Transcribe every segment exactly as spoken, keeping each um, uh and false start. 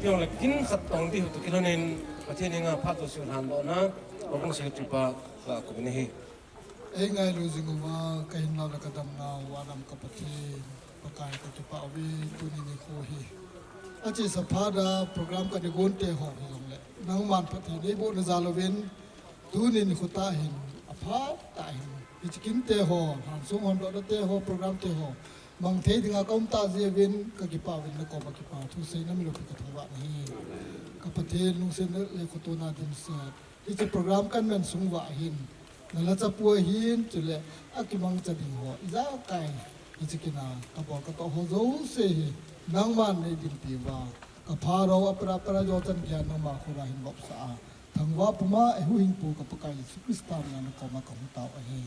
Jong le kin khat tong di hu tu kilhonin Pathen henga phat jouse lhan dohna, Program Secretary pa ka kum ni hi. Ei ngailu jing uva, ka hinnau le ka damnau, Vanlam ka Pathen, Pakai ka kipah uve, tuni nikho hi. Achesa phat a program ka nei gon te ho hi jong le, nangman phatthei nei boh na jal uvin, tuni nikho tah hin, aphat tah hin, hiche kin te ho, lhansong hondohna te ho, program te ho, mang thei dinga ka um tah jeh uvin, ka kipah uvin, na koma kipa thu seina miloupi ka thangvah na hi. Ka Pathen lungsetna le khotona dimset. Hiche program kan man sung uva hin, na lachapu ahin, chule akimangcha ding ho ijakai hiche kin a kabol katoh ho jouse hi nangman nei dinpi uva, ka pharou a para para jo chan geiya nangma khut a hin vopsah a, thangvah puma eihuhhingpu ka Pakai Jesu Christa mina na koma kahung tao ahi.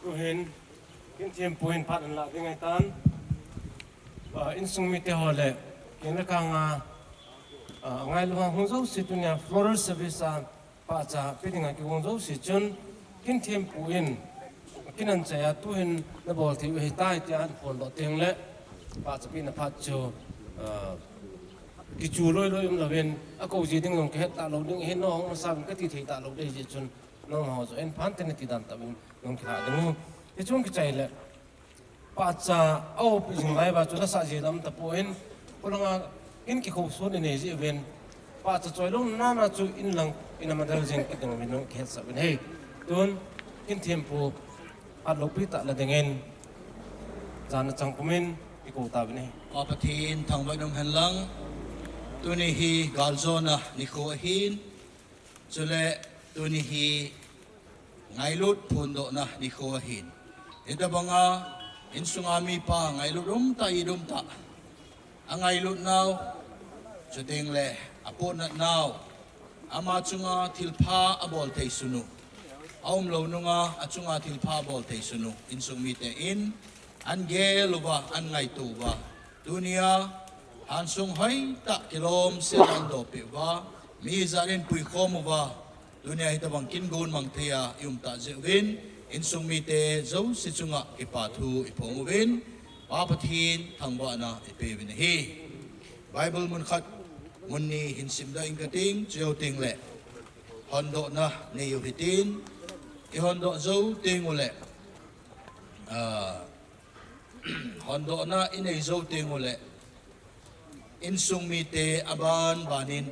Tuhin, kin thempu hin phat ahin lah ding ahitan. Ah, insung mite ho le, kin le kang a, ah, ngailu a hung jouse tunia floral service a pahcha pe dinga kihung jouse chun, kin thempu in, kin anchai a tuhin na bol thei u ahitai tia ahin phondoh teng le, pahcha pena phat chu, ah, kichu loi loi um louvin, akou ji ding jong ka het talou ding, hin nahung masa uvin ka ti thei talou ding jeh chun, nangho joh in phan tin na ti dan tah uvin, nahung kila ding u. Hichun kichai le, pahcha a-o pi jing lai uva chu nasah ji lam tapon, kolanga kin kikhou son inei ji uvin, pahcha choi lou nana chu in lang, in a madal jing kit ding uvin nahung kihetsah uvin ahi. Tun, kin thempu, phat loupi tah la dingin, jan a chang pumin, kikou tauvin ahi. Pa Pathen thangvah in um hen lang, tuni hi galjona nikho ahin, chule tuni hi ngailut phondohna nikho ahin. Hitabanga insunga mipa ngailut um tah, it um tah. Angailut nau, chuteng le apohnat nau. Ama chunga thilpha abol thei sunu. Aumlou nunga achunga thilpha abol thei sunu. Insung mite in, an gel uva, an ngaito uva. Tunia, hansung hoitah kilom sel a an dohpeh uva, mi ijat in puikhom uva, tunia hitabang kin gon mang thei a i um tah jeh uvin, insung mite jouse chunga kipa thu i phong uvin, Pa Pathen thangvahna i pe uvin ahi. Bible mun khat, mun ni hin simdoh ing kating, chujou teng le hondohna nei u hitin, i hondoh jou teng u le, ah, hondohna i nei jou teng u le, insung mite aban banin,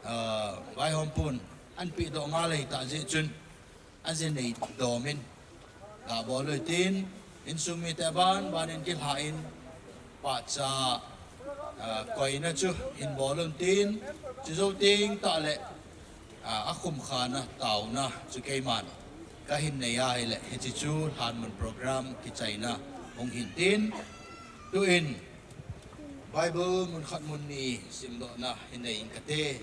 ah, vaihom pon an pehdoh ngal ahi tah jeh chun, aji nei domin, ga bol u hitin, insung mite aban banin kilha in, pahcha, ah, koina chu hin bol un tin, chujou teng tah le, ah, akhum khana taona chu keiman kahin nei ahile, hiche chu lhanmun program kichaina hung hin tin, tuin Bible mun khat mun ni simdohna hin nei ing kate.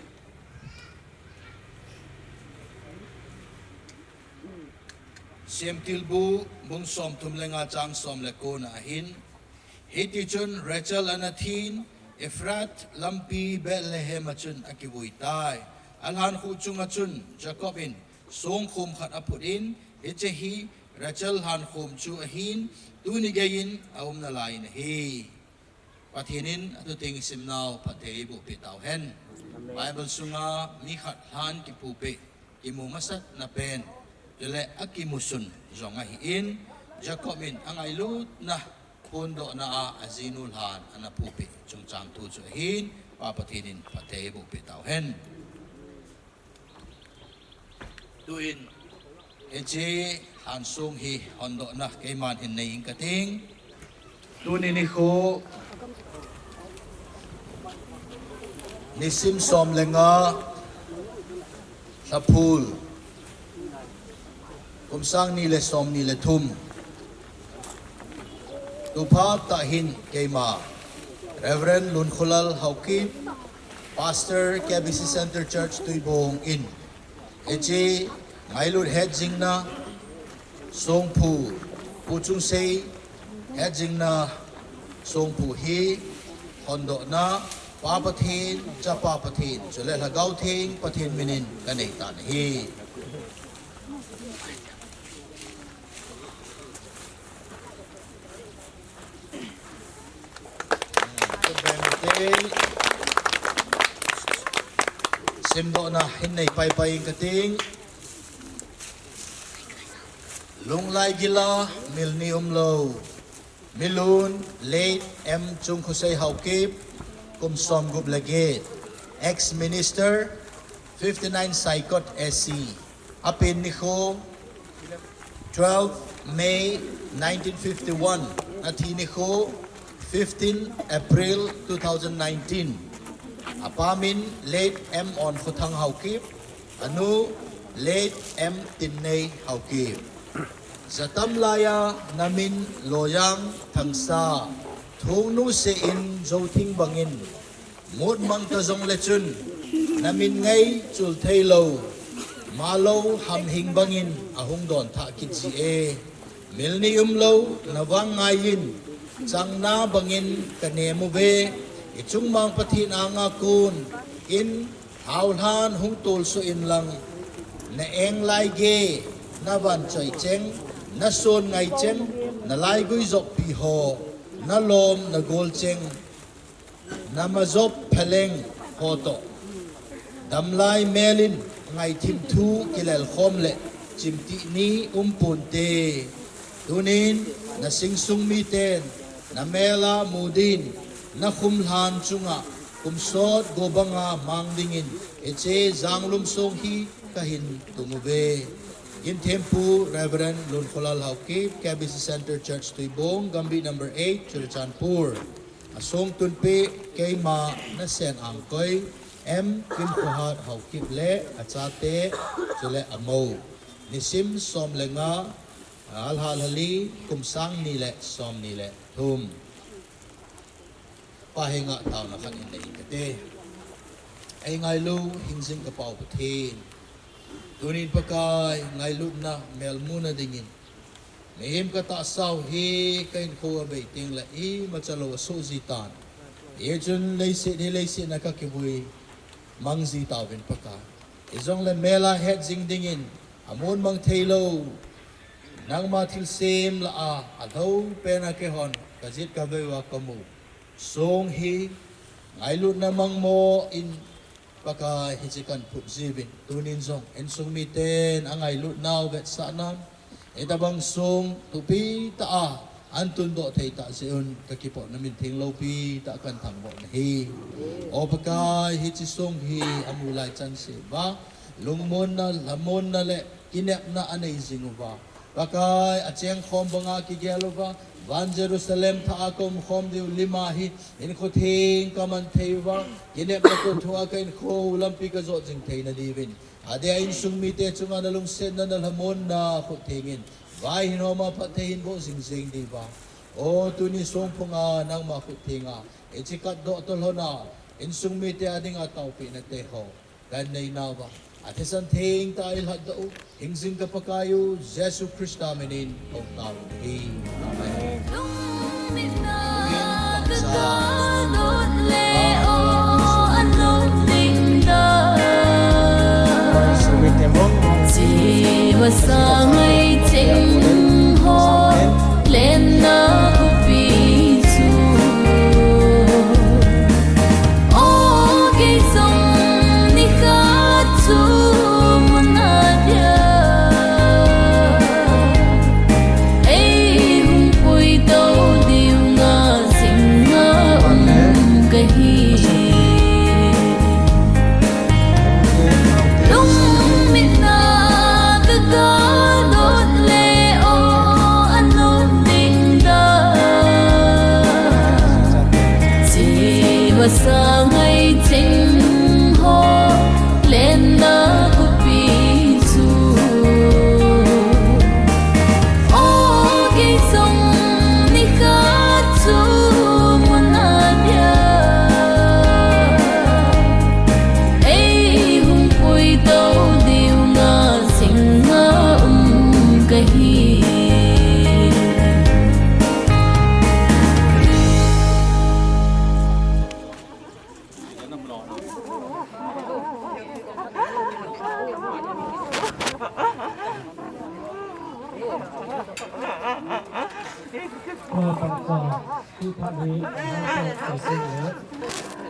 Semtilbu bung somthum le nga chang som le ko na ahin, hitichun Rachel ana thin, Ephrath lampi Bethlehem a chun akivui tai. Alhankhuh chunga chun Jacob in songkhom khat aphut in, hiche hi Rachel lhankhom chu ahin, tuni geiyin aumna lai in ahi. Pathen in atuteng isimnau phatthei eiboh peh tauhen. Bible sunga mi khat lhan kipu peh, kimu masatna pen, chule akimusun jong ahin, Jacob in angailutna phondohna a ajinu lhan ana pupeh chungchang thu chu ahin, Pa Pathen in phatthei eiboh peh tauhen. Tuin, hiche lhansong hi hondohna keiman hin nei ing kating. Tuni nikho, nisim som le nga, Lhaphul, kum sang ni le som ni le thum. Tuphat tah hin keima, Reverend Lunkholal Haokip, Pastor K B C Centre Church Tuibong in, hiche ngailut hetjingna songphu, Pu Chungsei hetjingna songphu hi hondohna Pa Pathen, Chapa Pathen, chule Lhagao Theng Pathen minin kanei tan ahi. Simdohna hin nei paipai ing kating. Lunglai gila, mil ni umlou. Milun, late M Chungkhosei Haokip, kum somgup le get. Ex-minister, fifty-nine Saikot A C. Apen nikho, twelve May nineteen fifty-one, athi nikho, fifteen April two thousand nineteen. Apa min late M Onkhothang Haokip, anu late M Tinnei Haokip. Jatam laiya namin Loyang Thangsa, thungnu se in Jothing bangin, mut mang ta jongle chun, namin ngai chul theilou, malou hamhing bangin ahung donthah kit ji e. Mil ni umlou, navang ngaiyin, changna bangin kanem uve, ichung mang Pathen anga kon, in haolhan hung tolsuh inlang, na eng lai ge, na vanchoi cheng, na son ngai cheng, na laigui joppi ho, na lom, na gol cheng, na majop phaleng ho toh. Damlai melin ngaithim thu kilelkhom le chimtih ni umponte. Tunin na singsung miten na mela mudin na khumlhan chunga kumsot gobanga mang dingin hiche janglum song hi kahin tung uve. Ginthempu Reverend Lunkholal Haokip, K B C Center Church Tuibong, Gambih number eight, Churachandpur. Asong tunpeh keima nasen angkoi M Kimkhohat Haokip le achate chule amou. Nisim som le nga, alha lhali, kum sang ni le som ni le thum. Pa henga taona khat in nei kate. Ei ngailu hingjing ka Pa-u Pathen. Tunin Pakai ngailutna melmuna dingin mihem katahsau hi ka hinkho avei tengle imacha lou asoh jitan. Hichun leiset hi leiset na kakivui mang jitauvin Pakai. Hijongle mela het jing dingin amun mang theilou nangma thilsem lah a alhou pena keihon kajet kavei uva kamu song hi ngailutna mangmo in Pakai hiche kahin phut jiuvin, tunin jong insung miten angailut nau vetsahnan, hitabang song thupi tah a ahin tundoh thei tah jeh un kakipah na min theng loupi tah kahin thangvah nahi. O Pakai, hiche song hi amu lai chan seh uva, lungmonna, lhamonna le kinepna anei jing uva, Pakai, achengkhom banga kigel uva, van Jerusalem thah a kaumkhom diu lima hi hinkho theng kaman thei uva, kinepna toh thua ka hinkho u lampi kajot jing theina diuvin, adeh a insung mite chunga nalungsetna, nalhamonna khut thengin, vai hin homa phatthei hin boh jing jeng diuva. O tuni songphunga nangma khut thenga hiche katdoh toh lhona insung mite adinga taopehna teho kahin nei nauva, athisan theng tah a eilhatdoh u, hingjing ka Pakai u Jesu Christa minin kahung tao u ahi. Amen. Masa ngai cheng ho lenna kupi chu. O kei song ni khat chu mun a dia. Ei hung pui to diu nga sing nga um ka hi.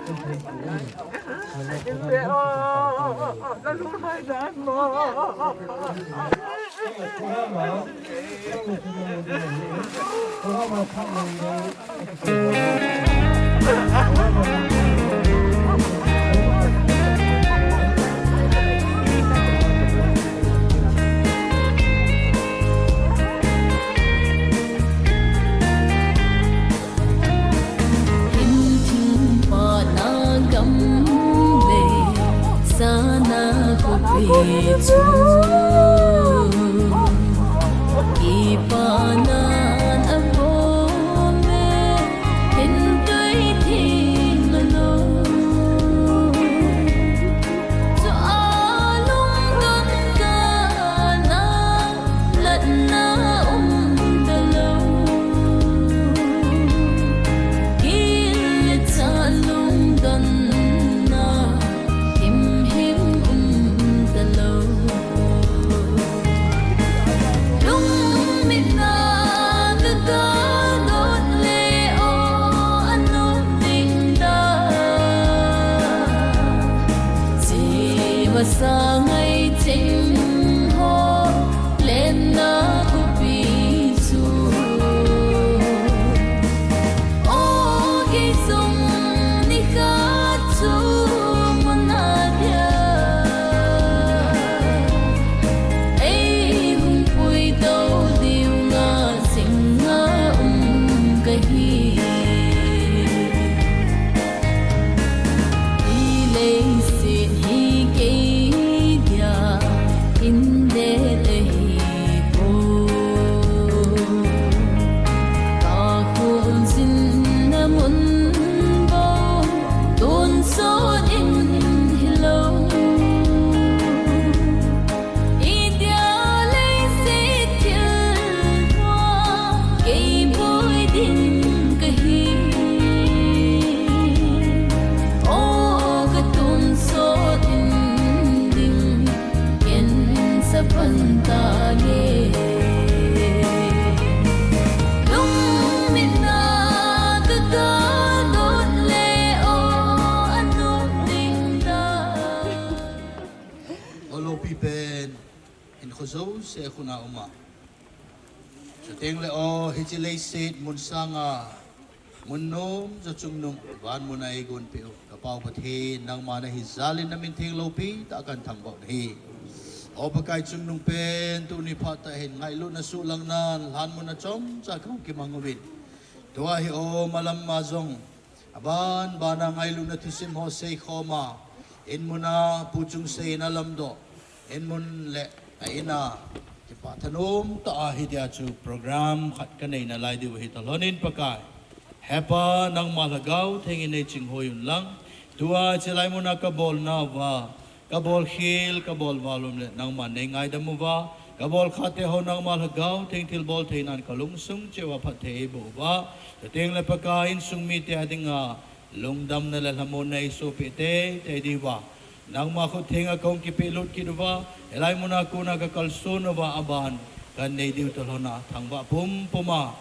Hin thing pana gam le sana khopi chu, kipa nan a bom e, hin tui thim lo. Chu a lungdon kana latna um talou. Kil le cha lungdonna himhim um talou. Lungmitna ka gadot le o anop ding da. Chi masa ngai ching ho lenna khopi chu. O kei jong nikhat chu mun a dia ei hung puitou diu nga jing a um kahi. Hi leiset hi kei dia in det ahi poi. Ka khut jinna mun bou tonsot in hilou. Itia leiset thil thua kei boi ding kahi. O ka tonsot in ding ken sa pan ta nge. Lungmitna ka gadot le o anop ding da. O loupi pen, hinkho jouse khut a um a. Chuteng le o, hiche leiset mun sanga, mun nom jo chungnung, van mun a eigonpeh u, ka Pau Pathen, nangma nahi jal in na min theng loupi tah a kahin thangvah u ahi. O Pakai, chungnung pen tuni phat tah hin ngailutna suhlangnan, lhan mun a chomcha kahung kimang uvin. Tua hi o malam ma jong, aban bana ngailutna thusim ho seikhom a, in mun a Pu Chungsei in alamdoh, in mun le a in a kipah thanom tah a hitia chu program khat ka nei nalai diu ahi. Talhon in Pakai, Hepa, nangma Lhagao Theng in nei chinghoi un lang, tua chilai mun a ka bolnauva, ka bolkhel, ka bolval um le nangman nei ngaidam uva, ka bolkha te ho nangma Lhagao Theng thilbol theinan ka lungsung cheh uva phatthei eiboh uva, chuteng le Pakai, insung mite a dinga lungdamna le lhamonna eisoh peh teitei diuva, nangma khut thenga kahung kipehlut kit uva, hilai mun a kona ka kalson uva aban kahin nei diu talhon a thangvah pumpum a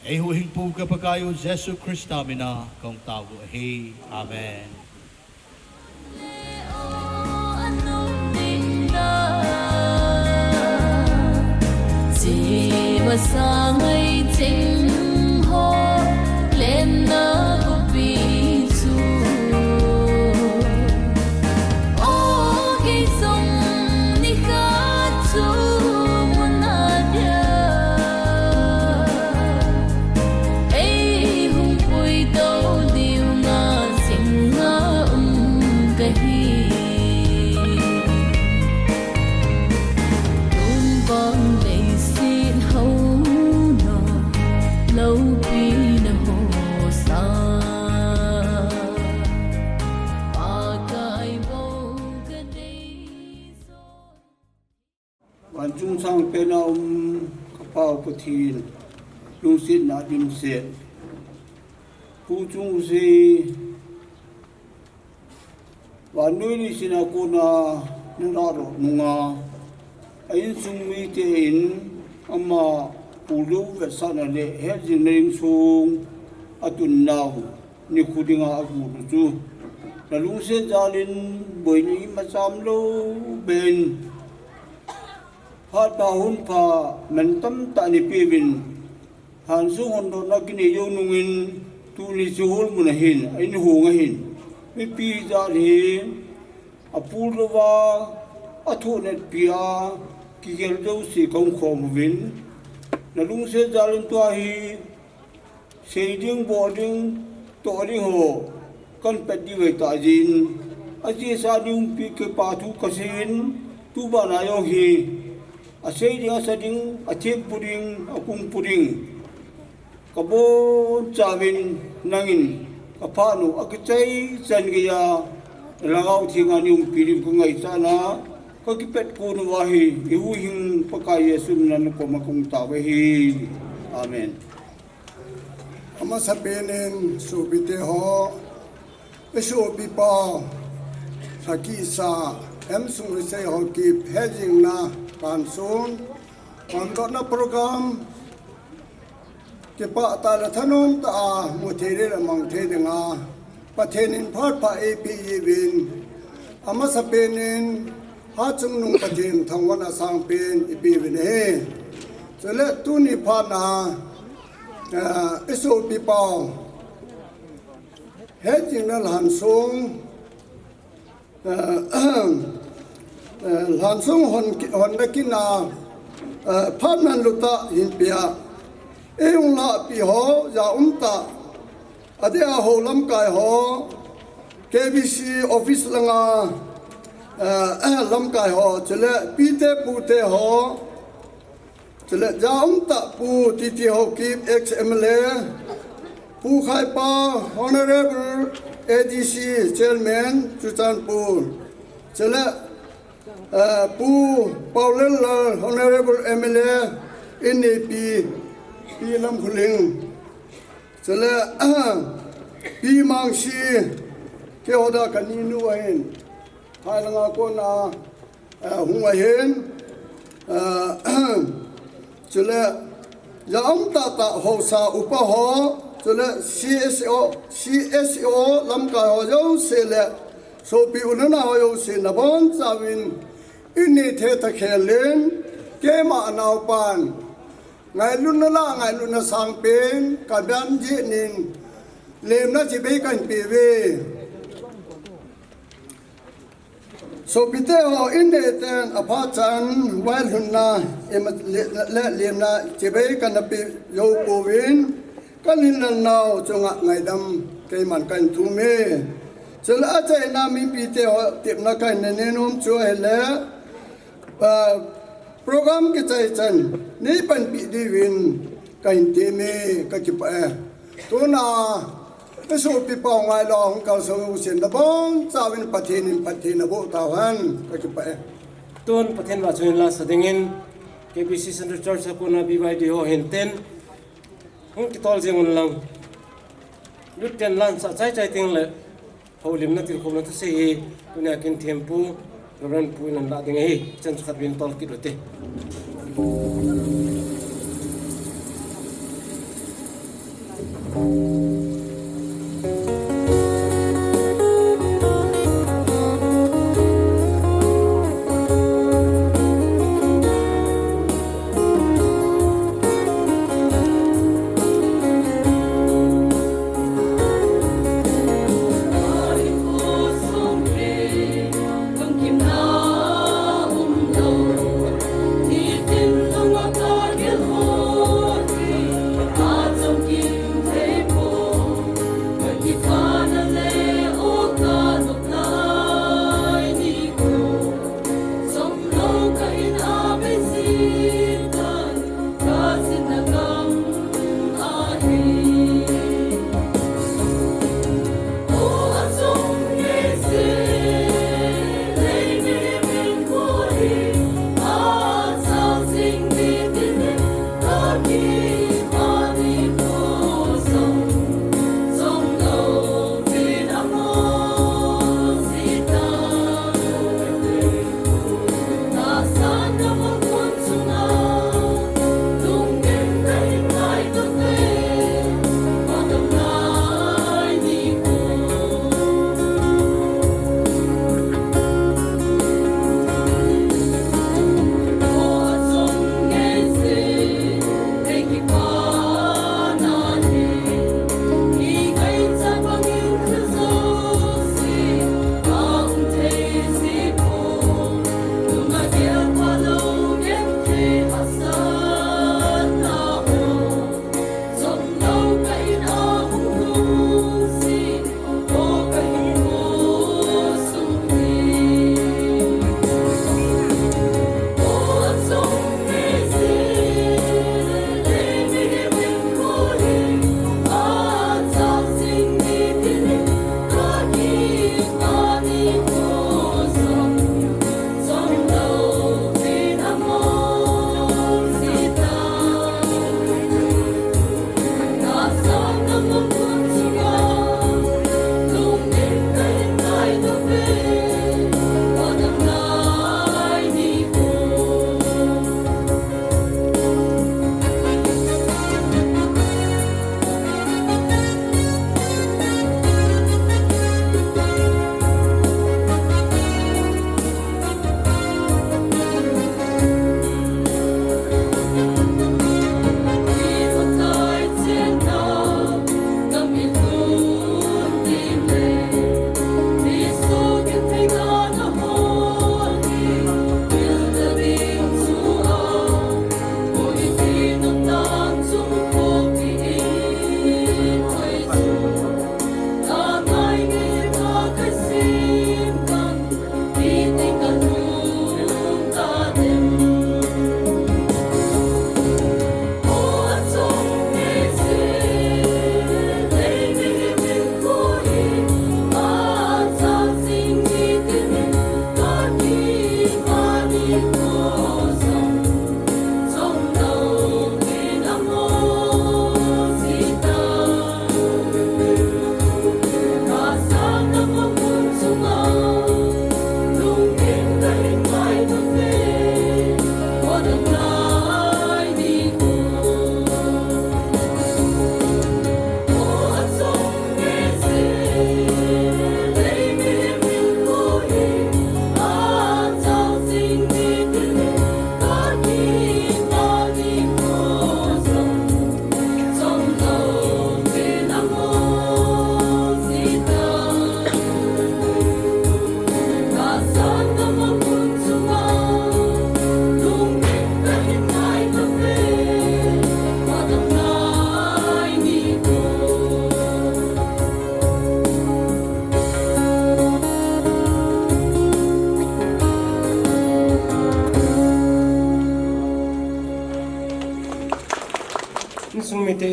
eihuhhingpu ka Pakai u Jesu Christa min a kahung tao u ahi. Amen. Ei hung puitou diu nga jing a um kahi. Tun vang leiset hou na loupi na ho sa. Pakai bou ka dei zo. Vanchung sangpen a um ka Pau Pathen, lungsetna dimset. Pu Chungsei, vannoi leiset a kona na lahdoh nunga, a insung mite in ama pullou vetsahna le hetjingna insung a tun nau nikho dinga agot u chu, Nalungset jalin boina imacham lou ben, phat pha hun pha mantam tah neipeuvin, Hansung hondona kinei jou nungin, tuni chu holmun ahin, a inhong ahin, mipi jat hi apul louva, athoh natpi a kigel jouse kahung khom uvin, nalungset jalin tua hi sei ding, bol ding, toh ding ho kahin pet diu ahi tah jeh in, ajeh sa ding umpi kipa thu kasei in, tubana jong hi asei ding, asa ding, athempu ding, akungpu ding kabonchauvin, nangin kaphat u akichai chan geiya, Lhagao Thenga nei umpi diu kangaichatna, kakipet kon uva hi ihuhhing Pakai Jesu mina nakoma kahung tao ahi. Amen. Amasapen in sopite ho, isopipa, lhakisa, Hemsung Isei Haokip, hetjingna, Hansung hondona program kipah tah le thanom tah a muthei le mang thei dinga Pathen in phat pha eipeh uvin, amasapen in Hatchungnung Pathen thangvahna sangpen ipeuvin ahi. Chule tuni phat na, eh, isopipau, hetjingna Hansung, eh, eh, Hansung hon ki-, honna kina, eh, phat manlutah hinpia, eihung lahpi ho, ja umtah, adeh a ho lamkai ho, K B C office langa, eh, lamkai ho, chule pite pute ho, chule ja umtah Pu T T Haokip, ex M L A, Pu Khaipa, Honorable A D C Chairman, Churachandpur, chule, eh, Pu Paolallal, Honorable M L A, inneipi, Pi Lamkholing, chule, Pi Mangsi, keiho dia kaninu ahin, phailanga kona, eh, hung ahin, eh, chule, ja umtah tah haosa upa ho, chule C S O, C S O lamkai ho jouse le, sopi u le nao ho jouse nabonchauvin, innei thethakhelin, keima anaopan, ngailutna lah, ngailutna sangpen, kaban jeh in, lemna chibai kahin peuve. Sopite ho, innei ten aphat chan, vailhunna, ima le, le, lemna chibai kana pe jou pouvin, kahin lal nau chunga ngaidam keiman kahin thum e. Chule achaina mipite ho tepna kahin nei nom chu ahile, ah, program kichai chan neipanpi diuvin kahin tem e, kakipah e. Tuna isopipau ngailou hung kalsong jousen nabonchauvin Pathen in phatthei naboh tauhen, kakipah e. Tun Pathen vahchoi hin lasa dingin K B C Central Church a kona B Y D ho hintin hung kitol jeng unlang, lut ten lansah chaichai tengle houlimna tilkhouna thusei hi tunia kin thempu Reverend Pu in alah ding ahi. Chan khat vin tol kit ute.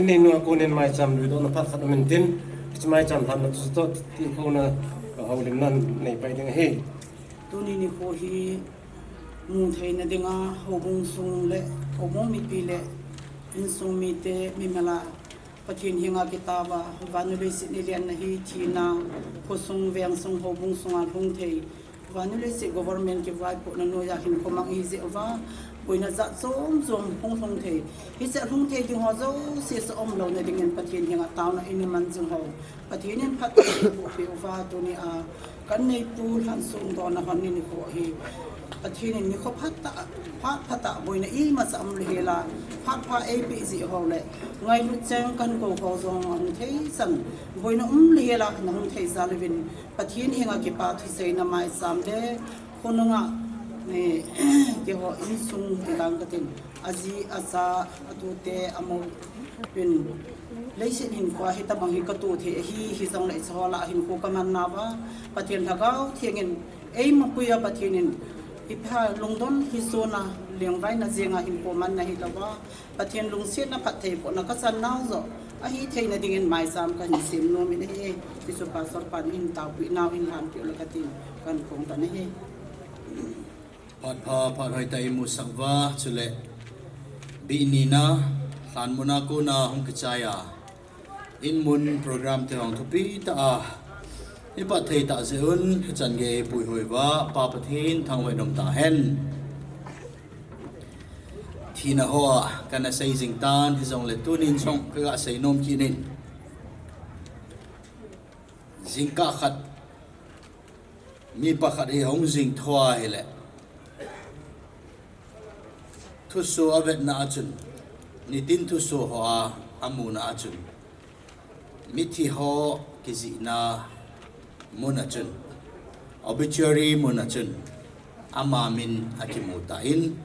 Neinu a konin maicham luidohna phat khat um intin, hiche maicham lhanna chu toh tilkhouna, houlimna nei pai ding ahi. Tuni nikho hi mu theina dinga houbung sung le houbung mipi le insung mite mimal a Pathen henga kitao a, vannoi leiset nilhenna hi thina, khosung, vengsung, houbung sunga lhung thei, vannoi leiset government kivaipohna noiya hinkho mang ahi jeh uva, boina jat chom chom hung lhung thei. Hiche lhung thei ding ho jouse chu umlouna dingin Pathen henga taona ina man jing ho Pathen in phatthei eiboh peh uva, tuni a kan neipu lhansong dohna hon nikho hi Pathen in nikho phatah, phat phatah boina imacha um lou hela, phat pha eipeh jeh ho le ngailut cheng kan kou ho jong ahung thei chan, boina um lou hela na hung thei jal uvin, Pathen henga kipa thuseina maicham le khonunga, eh, keiho insung tilang katin, aji, acha, atute, amou in, leiset hinkhoa hitobang hi katoh thei ahi, hijongle hiche ho lah a hinkho kaman nauva, Pathen Lhagao Theng in eimapui a, Pathen in ipha lungdon hi sona lengvaina jenga hinkho manna hilouva, Pathen lungsetna phattheibohna kachan nau joh ahi theina dingin maicham kahin sem nom in ahi. Hichu Pastor pan hin taopeh nau hin lhanpeh le katin, kan phong tan ahi. Phat pha, phat hoitah imusah uva, chule bih nina, lhanmuna kona hung kichai a, inmun program te hung thupi tah a ipatthei tah jeh un, hichan gei eipuihoi uva, Pa Pathen thangvah in um tahen. Thina hoa kana sei jing tan, hijongle tunin jong kaga sei nom kit in. Jingkah khat, mi pakhat hi hung jing thua ahile, thusoh avetna a chun, nitin thusoh hoa amuna a chun, mithi ho kijihna mun a chun, obituary mun a chun, ama min akimu tan,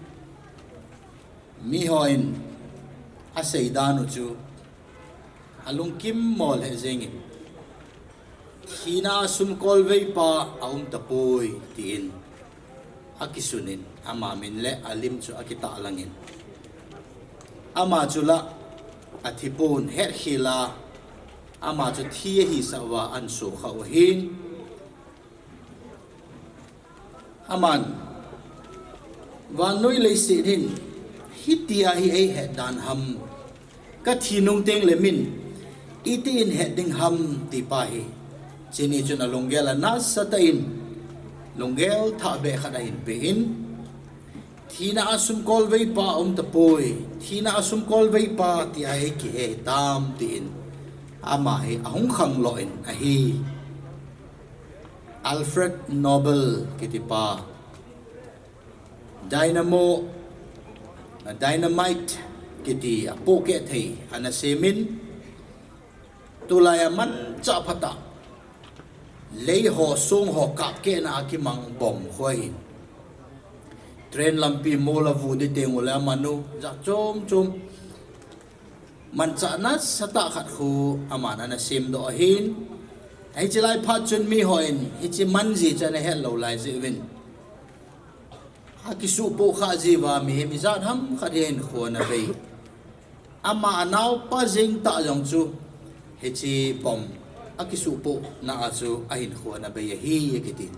mihon asei dan u chu, alungkim mo lheh jengin, thina a sumkolveipa aum tapoi, tin akisunin, ama min le alim chu akitahlang in, ama chu la athipon hetkhel a, ama chu thi ahisah uva ahin sukha u ahin. Aman, vannoi leiset hin hitia hi eihet dan ham, kathi nung tengle min itin het ding ham, ti pa hi, chuni chun alunggel anasatah in, lunggel thahbeh khat ahin pe in, thina a sumkolveipa aum tapoi, thina a sumkolveipa tia eikihe hitam, tin ama hi ahung khanglo in ahi. Alfred Nobel kitipa, dynamo, dynamite kiti apohkeh thei ana semin, tulai a manchah phatah, lei ho song ho kapkehna a kimang bomb khu ahin, train lampi mol a vu di teng ule amanu, jat chom chom, manchah nasatah khat khu aman ana semdoh ahin. Hiche lai phat chun mihon hiche manji chu ana hetlou lai jeh uvin, akisuhpoh khah jiuva mihem ijat ham khat hi ahinkho ana bei. Ama anaopa jeng tah jong chu hiche bomb akisuhpohna a chu ahinkho ana bei ahi, akiti.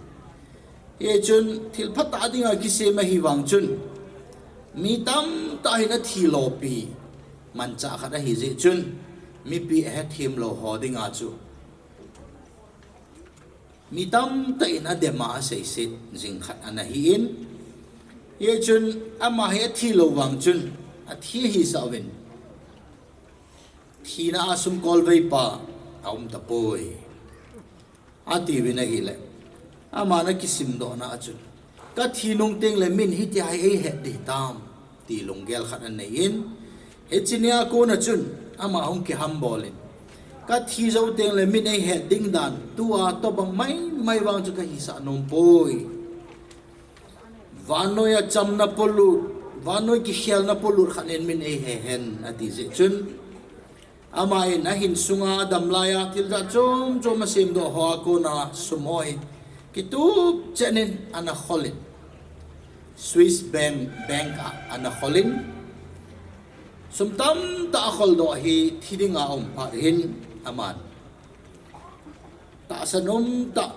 Hichun thil phatah dinga kisem ahivang chun, mi tamtah hin athi lopi manchah khat ahi jeh chun, mipi ahethem lou ho dinga chu mi tamtah in adema aseiset jing khat ana hi in, hichun ama hi athi lou vang chun, athi ahisah uvin, thina a sumkolveipa aum tapoi, atiuvin ahile, aman akisimdohna a chun, kathi nung tengle min hitia hi eihet ding hitam, ti lunggel khat anei in, hiche nia kona chun ama hung kihambol in, kathi jou tengle min eihet ding dan tua tobang maimai vang chu kahisah nompoi. Vannoi a chamna polut, vannoi kikhelna polut khat in min eihe hen, ati jeh chun, aman ahin sunga adam laiya thil jat chom chom asemdoh hoa kona sum ho hi kitup chen in ana khol in, Swiss bank, bank a ana khol in, Sum tamtah a kholdoh hi thi dinga um phat hin aman tahsan umtah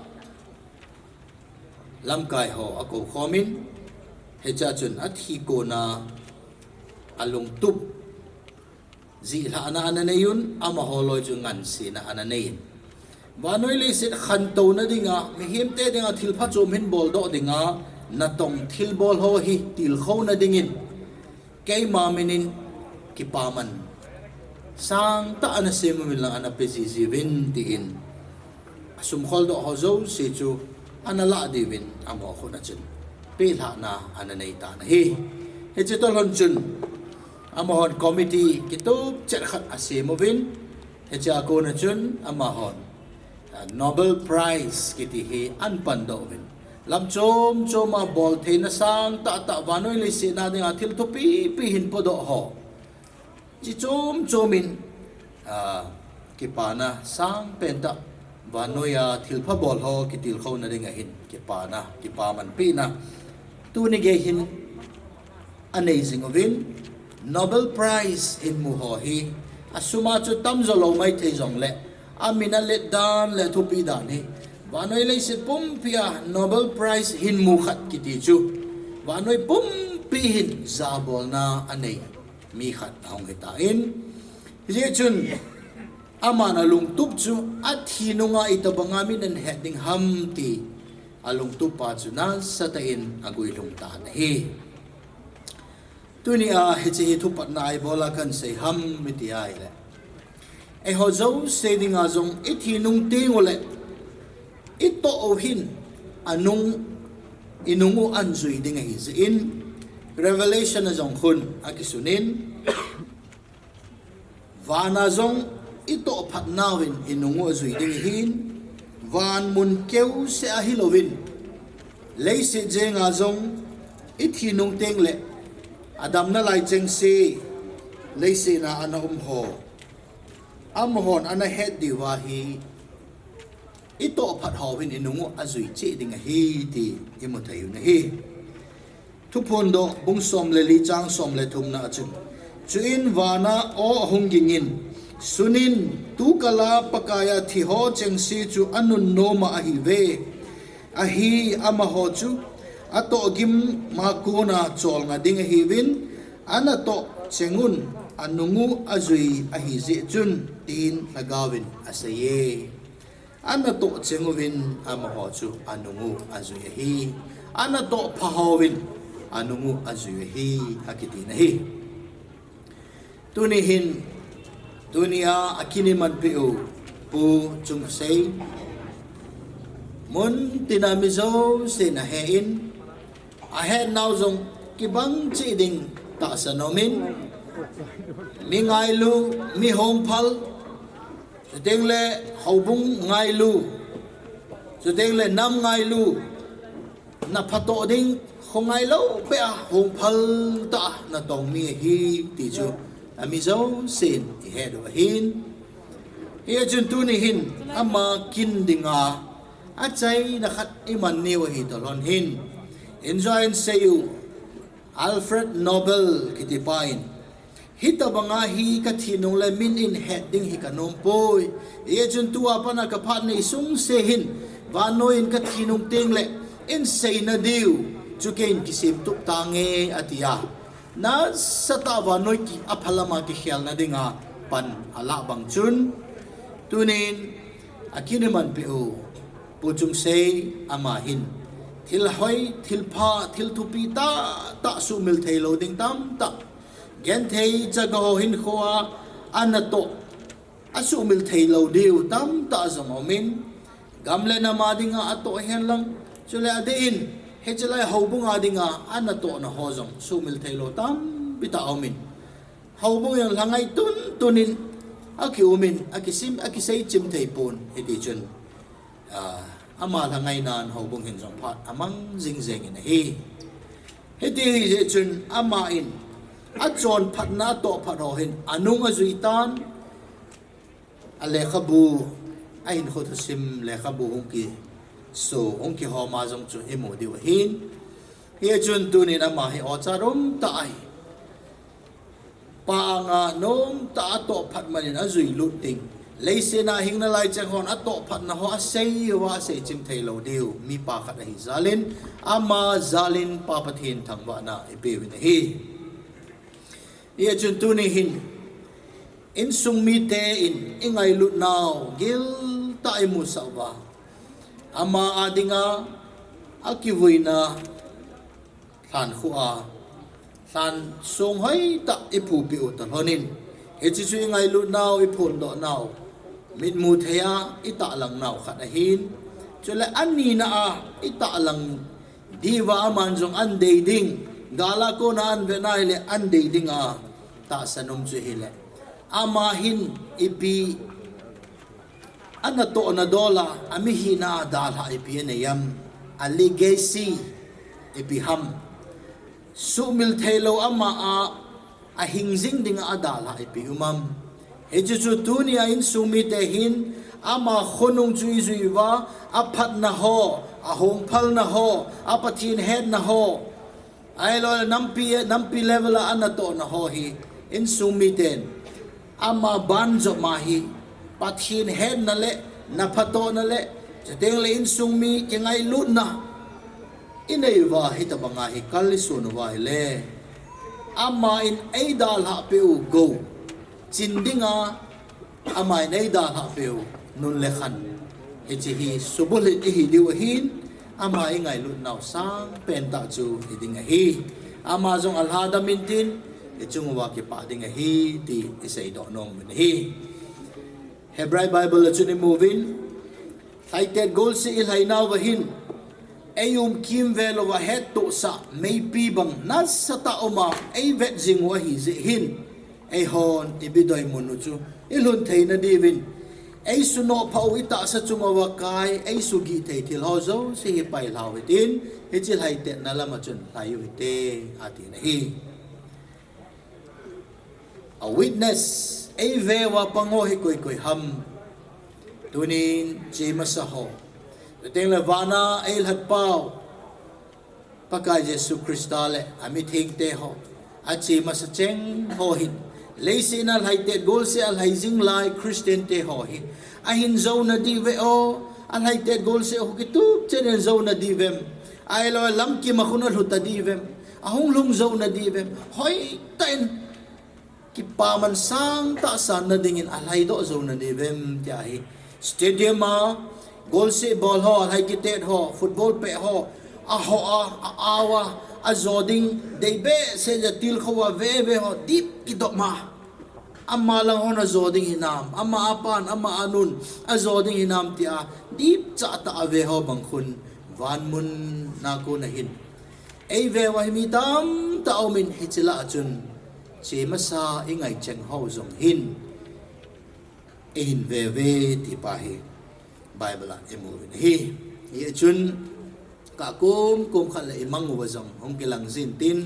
lamkai ho akou khomin, hichea chun athi kona alungtup jihlahna ana nei un, amaho loi chu ngansena ana nei in. Vannoi leiset khantouna dinga, mihemte dinga thil phachom hin boldoh dinga natong thilbol ho hi tilkhouna dingin keima minin kipaman sangtah ana sem uvin lang ana pe jiuvin tin, asum kholdoh ho jouse chu ana lah diuvin amaho khut achun pehlhahna ana neitan ahi. Hiche toh lhon chun amahon committee kitup chet khat asem uvin, hichea kona chun amahon Nobel Prize kiti hi ahin pandoh uvin, lam chom choma boltheina sangtah tah vannoi leiset a dinga thil thupipi hin podoh ho chi chom chomin kipana sangpentah vannoiya thilpha bol ho kitilkhouna dinga hin kipana, kipamanpehna tuni gei hin anei jing uvin, Nobel Prize hin mu ho hi asuma chu tamjo lou maithei jongle, amin alet dan le athupi dan hi vannoi leiset pumpia Nobel Prize hin mu khat kiti chu vannoi pumpi hin jabolna anei mi khat ahung hitan, hijeh chun aman alungtup chu athi nunga itobanga min ahin het ding ham ti alungtup pa chu nasatah in aguilhung tan ahi. Tunia hiche hi thupatna ibola kahin sei ham iti ahile, eiho jouse dinga jong ithi nung tengule itoh u hin anung, inung u ahin jui ding ahi jeh in, Revelation a jong khun akisunin, vana jong itoh phatnauvin inung u ajui ding ahin, van mun keuseh ahilouvin, leiset jenga jong ithi nung tengle adamna lai chengse leiseta ana um ho, amahon ana het diuva hi itoh phat houvin inung u ajui cheh ding ahi ti imu thei u ahi. Thuphondoh bung som le li chang som le thumna a chun, chuin vana aw ahung gingin, sunin, tukala Pakaiya thi ho chengse chu anunnom ahiuve. Ahi amaho chu atoh gima kona cholnga ding ahiuvin, anatoh cheng un anung u ajui ahi jeh chun, tin lhagaovin aseiye. Anatoh cheng uvin amaho chu anung u ajui ahi. Anatoh pha houvin anung u ajui ahi, akitin ahi. Tuni hin, tunia akin imanpeh u Pu Chungsei, mun tina mi jousen ahen, ahetnau jong kibang cheh ding tahsan aumin, mi ngailu, mi hongphal, chutengle houbung ngailu, chutengle nam ngailu, naphatoh ding khongai lou peh a hongphal tah a natong mi ahi ti chu ami jousen ihet u ahin. Hijeh chun tuni hin ama kin dinga achaina khat iman niu ahi toh lhon hin, injoin seiyu, Alfred Nobel kitipa in, hitobanga hi kathi nungle min in het ding hi kanompoi. Hijeh chun tua pat a kaphat nei sungse hin, vannoi in kathi nung tengle eiseina diu chu keiin kisemtup tange, atia, nasatah a vannoi kipha lama kikhelna dinga pan alah bang chun, tunin akin imanpeh u Pu Chungsei ama hin thil hoi, thil pha, thil thupi tahtah suhmil theilou ding tamtah, genthei chaga ho hinkhoa anatoh, asuhmil theilou diu tamtah jong aumin, gam le nam a dinga atoh henlang, chule adeh in hiche lai houbung a dinga anatohna ho jong suhmil theilou tampi tah aumin, houbung jong lhangai tuntunin akiumin, akisei chim theipon, hitichun ama lhangainan houbung hin jong phat amang jingjengin ahi. Hiti hijeh chun ama in achonphatna atohphat ho hin anung ajui tan, alekhabu, ahinkho thusim lekhabu hung kiso, hung kihoma jong chu imu diu ahin. Hijeh chun tunin ama hi ochat umtah ahi. Pa anga nomtah a atoh phat manin ajui lut ding. Leiset a hing nalai cheng hon atoh phatna ho asei uva asei chim thei lou diu. Mipa khat ahi jal in, ama jal in Pa Pathen thangvahna ipeuvin ahi. Hijeh chun tuni hin, insung mite in ingailut nau giltah imusah uva, ama a dinga akivuina lhan khu a, lhan song hoitah iphupi u talhon in. Hiche chu ingailut nau, iphondoh nau, mitmu thei a itahlang nau khat ahin. Chule anina a itahlang diuva aman jong an dei ding, gal a kona an vet nai le an dei ding a tahsan um chu hile, ama hin ipi anatohna dol a, amihina a dalhah ipi anei am, a legacy ipi ham. Suhmil thei lou ama a, ahing jing dinga adalhah ipi um am. Hichu chu tuni a insung mite hin, ama khonung chu ijui uva, aphatna ho, ahongphalna ho, a Pathen hetna ho, ahilou le nampi, nampi level a anatohna ho hi, insung miten ama banjom a hi, Pathen hetna le, naphatohna le, chuteng le insung mi kingailutna inei uva, hitobang a hi kal isun uva ahile, ama in eidalhah peh u gou chin dinga, ama in eidalhah peh u nun le khan, hiche hi subulhit ihi diu ahin, ama ingailut nau sangpen tah chu hiding ahi. Ama jong alhadam intin, ichung uva kipah ding ahi ti iseidoh nom uvin ahi. Hebrai Bible a chun imuvin, lhaitet golseh ilhai nauva hin, eium kimvel uva hettohsah meipi bang nasatah a um a eivet jing u ahi jeh hin, eihon ibidoimun u chu ilhun theina diuvin, eisunoh phah u itahsa chung uva kai, eisugih thei thil ho jouse hi pailhau hitin, hiche lhaitetna lam a chun lhai u hite, atin ahi. A witness, eive uva pang ho hi koi koi ham? Tunin che masa ho, chuteng le van a eilhatpau Pakai Jesu Christa le amithengte ho, ache masa cheng ho hin, leiset a lhaitet golseh a lhai jing lai Christian te ho hi ahin jouna diu ve o, alhaitet golseh ho kitup chen in jouna diu vem, ahilou lamkim a khun alhuta diu vem, ahung lhung jouna diu vem, hoitah in kipaman sangtah sanna dingin alhaidoh jouna diu vem tia hi, stadium a golseh bol ho, alhai kitet ho, football peh ho, aho a, a-au a, ajo ding dei behseh jeh a tilkhou a veve ho dip kidop ma, ama lang hon ajo ding hinam, ama apan, ama anun ajo ding hinam tia dipcha tah a ve ho bang khun, van mun a kon ahin, eive uva hi mi tamtah aumin, hiche lah a chun che masa ingai cheng ho jong hin eihin veuve ti pa hi Bible a imuvin ahi. Hijeh chun, kah kom kom khat le imang uva jong hung kilang jin tin,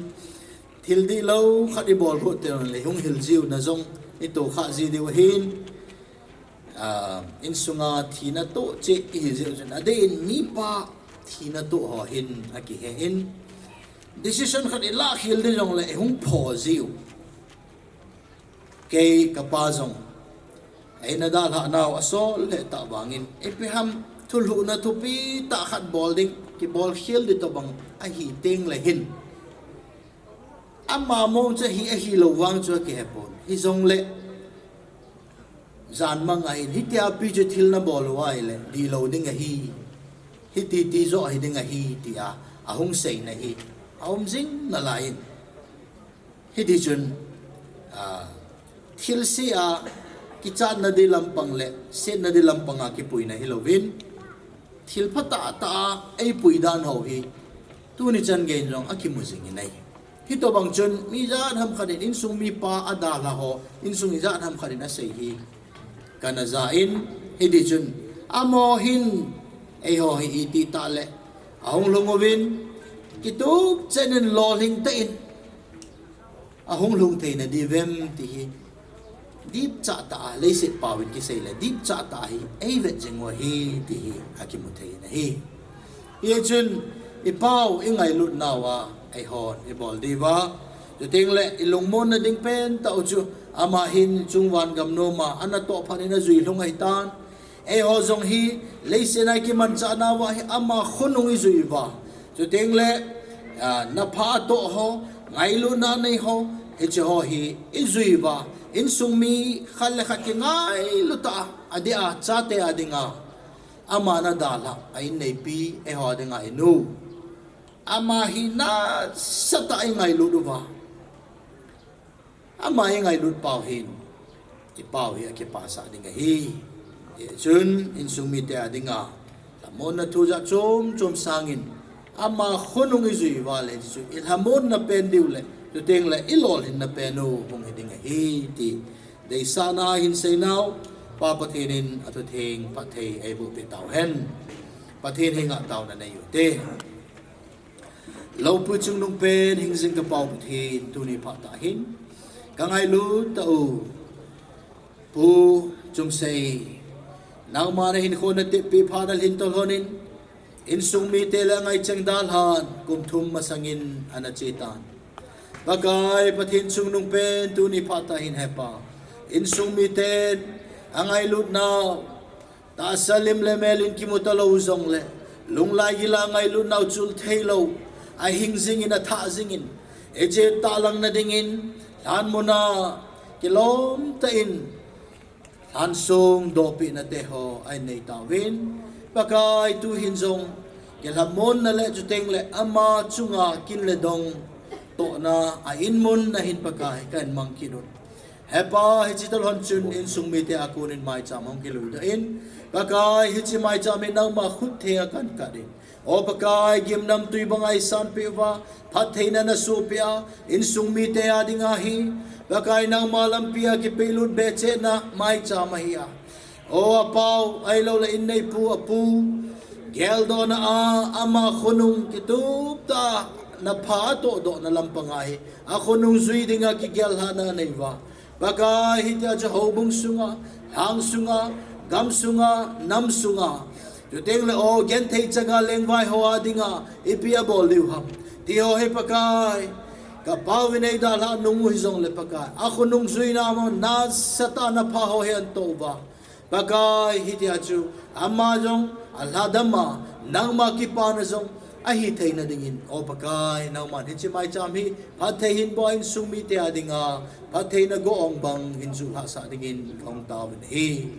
thil dihlou khat ibol got teng le hung hil jiu na jong itohkhah ji diu ahin, ah, insunga thina toh cheh ihi jeh chun, adeh in mipa thina toh ho hin akihe in, decision khat ilah khel ding jongle ihung pho jiu. Kei kapa jong eina dalhah nau asol lheh tah vangin, ipi ham, thulhuhna thupi tah khat bol ding, kibol khel ding tobang ahi teng le hin, ama mong chu ahi, ahilou vang chu akihe pon. Hijongle, jan mang a hin, hitia pi chu thil nabol uva ahile dihlou ding ahi, hiti ti joh hi ding ahi, tia ahung seina hi aum jing nalai in. Hiti chun, ah, thilse a kichatna ding lampang le setna ding lampang a kipuina hilouvin, thil phatah tah a eipui dan ho hi tuni chan geiyin jong akimu jing in ahi. Hitobang chun mi jat ham khat in insung mipa adalha ho, insung ijat ham khat in asei hi kana ja in, hiti chun amaho hin eiho hi iti tah le ahung lhung uvin, kitup chen in lolhing tah in ahung lhung theina diu vem ti hi, dipcha tah a, leiset pao in kisei le dipcha tah a hi eivet jing u ahi ti hi akimu thei in ahi. Hijeh chun ipao ingailut nauva eihon ibol diuva, Chuteng le i lungmonna ding pen tah u chu, ama hin chungvang gam noma ana toh phat in ajui lhung ahitan. Eiho jong hi leiset a i kimanchah nauva hi ama khonung i jui uva. Chuteng le, ah, na pha toh ho, ngailutna nei ho, hiche ho hi i jui uva. Insung mi khat le khat kingailut a, adeh a, chate a dinga. Ama na dalha, a inneipi, eiho dinga i nu. Ama hi nasatah a i ngailut uva. Ama i ngailut pau hin, i pau hi akipasah ding ahi. Hichun, insung mite a dinga, lhamonna thu jat chom chom sangin, ama khonung i jui uva le, chu i lhamonna pen diu le, chuteng le i lolhinna pen u hung hi ding ahi, ti deisahna a hin seinau, Pa Pathen in athutheng phatthei eiboh peh tauhen. Pathen henga taona nei u te. Loupi chungnung pen hingjing ka Pa u Pathen, tuni phat a hin ka ngailut tah u Pu Chungsei, nangma na hinkho na tepi phat a lhin tolhon in, insung mite le angaicheng dalhan kum thum masangin ana che tan. Pakai Pathen chungnung pen tuni phat a hin he Pa, insung miten angailutnau, tahsa lim le mel in kimu talou jongle, lunglai gila ngailutnau chul theilou, ahing jingin, athah jingin, ejeh tahlang na dingin, lhanmun a kilom tah in, lhansong dopina te ho ahin nei tauvin, Pakai tuhin jong, kilhamonna le chuteng le ama chunga kin le dong tohna a inmun na hin Pakai kahin mang kit un. He Pa, hiche tolhon chun insung mite a kon in maicham hung kilui doh in, Pakai hiche maicham hi nangma khut theng a kahin kat in. O Pakai, gimnamtui banga i sanpeh uva, phattheina na sohpeh a, insung mite a dinga hi, Pakai nangma lampi a kipehlut bechetna maicham ahi a. O a pau, ahilou le inneipu, apu, geldohna a, ama khonung kitup tah a, na pha atohdohna lampang a hi, akhonung jui dinga kigel lhahna nei uva. Pakai hitia chu houbung sunga, lhang sunga, gam sunga, nam sunga. Chuteng le o genthei chaga lengvai ho a dinga, ipi abol diu ham. Ti ho hi Pakai, ka Pa u in eidalhah nung u hi jongle Pakai, akhonung juina mo nasatah a na pha ho hi ahin toh uva. Pakai, hitia chu, ama jong, alhadam a, nangma kipana jong, ahi theina dingin, O Pakai, nangman hiche maicham hi, phatthei hin boh a insung mite a dinga, phattheina go-ong bang hin juh lhahsah dingin, kahung taovin ahi.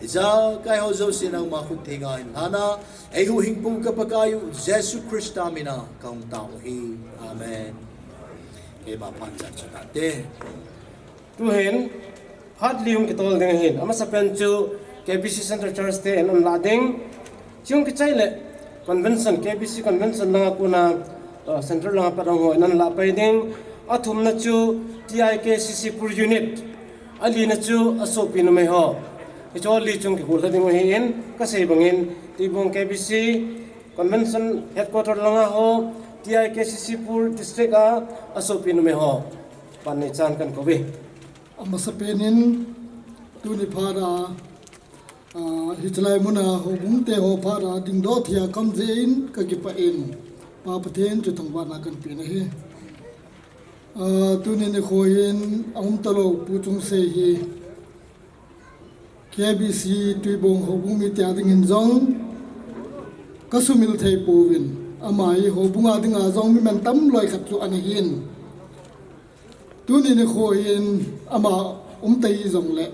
Ijakai ho jouse nangma khut thenga hin lhana, eihuhhingpu ka Pakai u, Jesu Christa mina, kahung tao ahi. Amen. Keima phat chan chan te. Tuhin, phat li hung kitol ding ahin, amasapen chu K B C Central Church te in ahin lah ding. Chung kichai le convention, K B C convention langa kona, uh, Central langa pat ahung ho in ahin lah pai ding. Athumna chu T I K C C Pur unit. Alina chu asopi numei ho. Hicho li chung kigol ding ahin, kasei bangin, Tuibong K B C convention headquarter langa ho, T I K C C Pur district a asopi numei ho. Pan nei chan kan kou ve. Amasapen in tuni phat a, ah, hichelai muna houbung te ho phat a dingdoh thei a kamjeh in kakipah in Pa Pathen chu thangvahna kahin pe ahi. Ah, tuni nikho hin aum talou Pu Chungsei hi K B C Tuibong houbung mite a dingin jong kasumil thei pouvin, ama hi houbung a dinga jong mi mantam loi khat chu ana hin. Tuni nikho hin ama um ta hijongle,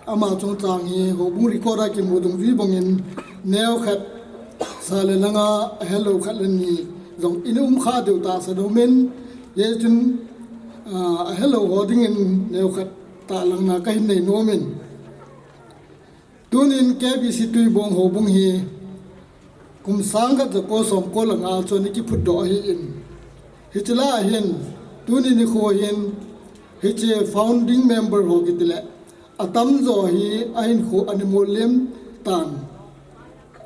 ama chungchang hi houbung record a kimu dungjui bangin neokhat sa le langa ahelou khat le ni jong in um kha deu tahsan aumin, hichun, ah, ahelou ho dingin neokhat tahlangna kahin nei nomin. Tunin K B C Tuibong houbung hi kum sang khat jako somko langa chun ikiphutdoh ahin. Hiche lah a hin, tuni nikho hin, hiche founding member ho kiti le, atamjo hi ahinkho ana molhem tan.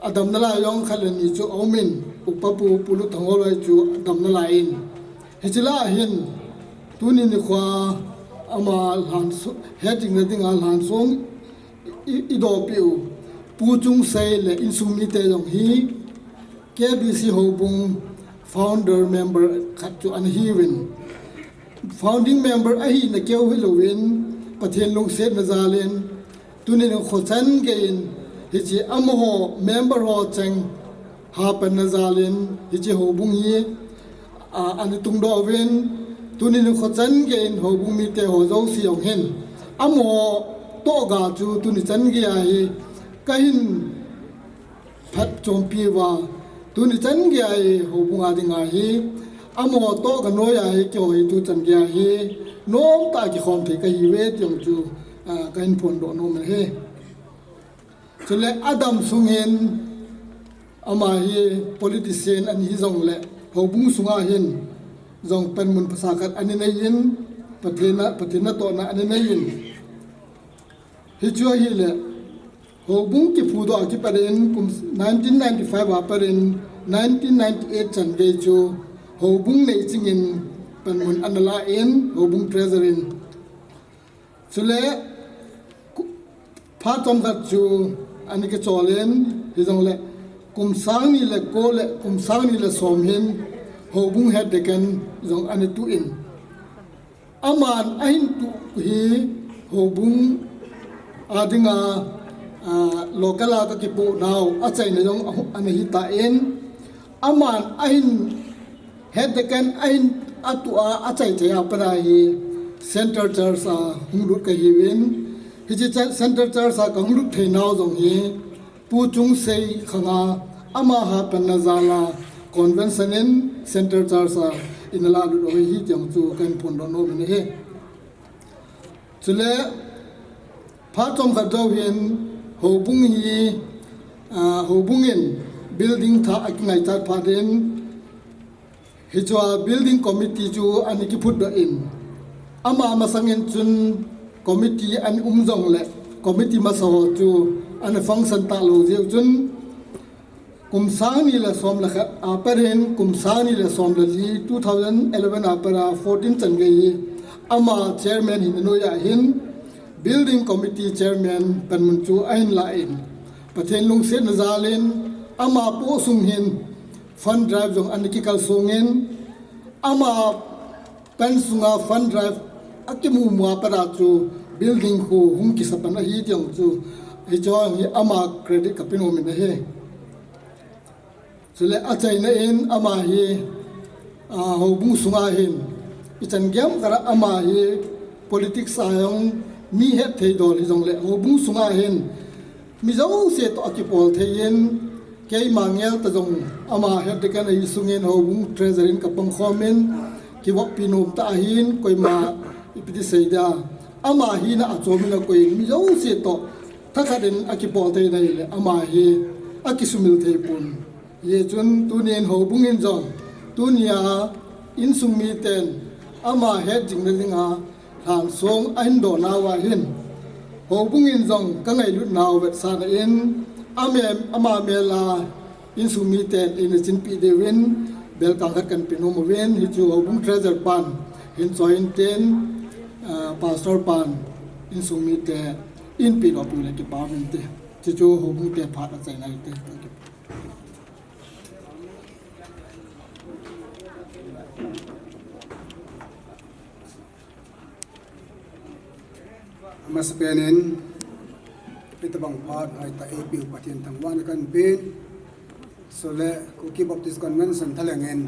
Adamna lai jong khat le ni chu aumin, Upa Pu, Pu Luthang Holhoi chu adamna lai in. Hiche lah a hin, tuni nikho a ama lhanso-, hetjingna dinga lhansong i, i dopeh u, Pu Chungsei le insung mite jong hi K B C houbung founder member khat chu ana hiuvin. founding member ahina keu hilouvin, Pathen lungsetna jalin, tuni nikho chan geiyin, hiche amaho member ho cheng hapanna jalin, hiche houbung hi, a, ana tungdoh uvin, tuni nikho chan geiyin houbung mite ho jouse jong hin, amaho tohga chu tuni chan geiya hi kahin phatchompi uva, tuni chan geiya hi houbung a dinga hi, amaho toh kanoiya hi keiho hi tuchan geiya hi nomtah a kikhom thei kahiuve ti jong chu, a, kahin phondoh nom ahi. Chule adam sungin ama hi politician ana hijongle houbung sunga hin jong panmun phasa khat ana neiyin, Pathen a, Pathen natohna ana neiyin. Hichu ahile, houbung kiphudoh a kipatin kum nineteen ninety-five a patin nineteen ninety-eight chan gei chu houbung neichingin panmun ana la in, houbung treasurer in. Chule, ku-, phat chomkhat chu ana kicholin, hijongle kum sang ni le ko le kum sang ni le som hin houbung head deacon jong ana tuh in. Aman ahin tuh hi houbung a dinga, a, local a kakipoh nau achaina jong ahu-, ana hitan. Aman ahin head deacon ahin atuh a, achaina a pat a hi Central Church a hunglut kahiuvin. Hiche cha-, Central Church a kahunglut theinau jong hi Pu Chungsei khanga ama hapanna jal a convention in Central Church a ina lalut u ahi ti jong chu kahin phondoh nom in ahi. Chule phat chomkhat jou hin houbung hi, a, houbung in building thah akingaichat phat in, hichua building committee chu ana kiphutdoh in, ama masangin chun committee ana um jongle committee masa ho chu ana function talou jeh u chun, kum sang ni le som le khat a pat in kum sang ni le som le li, two thousand eleven a pat a fourteen chan gei hi ama chairman hina noiya hin building committee chairman panmun chu ahin la in, Pathen lungsetna jalin ama poh sung hin fund drive jong ana kikalsong in, ama pen sunga fund drive akimu mu a pat a chu building khu hung kisa pan ahi ti jong chu, hiche jong hi ama credit kape nom in ahi. Chule achaina in ama hi, a, houbung sunga hin ichan geiya khat a ama hi politics a jong mi hetthei dol hijongle houbung sunga hin mi jouse toh akipol thei in, keima ngel ta jong ama head deacon ahi sungin houbung treasurer in kapang khom in, kivoppi nom tah ahin, koima ipi ti sei dia, ama hina achom in akoi in mi jouse toh thakhat in akipol thei in ahile ama hi akisumil thei pon. Hichun tunin houbung in jong, tunia insung miten ama hetjingna dinga lhansong ahin doh nauva hin, houbung in jong kangailut nau vetsahna in, ame-, ama mel a insung miten eina chinpeh diuvin belkang khat kahin pe nom uvin, hichu houbung treasurer pan hin choi intin, ah, pastor pan insung mite eina pehdoh piu le kipa uvinte. Hichu houbung te phat achaina hite. Amasapen in, hitobang phat hoitah eipe u Pathen thangvahna kahin pen, chule Kuki Baptist Convention thalheng in,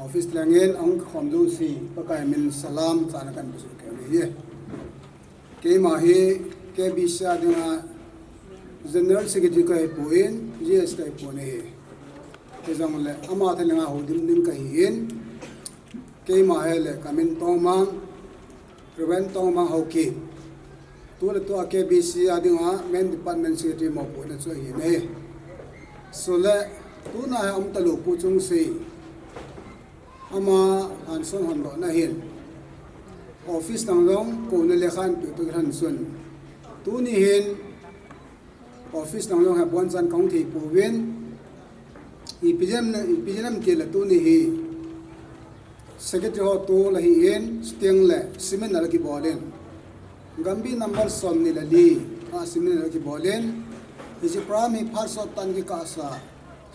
office thalheng in ahung kikhom jouse Pakai min salam chana kahin pesoh kei uve. Keima hi K B C a dinga General Secretary kahipon, G S kahipon ahi. Hijongle ama thalheng a houlim ding kahin, keima hile kamin Tongmang, Reverend Tongmang Haokip. Tuletua K B C a dinga Main Department Secretary mopohna chu ahin ahi. Chule tuna hi aumtalou Pu Chungsei, ama lhansong hondohna hin office lang jong kouna lekha eipeh toh kilhon chun, tuni hin office lang jong hi abonchan kahung thei pouvin, ipi jeh ham, ipi jeh ham tile tuni hi secretary ho tol ahin, chuteng le seminar akibol in, Gambih number somni le li a seminar akibol in, hiche program hi phat sot tah in kikahsa,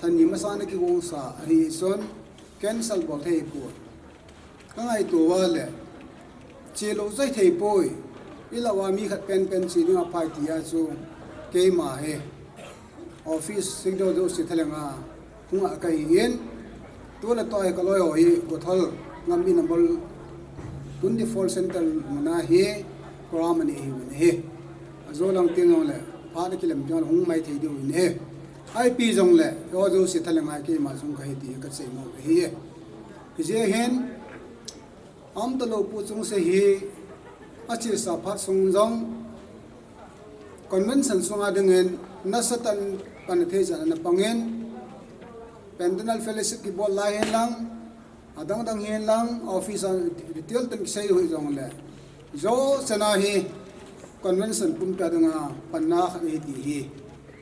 lhani masang in kigongsa ahi chun cancel bol thei pon. Ka ngaito uva le, che lou jai thei poi, i lau a mi khat penpen che ding a phai ti a chu, keima hi office signal jouse thalheng a hung a ka hi in, tu le tu a hi ka loi ho hi Gothol Ngammi number twenty-four central mun a hi program anei hi un hi. A jo lang teng jong le, phat a kilem teng le hung mai thei diu in hi. Ipi jong le, ho jouse thalheng a keima jong ka hi ti ka sei mo hi. Hijeh hin, Umtalou Pu Chungse hi a chesa phat sung jong convention sunga dingin nasatah in pan a thei jat ana pangin, Pentanal Fellowship kibol lai hin lang, adang dang hin lang, office a detail tah in kisei u hi jong le, jo chena hi convention pumpi a dinga panna khat hi ti hi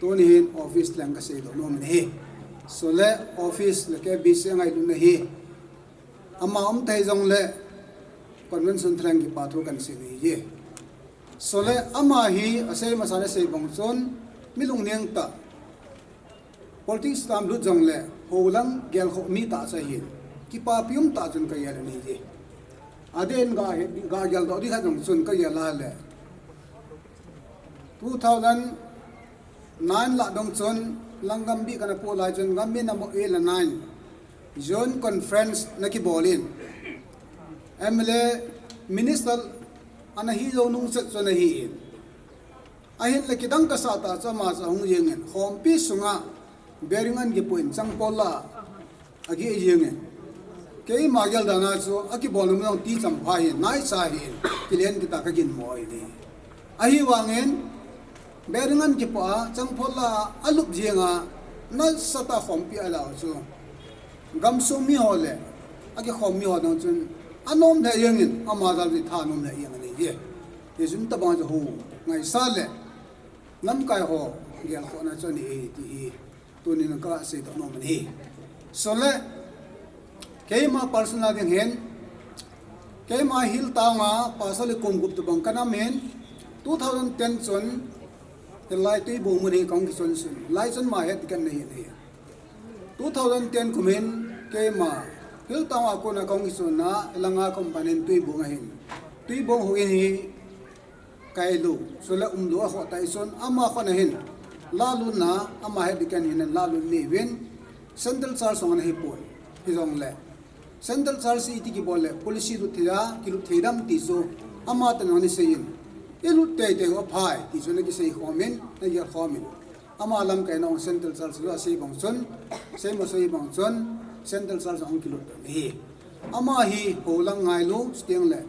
tuni hin office lang ka seidoh nom in hi. Chule office le K B C a ngailutna hi, ama um thei jong le convention thalheng kipa thu kan sei ni hi. Chule ama hi a sei masa le sei bang chun mi lungneng tah, politics tam lut jong le ho lang gelkhoh mi tah chu ahin, kipapi um tah chun ka gel ni hi. Adeh in ga, ga geldoh di khat jong chun ka gel a le two thousand nine lah dong chun Langam bih kana po lai chun Ngammi number eight le nine Joint Conference na kibol in, M L A, Minister ana hi jou nung chet chun ahi in. Ahin le kidang ka sah tah chu ama chu ahung jeng in, khompi sunga bearing ana kipoh in, changpol la a geh jeng in. Keima gel dan a chu a kibol nom jong ti cham pha hi, naicha hi in, kilen kita ka ginmo ahi. Ahivangin, bearing ana kipoh a, changpol la a lup jeng a, nasatah khompi a lau chu gamsung mi ho le a kikhom mi ho dang chun anom lheh jeng in, ama jal chu thanom lheh jeng ahi. Hijeh chun tabang chu ho ngaisah le lamkai ho gelkhohna chu anei ti hi tunin ka seidoh nom in hi. Chule keima personal ding hin, keima Hill Town a pastor le kum gup tabang ka nam in, two thousand ten chun hilai Tuibong mun hi ka hung kichon sun, lai chun ama het kan nei hi. Two thousand ten kum hin keima Hill Town a kona ka hung kichon a, langa company in Tuibong ahin, Tuibong houin hi kai lou, chule umlou a khoh tai chun ama khut a hin, lalutna, ama het ding kan hin lalut nei uvin, Central Church jong ana hi pon. Hijong le Central Church iti kibol le policy lut thei a, kilut thei dem ti chu ama toh ana sei in, i lut teitei u aphai ti chu ana kisei khom in, ana gel khom in. Ama lamkaina jong Central Church chu asei bang chun, sei mo sei bang chun, Central Church jong kilut ahi. Ama hi ho lang ngailu, chuteng le,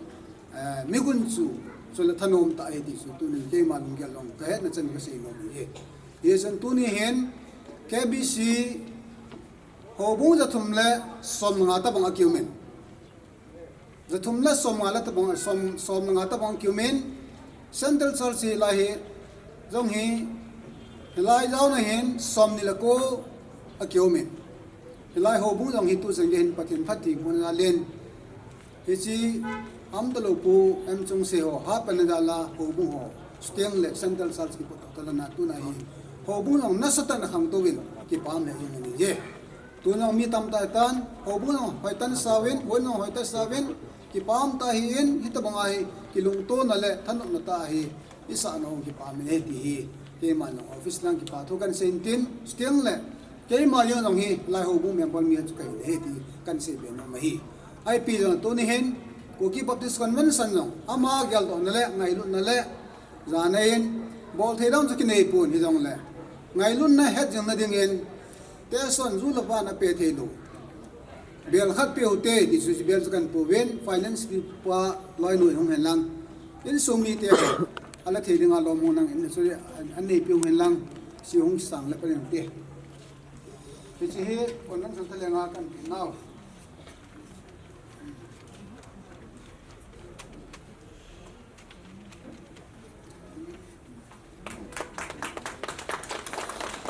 eh, migun chu, chule thanom tah ahi ti chu tunin keima lunggel jong ka hetna chan ka sei nom ahi. Hijeh chun tuni hin K B C houbung jathum le som nga tabang akium in. Jathum le som nga le tabang, som, som nga tabang kium in, Central Church hilai hi jong hi, hilai jaona hin som ni le ko akium in. Hilai houbung jong hi tuchan gei hin Pathen phattheibohna jal in, hiche Umtalou Pu M Chungse ho hapanna jal a houbung ho, chuteng le Central Church kipoh tah tah lana tuna hi houbung jong nasatah in akhangtou in, kipah lheh jeng in ahi. Tun jong mi tamtah ahitan, houbung jong hoitah in asauvin, houin jong hoitah in asauvin, kipah tah ahin, hitabang a hi kilungtona le thanopna tah a hi isah nau kipah in ahi ti hi, keima jong office lang kipa thu kan sei in tin, chuteng le keima jong jong hilai houbung member mi chu kahi in ahi ti kan seibe nom ahi. Ipi jong tuni hin Kuki Baptist Convention jong ama geldohna le ngailutna le jana in bol thei dang chu kinei pon, hijong le ngailutna hetjingna dingin Teson ju le van ape thei lou. Bel khat pe u hite, ti chu bel chu kan pe uvin, finance pi pa loi noi hung hen lang. Insung mite, ala thei dinga lom hung nang in chu an, an neipi hung hen lang, si hung sang le pa ding te. Hiche hi, kon nang sang tha le nga kan pe nau.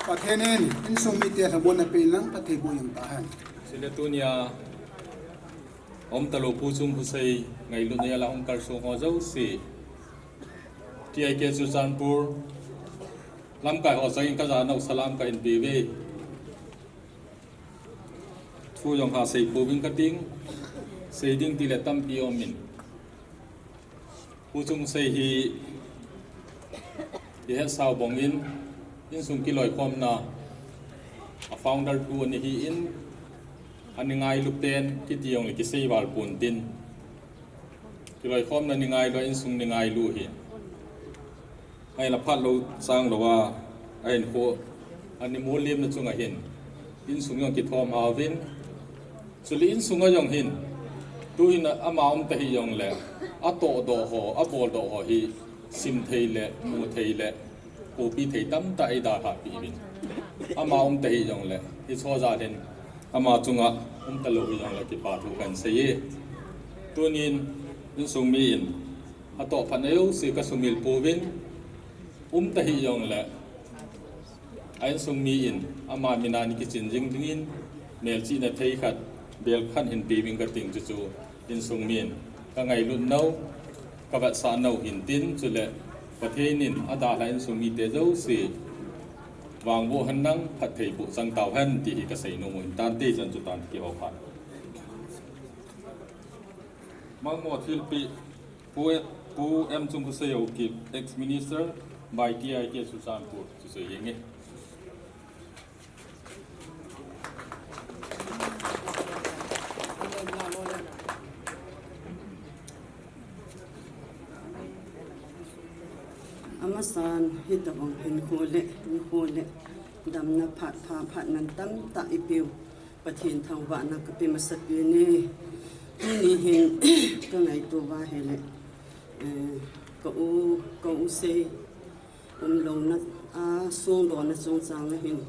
Pathen in insung mite lhamonna pe in lang phatthei boh jing tahen. Chule tunia Umtalou Pu Chungse ngailutna jal a hung kalsong ho jouse, T I K Churachandpur lamkai ho changin ka jana u salam kahin pe uve. Thu jong ha sei pouving kating. Seiding tile tampi aumin, Pu Chungkusei hi ihetsau bangin, insung kiloikhomna a founder pu anahin, ani ngailu pen kiti jongle kisei val pontin, kiloikhomna ni ngailu, insung ni ngailu hi ahinla phat lou chang louva, ahinkho ani molhemna chunga hin insung jong kithom hauvin, chule insunga jong hin tuhin ama um tahih jongle, atohdoh ho, aboldoh ho hi simthei le muthei le kopi thei tamtah eidalhah peh uvin. Ama um tahih jongle hicheho jal hin ama chunga umtalou hijongle kipa thu kahin seiye. Tunin insung mi in atohphatna jouse kasumil pouvin, um tahih jongle a insung mi in ama mina ana kichin jing dingin, melchihna thei khat, bel khat hin peuving kating, chuchu insung mi in kangailut nau, kavetsah nau hintin, chule Pathen in adalhah insung mite jouse vangboh henlang, phatthei boh chang tauhen ti hi kaseinom u hintante, chan chu tan kihou phat. Mangmo thilpeh, Pu, Pu M Chungkusei Haokip, ex-minister, by T I K Churachandpur, chu sei jenge. Amasan, hitobang hinkho le, hinkho le damna phat pha, phat man tamtah eipeu Pathen thangvahna kape masapen e. Tuni hin kangaito uva ahile, eh, ka u, ka u Sei umlouna a songdohna chungchang ahin,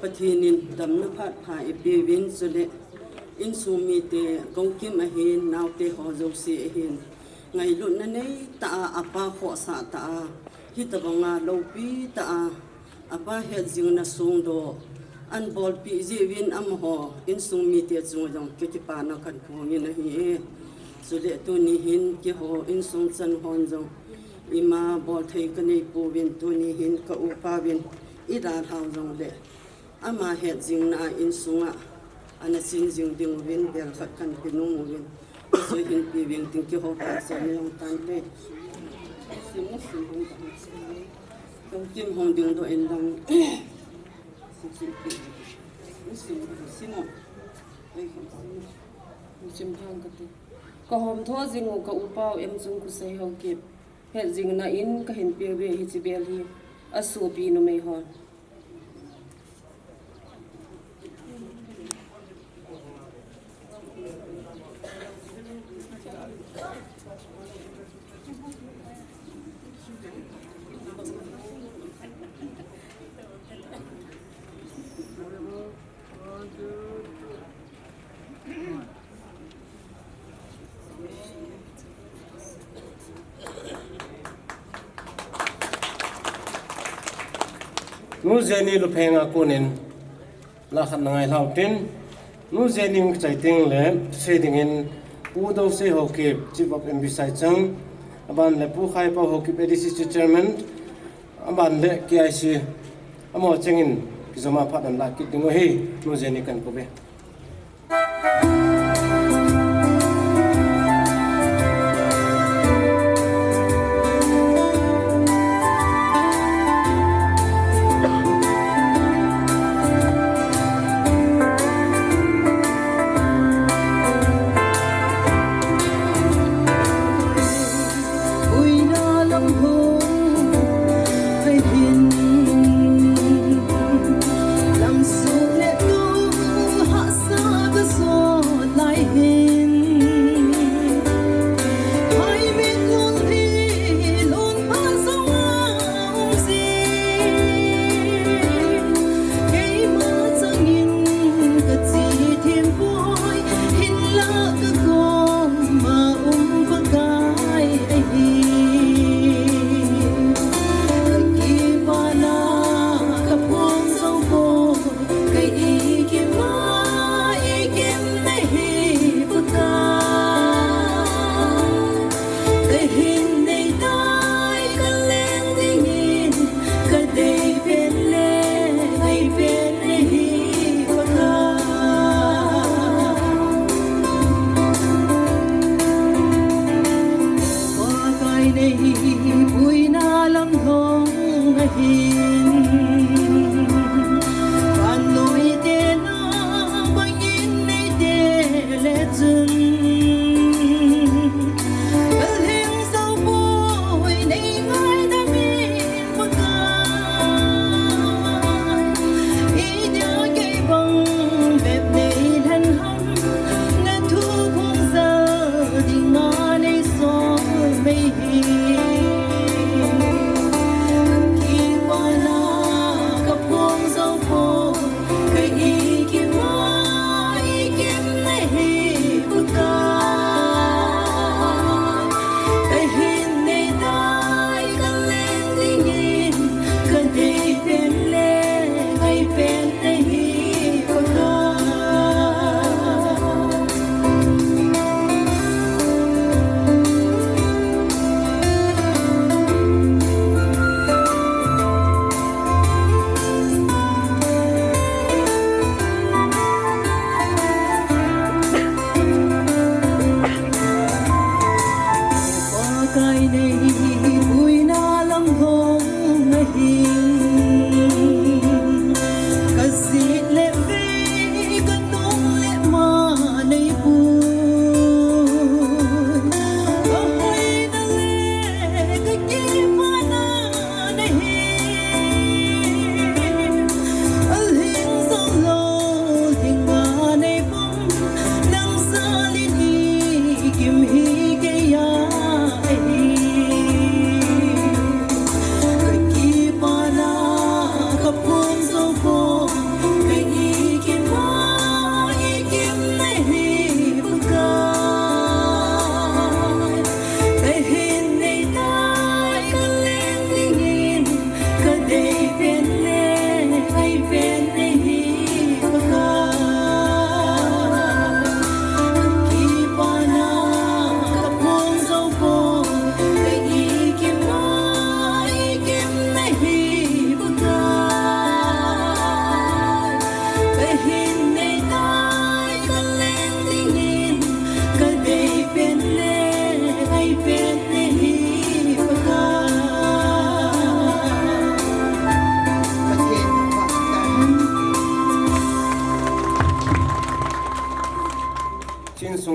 Pathen in damna phat pha eipeuvin, chule insung mite, Haokip ahin, naote ho jouse ahin, ngailutna neitah a, apa khohsah tah a, hitobanga loupi tah a, apa hetjingna songdoh ana bolpeh jeh uvin amaho insung mite chunga jong kakipana kahin phongin ahi e. Chule tuni hin keiho insung chan hon jong ima bolthei kanei pouvin, tuni hin ka upa uvin eidalhau jongle, ama hetjingna a insunga ana chin jing ding uvin bel khat kahin penom uvin, hiche hin peuving tin keiho pachatna jong tante. Sim, sim, sim. Haokip hung dingdoh inlang. Sim, sim, sim. Kahomtho jing u ka upa u M Chungkusei Haokip hetjingna in kahin peuve hiche bel hi, asopi numei hon. Nu Jenny Luphenga konin la khat na ngai lhau tin, Nu Jenny in kachai teng le, sei dingin Pu Dousei Haokip, Chief of M B Saichang, aban le Pu Khaipau Haokip, A D C Chairman, aban le K I C, amaho chengin kijoma phat ana la kit ding u ahi. Nu Jenny kahin kou ve.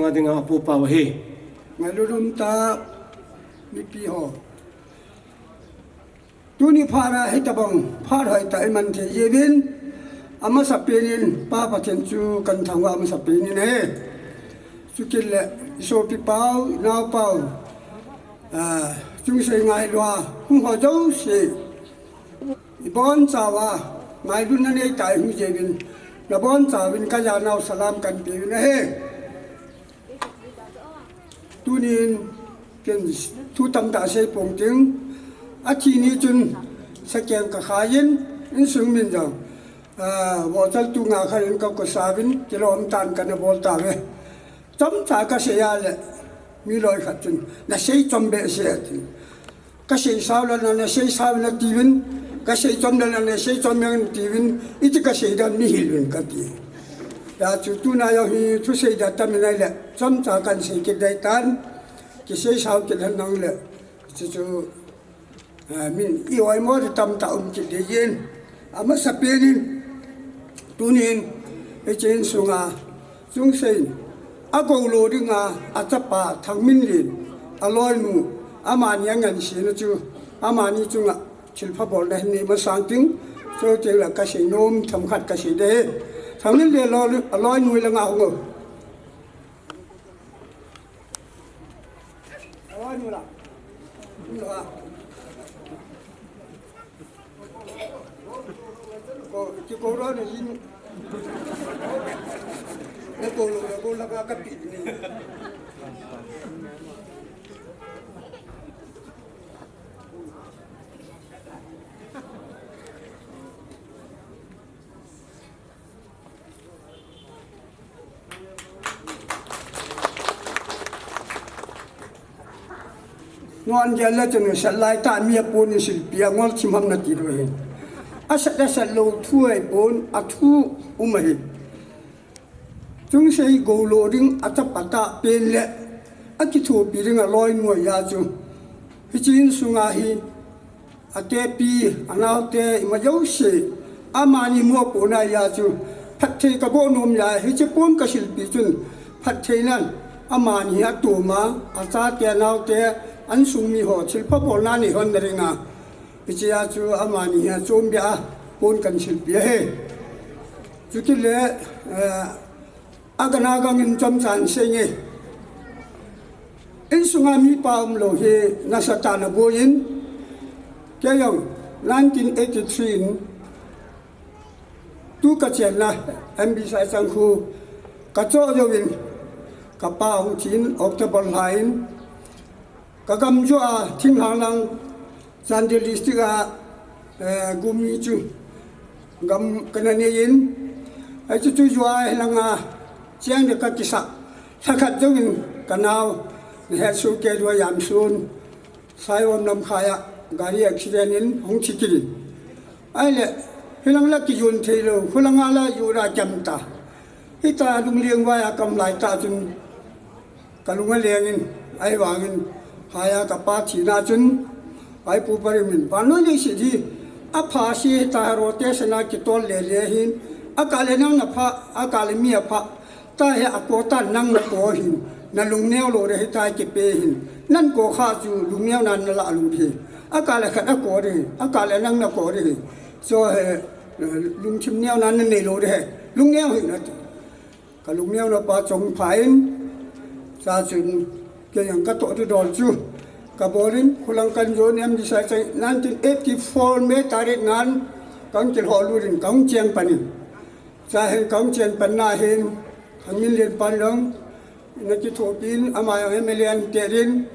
Dinga apu pau ahi. Ngailut umtah mipi ho. Tuni phat a hitabang phat hoitah iman thei jiuvin, amasapen in Pa Pathen chu kathangvah amasapen in ahi. Chukit le isopi pau, inao pau, ah, chungsei ngailua hung ho jouse, ibonchauva ngailutna neitah ihung jiuvin, nabonchauvin kajanau salam kapeuvin ahi. Tunin ken thu tamtah seipong ting, athi ni chun sakeng kakhai in, insung min jong, ah, vohchal tunga khat in kakosauvin, kilom tah in kana bol tauve. Chomcha kasei a le, mi loi khat chun, nasei chom behseh ati. Kasei sao le nasei sao in atiuvin, kasei chom le nasei chom in atiuvin, iti kasei dan mihil uvin kati. Hijeh chun tuna jong hi thusei dan tamin ahile, chomcha kahin sei kit ding ahitan, kisei sao kit hen lang le, chuchu, ah, min i-oimo tamtah um kit ding ahin. Amasapen in, tunin, hiche insunga, chungsei in, agoulou dinga, achapa Thangminlen, aloinu, amani angansena chu, amani chunga thilpha bolna hin nei masang ting, chuteng le kasei nom themkhat kasei ding ahi. Thangminlen lo, aloinu langa hung o. Aloinu la. Ko, kikou lou na jin. Nakou lou, nakou lou ka kapi ni. Nuan gel le chun sat lai tah mi apon in silpi angol thim ham nati lou ahi. Asat asat lou thu ahipon, athu um ahi. Chungsei goulou ding achapa tah pen le akithopi ding aloinu ahi a chu. Hiche insunga hi atepi, anaote, ima jouse, amani mopohna ahi a chu, phatthei kaboh nom ahi a, hiche pon kasilpi chun, phattheinan, amani hi atom a, achate, anaote, insung mi ho, thilpha bolna nei lhon na dinga, hiche a chu, amani hi achom beh a, pon kahin silpi ahi. Chukit le, eh, Agana gangin chomcha in sei nge. Insunga mipa umlou hi nasatah in aboi in, kei jong nineteen eighty-three in tu kachenna M B Saichang khu kachoh jouvin, kapa hung thi in October lha in, kagam joh a thinglhang lang Chandel District a, eh, Gummi chu gam kana nei in, ahi chu chu joh a hilanga cheng ding kakisah, lhakhat jouvin kanao, nahet soh kei diu ajamsun, Saiom lamkhai a gari accident in hung thi kit in. Ahile, hilang la kijon thei lou, khulanga la jona kiam ta. Hitia lungleng vai a kaum lai tah chun, kalung aleng in, ahivangin, hia kapa thina chun, ai pu parim in, vannoi leiset hi, apha se ta rotation a kitol le le hin, akah le nang napha, akah le mi apha, tahi akou tan nang nakou hin, nalung neo lou ding ahi tia kipe hin, nang kou kha chu lungneo nan nalah lou ding ahi, akah le khat akou ding ahi, akah le nang nakou ding ahi, chu hi, lungthim neo nan nanei lou ding ahi, lungneo hih in ati. Kalungneona pa chong pha in, chuchun kei jong katoh ding dol chu kabol in, khulang kajon M B Saichang nineteen eighty-four May tarik nga in kahung kilhoh lut in kahung cheng pan in. Chuin kahung cheng pan na hin, Thangminlen pan jong ina kithopi in, ama jong M L A ahin tet in,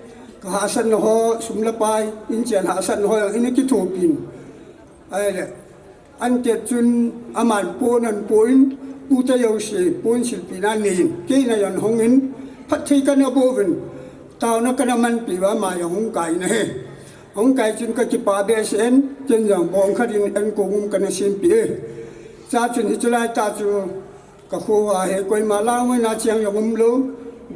kahahsatna ho, sum le pai, inchen hahsatna ho jong ina kithopi in. Ahile, ahin tet chun aman pon ahin po in, pute jouse, pon silpina anei in, kei in ahin hong in, phatthei kana boh uvin, taona kana manpi uva, ama jong hung kai in ahi. Hung kai chun kakipah behseh in, ken jong bong khat in an kong um kana sempeh e. Chuchun hiche lai tah chu, kakho a hi koima langmai na cheng jong umlou,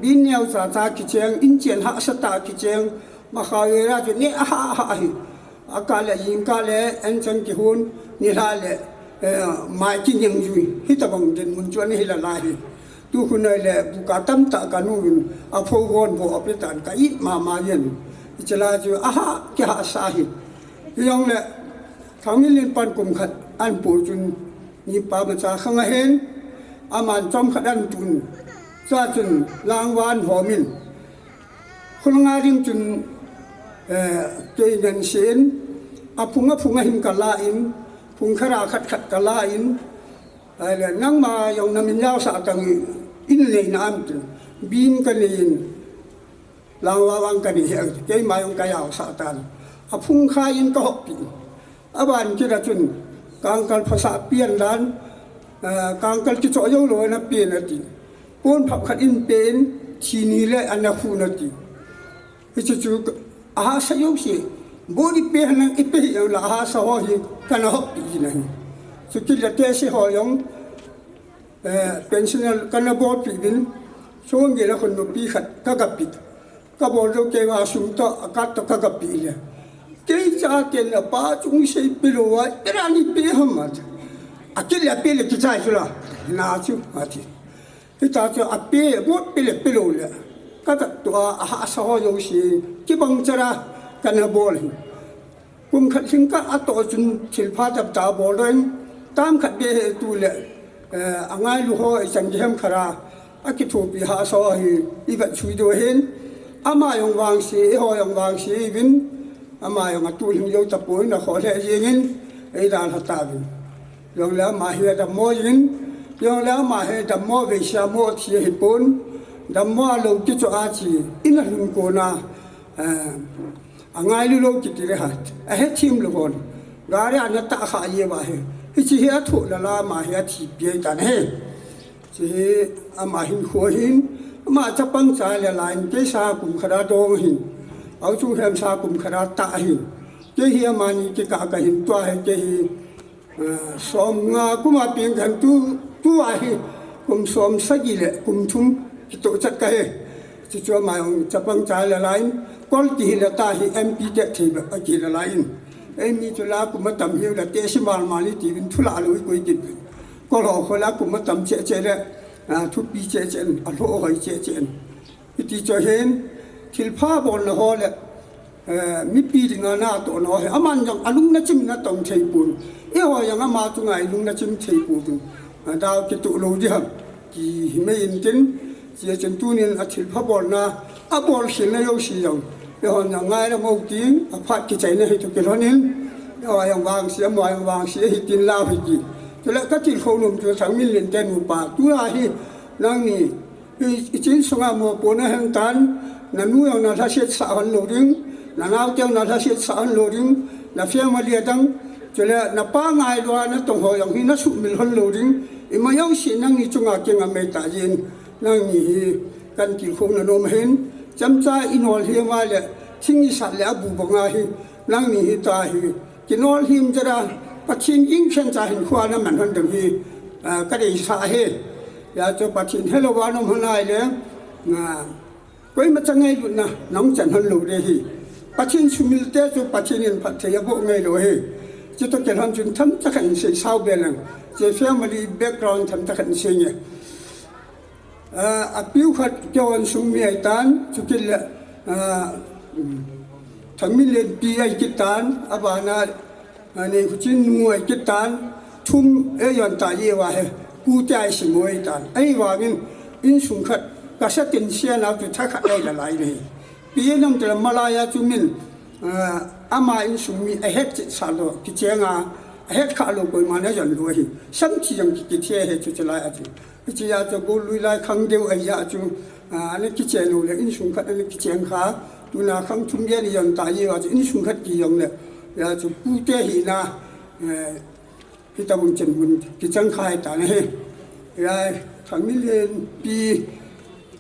bin neo cha cha kicheng, inchen hahsa tah kicheng, makhao area chu neh ahah hah ahi. Akah le jingkah le anchang kihon, nilhah le, eh, mai kingeng jui, hitabang dinmun chu ana hi lala hi. Tu khun ahile buka tamtah kanu in apho gon bo apetan ka it mama jeng. Hiche lai chu aha kihahsa hi. Hijongle Thangminlen pan kum khat ahin po chun nipa macha khang ahin, aman chomkhat ahin tun. Chua chun Langva ahin hom in. Khulnga ding chun, eh, kei ngen sen, aphung aphung ahin kala in, phung khat a khat khat kala in, ahile nangma jong namin jaosah tan, in neina ham tin, bin kanei in, Langva vang kanei ahi, keima jong kajaosah tan. Aphung khai in kahoppi. Aban kit a chun, kangkal phasah pen dan, eh, kangkal kichoh jou lou napen ati. Pon phap khat in pen, thi ni le ana khun ati. Hiche chu ahahsa jouse. Body pe hanang ipe hih jongle ahahsa ho hi kana hoppi jin ahi. Chukit le tehse ho jong, eh, pensioner kana bolpi uvin. Song gel a khun nupi khat kagape. Kabol jou kei uva sum toh, a card toh kagape le. Kei chaten apa chung seipeh lou uva, ipi dan ipe ham ati. Akit le ape le kichai chu la. Na chu ati. Hita chu ape, bot pe le pe lou le. Kavet tua, ahahsa ho jouse, kibang chera kana bol hi. Kum khat lhing kah atoh chun thilpha tamtah abol doh in, tam khat beh hi tu le, eh, angailu ho ichan gei ham khat a, akithopi hahsa ho hi ivet sui diu ahin, ama jong vangse, eiho jong vangse uvin, ama jong atuh lhing jou tapon, akhoh lheh jeng in, eidalha tauvin. Jongle ama hi adammo jeng in, jongle ama hi dammo veise a mo thi ahipon, dammo a lou kichoh a che in alhun kon a, eh, angailu lou kiti le hat, ahethem lou hon. Gari a ana tah kha jeng uva hi. Hiche hi athoh lala ama hi athipi ahitan ahi. Hiche hi ama hinkho ahin, ama chapang chai le lai in, kei sa kum khat a dong ahin. Au chung hem sa kum khat a tah ahin. Kei hi amani kikah kahin, tua hi kei hi, ah, som nga kum a peng kahin tu, tua hi kum som sagi le kum thum kitoh chat kahi. Chuchu ama jong chapang chai le lai in, kol kihi le ta hi M P te thei bep akihi le lai in. Eimi chu la kum atam hiu le tehse mal mal iti uvin, thu la lou ikoi kit uvin. Kol ho kho la kum atam cheh cheh le, ah, thupi cheh cheh in, alhoh hoi cheh cheh in. Hiti chu ahin, thilpha bolna ho le, eh, mipi dinga natohna ho hi, aman jong alung nachim in atong thei pon. Eiho jong ama chunga ilung nachim thei pon. Ah, dau kitoh lou ding ham. Ti hi mai intin, hiche chun tunin athilpha bolna, abolkhelna jouse jong. Eihon jong ngaidam u tin, aphat kichaina hi toh kilhon in. Eiho jong vangse, amaho jong vangse, hitin lau hiti. Chule katilkhou nom chu Thangminlen te nupa. Tua hi, nangni, i, ichin sunga mopo nahitan, nanu jong nalhasetsah hon lou ding, nanao te jong nalhasetsah hon lou ding, na family adang, chule napa ngailu a natong ho jong hi nasuhmil hon lou ding, ima jouse nangni chunga kinga mai ta jin, nangni hi katilkhouna nom ahin, chomcha inol hima le, thing isat le abu banga hi, nangni hi ta hi, kinol him jera, Pathen in khencha hinkho a naman hon ding hi, ah, kadeisah ahi. Hijeh chun Pathen helou a naum hon ahile, ah, koima cha ngailutna nahung chan hon lou ding ahi. Pathen sumil te chu Pathen in phatthei aboh ngai lou ahi. Chutoh kilhon chun themcha khat in seisao be leng. Hiche family background themcha khat in seinge. Ah, apiu khat keiho insung mi ahitan, chukit le, ah, Thangminlen pi ahi kit tan, abana, ah, Neikhuchin nu ahi kit tan, thum eijon tah jeh uva hi, pu te ahi sim u ahitan. Ahivangin, insung khat, kasa tin sia nau chu thakhat ahi nalai ahi. Pi nom tile malai a chu min, ah, ama insung mi ahet cheh sah lou, kicheng a, ahet kha lou koiman ajon lou ahi. Samthi jong ki, kithi ahi chu chulai a chu. Hiche a chu golui lai khang deu ahi a chu, ah, ana kichen u le insung khat ana kichen kha, tuna khang thum jen ijon ta jeh uva chu insung khat kijong le, hijeh chun pu te hina, eh, hitabang chen mun kichang kha ahitan ahi. Hijeh a Thangminlen pi,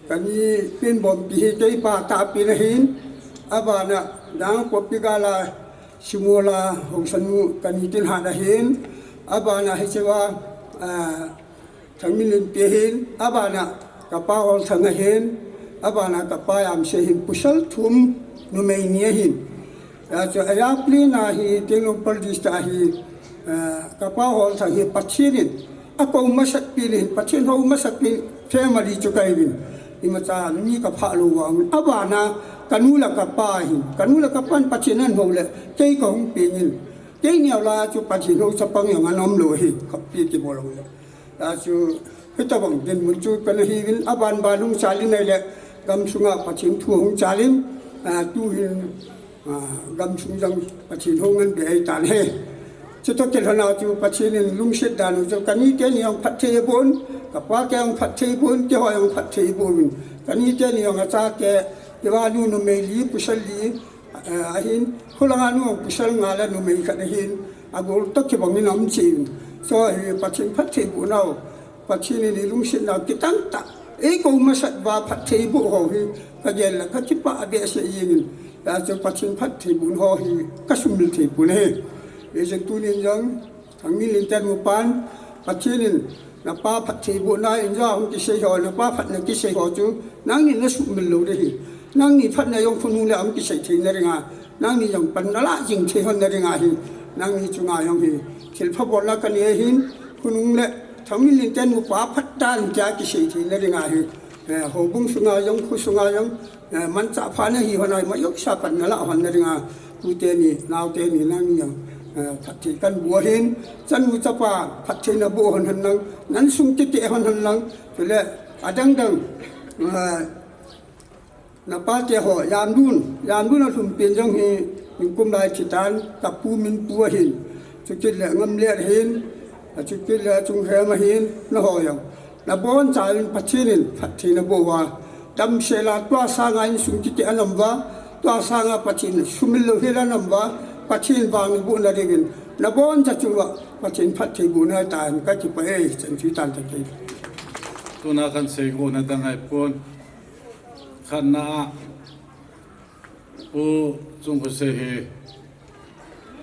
kani Penbompi hi kei pa tahpi na ahin, abana Dangkopi gal a Simola Haosanu kani tin hat ahin, abana hichea, ah, Thangminlen pi ahin, abana kapa Holthang ahin, abana kapa Jamse ahin, pasal thum numei ni ahin. Hijeh chun airplane a hi Tengnoupal district a hi, eh, kapa Holthang hi Pathen in Akou masat pi le hin, Pathen hou masat pi family chu kahiuvin. Imacha mi kaphah lou vang. Abana kanu le kapa hin, kanu le kapan Pathen ahin hou le, kei kahung pengin. Kei neo la chu Pathen hou chapang jong ana umlou hi, kapi kibol lou le. Achu, hitabang dinmun chu kana hiuvin, aban ban hung chalin ahile, gamsunga Pathen thu hung chalin, a, tuhin, a, gamsung jong Pathen hou ngen be ahitan ahi. Chutoh kilhona chu Pathen in lungset dan u chu kani teni jong phatthei boh un, kapa te jong phatthei boh un, keiho jong phatthei boh uvin. Kani teni jong achate, keiva nu numei li, pasal li, eh, ahin, khulanga nu pasal nga le numei khat ahin, agol toh kibangin aum cheh in. Chu hi Pathen phatthei boh nau, Pathen in eilungset nau kitang tah. Eikou masat uva phatthei boh ho hi, kagel le kakipah behseh jengin. Hijeh chun Pathen phatthei boh ho hi, kasumil thei pon ahi. Hijeh chun tunin jong, Thangminlen te nupan, Pathen in napa phatthei boh na in jong hung kisei ho, napa phatna kisei ho chu, nangni nasumil lou ding ahi. Nangni phatna jong khonung le ahung kisei theina dinga, nangni jong pan nalah jing thei lhon na dinga hi, nangni chunga jong hi, thilpha bolna kanei ahin, khonung le Thangminlen te nupa phat dan tia kisei theina dinga hi, eh, houbung sunga jong, kho sunga jong, eh, manchah pha nahi lhon a, ima jouse a pan nalah lhon na dinga, tute ni, naote ni, nangni jong, eh, phatthei kahin boh ahin, chanu chapa phatthei naboh lhon hen lang, na insung kiti lhon hen lang, chule, adang dang, eh, napa te ho, Jamdun, Jamdun alhumpen jong hi, nikum lai thitan, kapu min Pu ahin, chukit le Ngamlet ahin, achukit le Chunghem ahin, nangho jong. Nabonchauvin Pathen in phatthei naboh uva, damsel a tua sanga insung kiti ana um uva, tua sanga Pathen sumil louhel ana um uva, Pathen vang naboh na diuvin, naboncha chunga Pathen phatthei boh na ahitan, kakipah e, chan chu hitan tah kei. Tuna kahin seikhomna dang ahipon, khatna a, Pu Chungkhosei hi,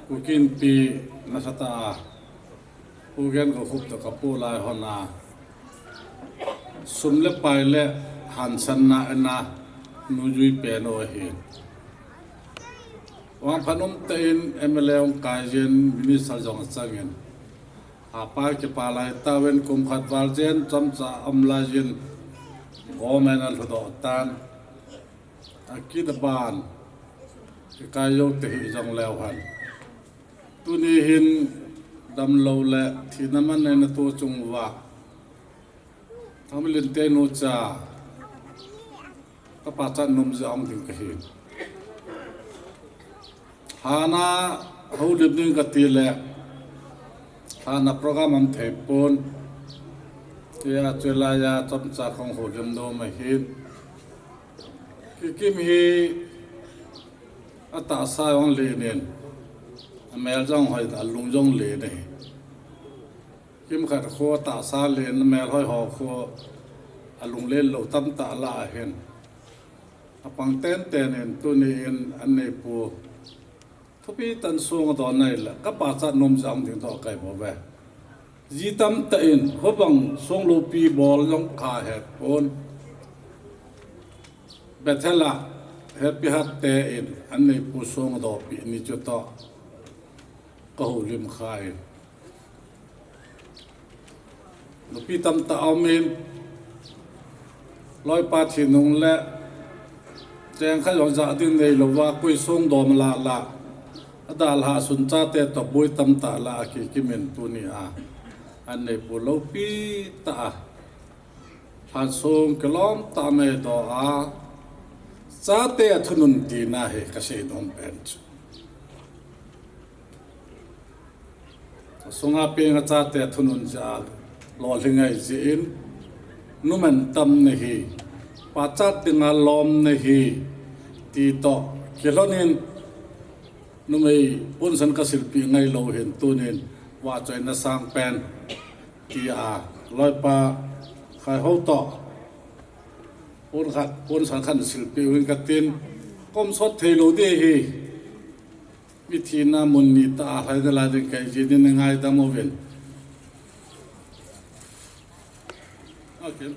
Kuki Inpi nasatah a, Pu Genkhokhop toh kapoh lai lhon a, sum le pai le hansanna in a, nungjui pen u ahin. Vangphat umtah in M L A hung kai jin, minister jong achangin, hapa kipa lai tauvin, kum khat val jen chomcha aum laijin, government alhuhdoh tan, akit aban, kikai jou tahih jongleu hen, tuni hin damlou le thina manneina toh chung uva, Thangminlen te nucha, kapachat nom jeh a hung ding kahi. Lhana houlim ding kati le, lhana program um thei pon, tia chulai a chomcha kahung houlim nom ahin. Kikim hi atahsa jong len in, amel jong hoi, alung jong len ahi. Kimkhat khu atahsa len, amel hoi ho khu alunglen lou tamtah lah ahin. Apang tenten in tuni in anneipu thupi tah in song adon ahile, kapachat nom jeh a hung ding toh kahi bouve. Ji tamtah in, hobang song loupi bol jong kahet pon. Bethel a, Happy Heart te in, anneipu song adohpeh ni chutoh kahoulim khan. Nupi tamtah aumin, loipa thi nung le, cheng khat jong jah ding neilouva, koi song dom lah lah, adalhah sun chate toh boi tamtah lah a Kikim in tuni a, anneipu loupi tah a, lhansong kilom tah a eidoh a, chate athunun tina hi kasei nom pen chu. Sunga peng a chate athunun jeh a lolhing ahi jeh in, numan tam nahi, pachat dinga lom nahi, ti toh kilhon in, numei ponsan kasilpeh ngailou hin tunin, vahchoina sangpen, tia loipa Khaihou toh, pon khat, ponsan khat silpeh uvin katin, kaum sot theilou ding ahi. Mi thina mun ni tah a lhai nalai ding kahi jeh in, ngaidam uvin. Okay.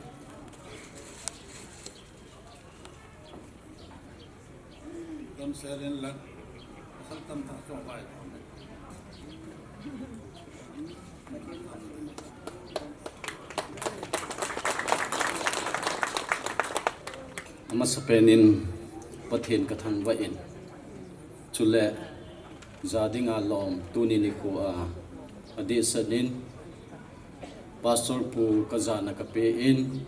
Damsel in la, pasal tamtah chu avai. Masapen in Pathen kathangvah in, chule ja dinga lom tuni nikho a adehset in Pastor Pu kajana kape in,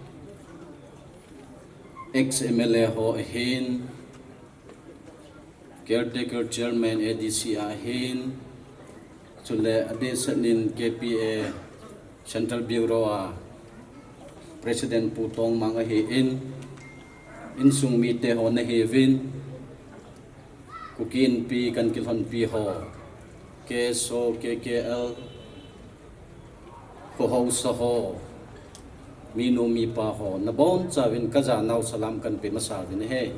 ex M L A ho ahin, Caretaker Chairman A D C ahin, chule adehset in K P A Central Bureau a President Pu Tongmang ahin, insung mite ho nahiuvin, Kuki Inpi kan kilhonpi ho, K S O, K K L, kho hausa ho, minu mipa ho, nabonchauvin kajanau salam kanpe masa uvin ahi.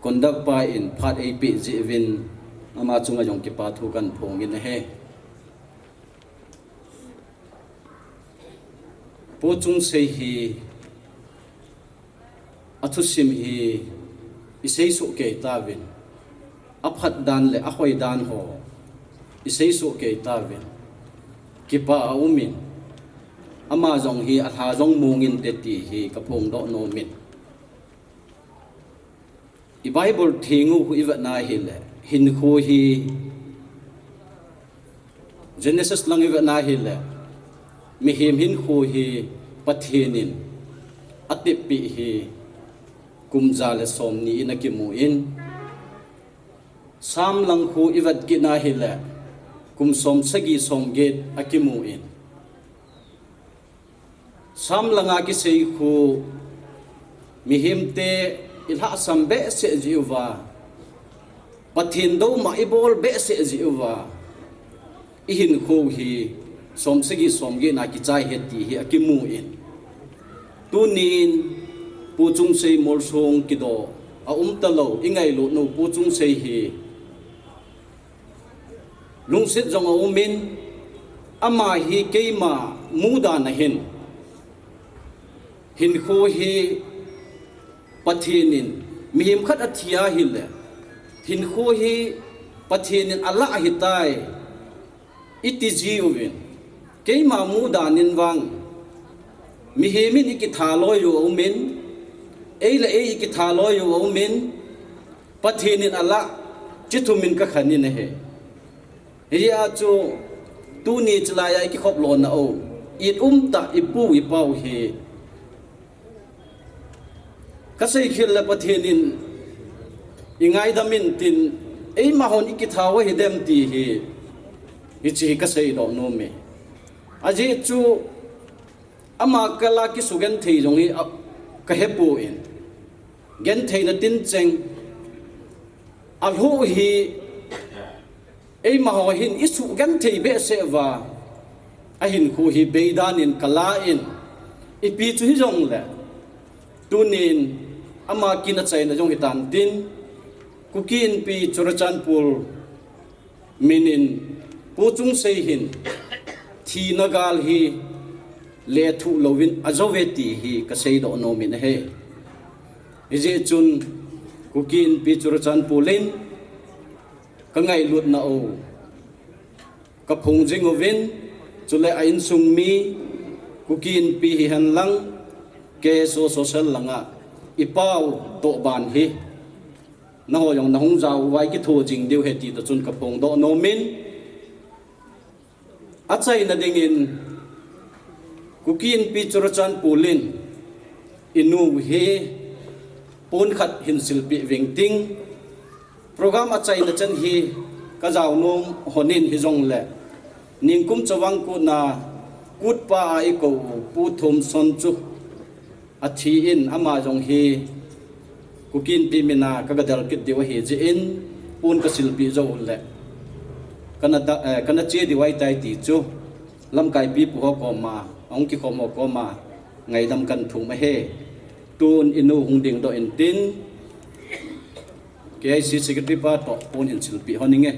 Conduct pa in phat eipeh jeh uvin ama chunga jong kipa thu kaphongin ahi. Pu Chungsei hi athusim hi isei soh kei tauvin, aphat dan le ahoi dan ho isei soh kei tauvin, kipa aumin, ama jong hi alha jong mong inte ti hi kaphongdoh nomin. I Bible theng u khu ivetna hile, hinkho hi, Genesis lang ivetna hile, mihem hinkho hi Pathen in ateppeh hi kum ja le somni in akimun, Psalm lang khu ivet kitna hile, kum somsagi somget akimun, Psalm langa kisei khu mihemte ilhahsam behseh jeh uva, Pathen douma ibol behseh jeh uva, ihinkho hi somsagi somgetna kichai ahi ti hi akimun, tunin Pu Chungsei molsong kidoh aumtalou, ingailutnau Pu Chungsei hi lungset jong aumin, ama hi keima mudan ahin, hinkho hi Pathen in, mihem khat athi ahile, hinkho hi Pathen in alah ahitai, iti jiuvin, keima mudan in vang, mihem in ikithaloi u aumin, ei le ei ikithaloi u aumin, Pathen in alah, chithumin kakhanin ahi. Hijeh a chu tuni chilai a ikikhop lona u, it umtah ipu ipau hi kasei khel le Pathen in ingaidam intin, eima hon ikithau ahidem ti hi, hiche hi kaseidoh nome. Ajeh chu ama kal a kisugenthei jong hi kahepon, gentheina tincheng, alhuh hi eimaho hin isugenthei behseh uva, ahinkho hi beidan in kalan, ipi chu hijongle, tunin ama kin achaina jong hitan tin, Kuki Inpi Churachandpur min in Pu Chungsei hin thina gal hi lethuh louvin ajouve ti hi kaseidoh nomin ahi. Hijeh chun Kuki Inpi Churachandpur in kangailutna u kaphong jing uvin, chule a insung mi, Kuki Inpi hihen lang, K S O social langa ipau toh ban hi nangho jong nahung jao uva ikitho jing diu ahi ti toh chun kaphongdoh nomin, achaina dingin Kuki Inpi Churachandpur in inu hi pon khat hin silpeh vengting, program achaina chan hi kajao nom honin hijongle, ningkum chavang kutna kutpa a ikou u Pu Thomson chu athi in, ama jong hi Kuki Inpi mina kagadel kit diu ahijeh in, pon kasilpeh jou le kana ta, eh, kana che diu ahitai ti chu lamkai pipu ho koma, ahung kikhom ho koma ngaidam kathum ahi. Tun inu hung dingdoh intin, K I C secretary pa toh pon hin silpeh hon inge.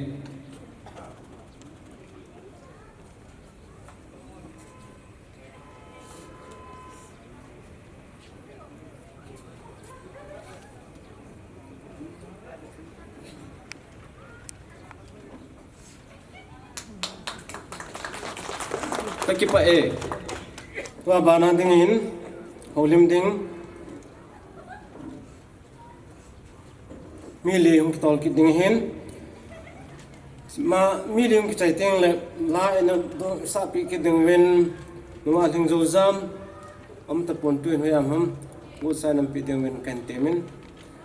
Kakipah e. Tua bana dingin, houlim ding, mi li hung kitol kit ding ahin. Ma, mi li hung kichai teng le, la ina do sapi kit ding uvin, numa Lhingzojam, um tapon tuin hoiya ham, go sai nampi ding uvin kahin temin.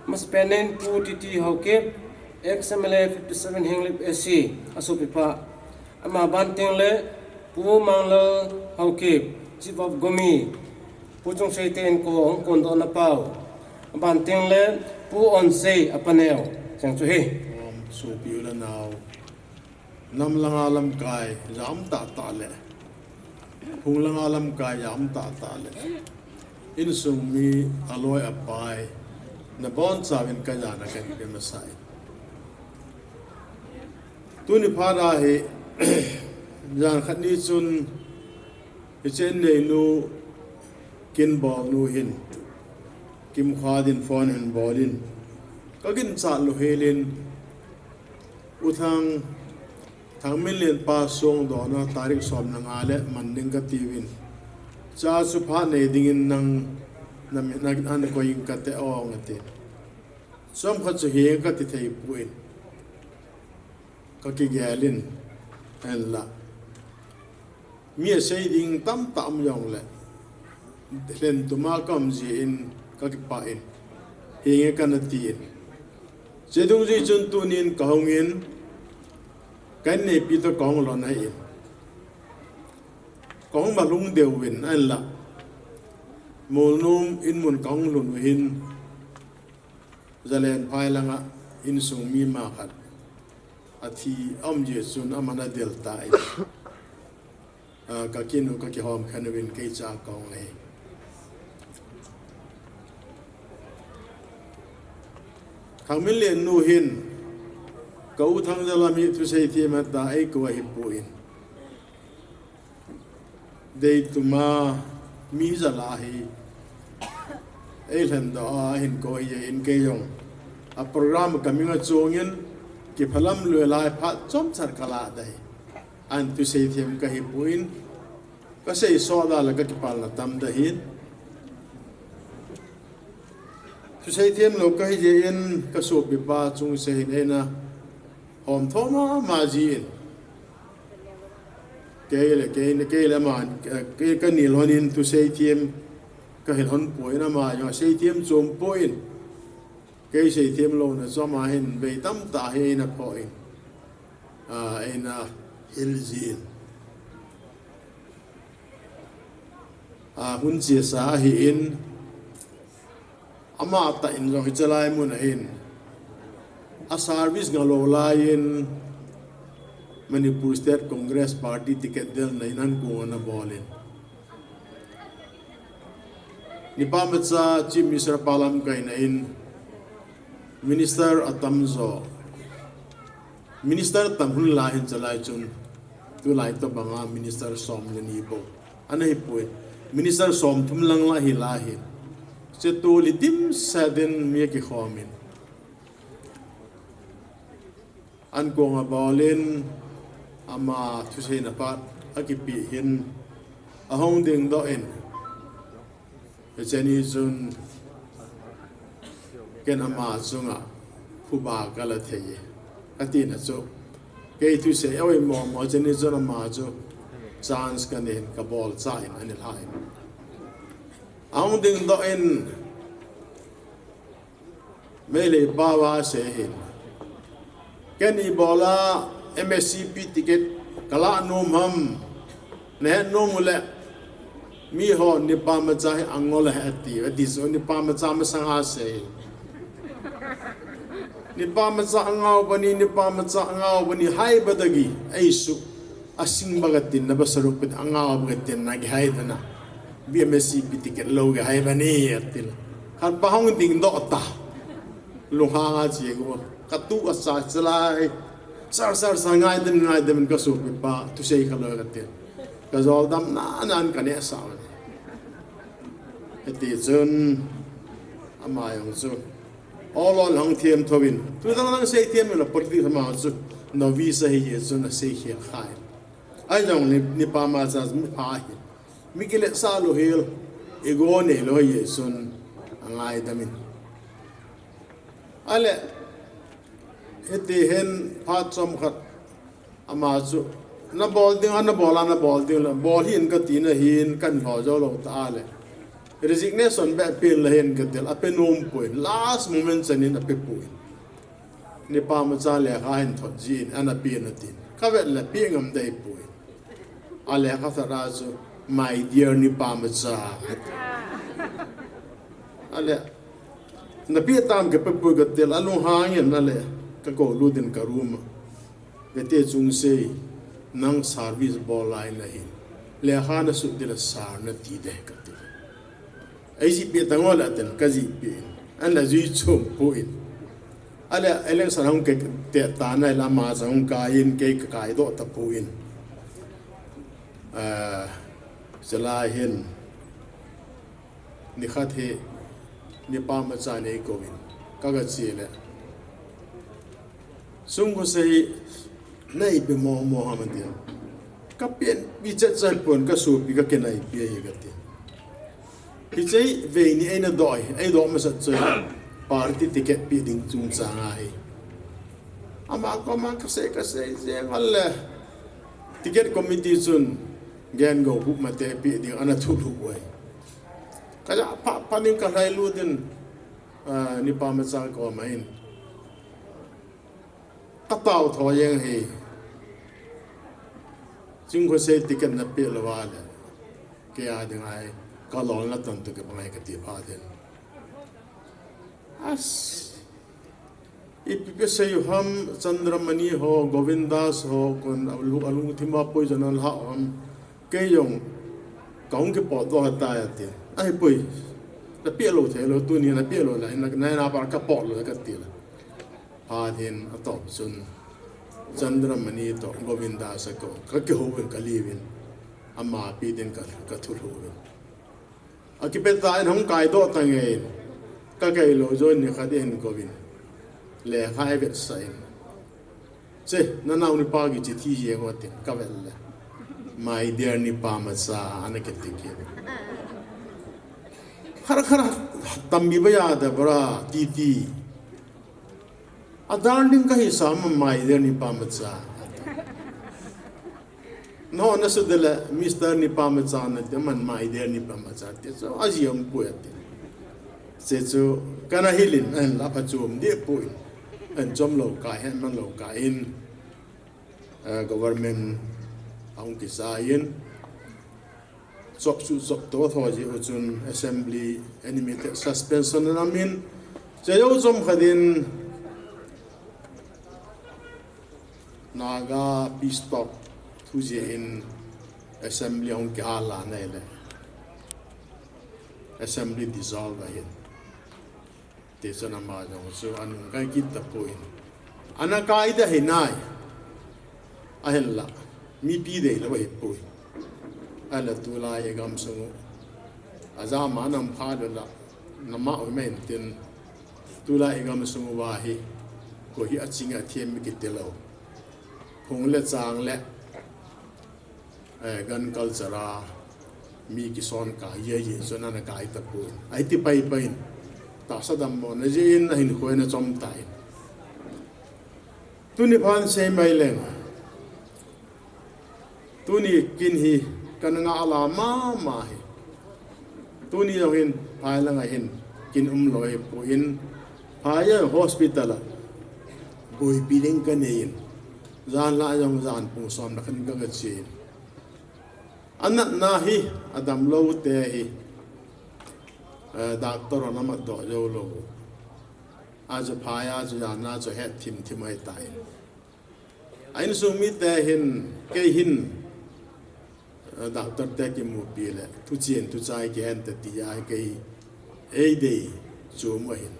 Masapen in Pu T T Haokip, ex M L A fifty seven Henglep A C, asopipa. Ama ban teng le Pu Manglal Haokip, Chief of Gomi, Pu Chungseite inko hung kondohna pau. Aban teng le Pu Onsei apaneo, cheng chu hi. Om, sopi u le nao. Nam langa lamkai ja um tahtah le, phung langa lamkai ja um tahtah le, insung mi aloi apai, nabonchauvin kajana kahin pe masa e. Tuni phat a hi, jan khat ni chun, hiche inneinu, kin bolnu hin, Kimkhoa din phone ahin bol in, kaginchat lou helin, U Thang, Thangminlen pa songdohna tarik som le nga le man ding katiuvin. Chua chu phat nei dingin nang, na, na, na koi inge kati o ati. Chomkhat chu hi kati thei poi. Kakigel in, ahinla. Mi asei ding tamtah um jongle, lhen tuma kaum jeh in kakipah in, henge kana tin. Chudung jeh chun tunin kahung in, ka inneipi toh kahung lhun ahin. Kahung malhung deh uvin ahinla. Molnom in mun kahung lhun u hin, Zalen phai langa insung mi ma khat athi aum jeh chun aman adel tan. Ah, ka kinu, ka kihom khen uvin kei cha kong le. Thangminlen nu hin, ka u Thangzalam hi thusei them ata eikou ahipoi. Deituma mi jal a hi, eilhendoh a ahin kou ahin kei jong. A program ka min achungin, kiphalam lou lai phat chomcha kalah dai. An thusei them kahipoi, kasei soh da le kakipal na tam da hin. Thusei them lou kahi jeh in kasopipa Chungse hin eina hom tho mama jin. Kei le, kei le, kei le ama, kei kani lhonin thusei them kahil lhon poi ama jong seithem chom poi. Kei seithem louna chu ama hin vei tamtah hi eina phoh in, ah, eina hil jin. Ah, hun chesa ahin, amatah in jong hichelai mun ahin, a service ngalou laiyin Manipur State Congress Party ticket delna in ankong ana bol in. Nipa macha Chief Minister pa lamkaina in Minister atamjo. Minister tam hun lai hin chalai chun tulai tobanga Minister som le ni bou ana hipoi. Minister som thum lang la hi lai hin. Che tuli dimset in mi akikhom in. Ankong abol in ama thuseina phat akipeh hin ahung dingdoh in, hiche ni chun ken ama chunga phuba kala thei e, atina chu. Kei thusei oimo mo hiche ni chun ama chu chance kanen kabol chain ani lhai. Ahung dingdoh in, Meitei pao a asei hin. Ken ibola M S C P ticket kalah nom ham. Nahet nom uleh. Mihon nipa macha hi angol ahi ati. Ati chu nipa macha masanga asei. Nipa macha angao bani, nipa macha angao bani, hai badagi. Eisu. Asing bagatin na basaru pit angao bagatin na gihai dana. B M S C P ticket lou gihai bani atil. Khat pa hung dingdoh ta. Lunghang a chego. Katu asa chalai. Sar sar sa ngai dem ngai dem kasopipa. Thusei khalou katil. Kajol dam na nan kane sa. Hiti chun. Ama jong chu. Ol ol hung them thovin. Tu dang dang sei them la politics ama chu. Novice ahi jeh chun asei khel khai. Ahi jong ni, nipa macha mi pha hi. Mi kiletsah lou hel, ego neilou hi Jesun angaidam in. Ale, hiti hin phat chomkhat ama chu, nabol ding, nabol a nabol ding le, bol hih in kati na hin, kahin lhajou lou ta ale. Resignation beh apel na hin kati le, ape nom poi, last moment chan in ape poi. Nipa macha lekha ahin thot jin, ana pe na tin. Kavet le pe ngam dei poi. A lekha thot a chu, "My dear nipa macha." Ale, "Nape tam?" "Kape poi," kati le, alunghang in ale, kakou lut in ka room a. Kati, "Chungsei, nang service bol lai nahi. Lekha nasut ding le sir nati ding," kati. Eijih peh tan o le atin, kajih peh in. Ana jui chom poi. Ale, election hung kite tan ahile ama jong hung kai in, kei kakai doh tapoi. Ah, chulai hin, nikhat hi, nipa macha in eikou in, kaga che le. Sung khosei hi, "Neipe momo ham?" atin. Kapen pi chet chet pon, kasopi kakinaipi ahi kati. Hiche hi vei ni eina doh hi, eidoh masat chu party ticket pe ding chungchang ahi. Ama koma kasei, kasei jeng ale. Ticket committee chun Gen Go Bup mate pe ding ana thulhu uve. Kaja pha, pha ding kalhai lut in, ah, nipa macha koma in. Katao tho jeng hi. Ching khosei ticket napeh lou a le, kei a ding ahi, kalolna tan toh kibang ahi kati phat in. As, ipi pe sei u ham, Chandramani ho, Govindas ho, kon alu, alungthim a poison alha u ham. Kei jong, kahung kipotdoh tai atin. Ahipoi. Napeh lou thei lou, tuni napeh lou le, na, na, na par kapot lou kati le. Phat hin atop chun Chandramani toh Govindas akou, kakihou in kaliu in, ama pe din ka, kathulhu in. Akipe tan ahung kaidoh tan nge, kakai lou joh in nikhat ahin kouvin. Lekha eivetsah in. Che, nanao nipa kiche thi jeng o atin, kavet le. My dear nipa macha, ana kiti kit. Khara khara tambi ba ya da bra, titi. A darling kahi sa ma, my dear nipa macha. No, nasut ding le, Mister nipa macha nati, aman my dear nipa macha ti. So, aji aum poi ati. Che chu, kana hilin, ahin la phachom deh poi. Ahin chom lou kah, ahin man lou kah in, eh, government ahung kisa in. Chop chu chop to tho jeh u chun assembly animated suspension ana um in, chejou chomkhat in Naga peace talk thu jeh in assembly ahung kihal a ahile assembly dissolve ahin. Tichun ama jong chu anung kai kit tapoi. Ana kai ding ahi nai. Ahinla, mipi deilou ahipoi. Ahinla tulai igamsung u, ajama anam pha lou la, nama u mai tin, tulai igamsung uva hi, koi hi aching athem mi kiti lou. Phung le chang le, eh, gun culture a mi kison kai, ye, ye, so nana kai tapoi. Ahi ti pai pai in. Tahsa dammona jeh in ahin khoi na chom tai. Tuni phat sei mai leng. Tuni kin hi kana ngah la mama hi. Tuni jong hin phai langa hin kin umlou ahipoi. Phai a hospital a boipi ding kanei in. Jan la jong jan pung som na khan kaga che in. Anatna hi, adamlou te hi, eh, doctor hon amatdoh jou lou. Achu phai a chu jan a chu het thim thim ahitai. A insung mite hin, kei hin, eh, doctor te kimupi le, thuchen thuchai kihen te ti a kei eidei chu mo hin.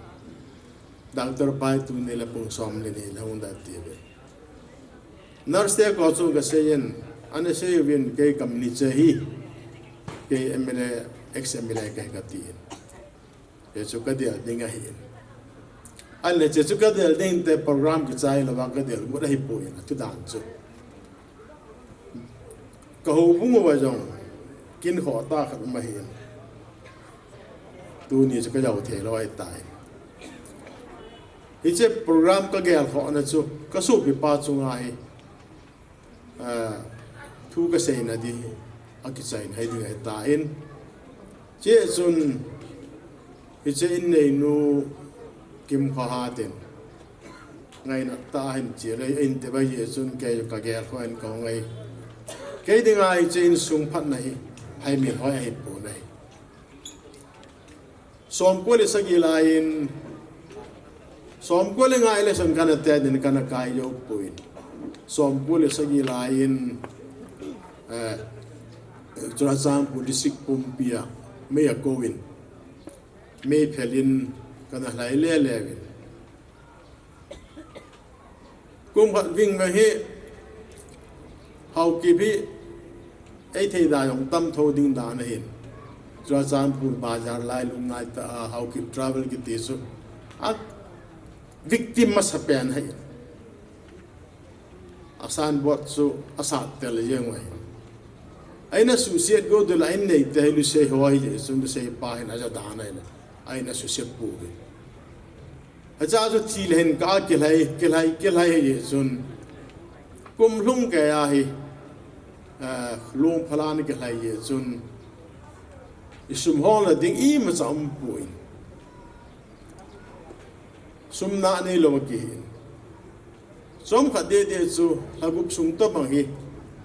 Doctor pa hi tuni le pung som le ni le hung da ti ve. Nurse te ko chu kasei in, ana sei uvin kei kam ni che hi, kei M L A, ex M L A kahi kati in. Hichu kadel ding ahi in. Ahile hichu kadel ding te program kichai louva kadel got ahipoi in, athu dan chu. Ka houbung uva jong, Kin khoh ta khat um ahin. Tuni chu ka jao thei lou ahitai. Hiche program ka gel khohna chu ka sopipa chunga hi, ah, thu ka seina ding hi akichaina hi ding ahitan. Hiche chun hiche in neinu Kimkhohat in ngaina tah a hin che lei in te bai ye chun kei ka gel khoh in ka ngai. Kei dinga hiche insung phatna hi hai mi hoi ahi poi. Somko le sagi laiyin, somko le nga election kana te din kana kai jou poi. Somko le sagi laiyin, eh, Churachandpur district pumpia mei akouvin, mei phelin kana lhai lele uvin. Kum khat ving ve hi, Haokip hi, ei thei da jong tam tho ding dan ahin. Churachandpur bazar lai lungngai ta a, Haokip travel kiti chu a victim masa pen ahi. A signboard chu asat tel jeng ahi. Aina suhset go dul a in nei te hi Lusei ho hi, Lusei pa hin aja dan ahi le. Aina suhset pu ve. Acha chu thi le hin ka kilhai, kilhai, kilhai hi chun. Kum lhung kei ahi, eh, lung phalan kilhai hi chun. I sum holna ding imacha um poi. Sum na nei lou kihin. Chomkhat dede chu lha gup sung tobang hi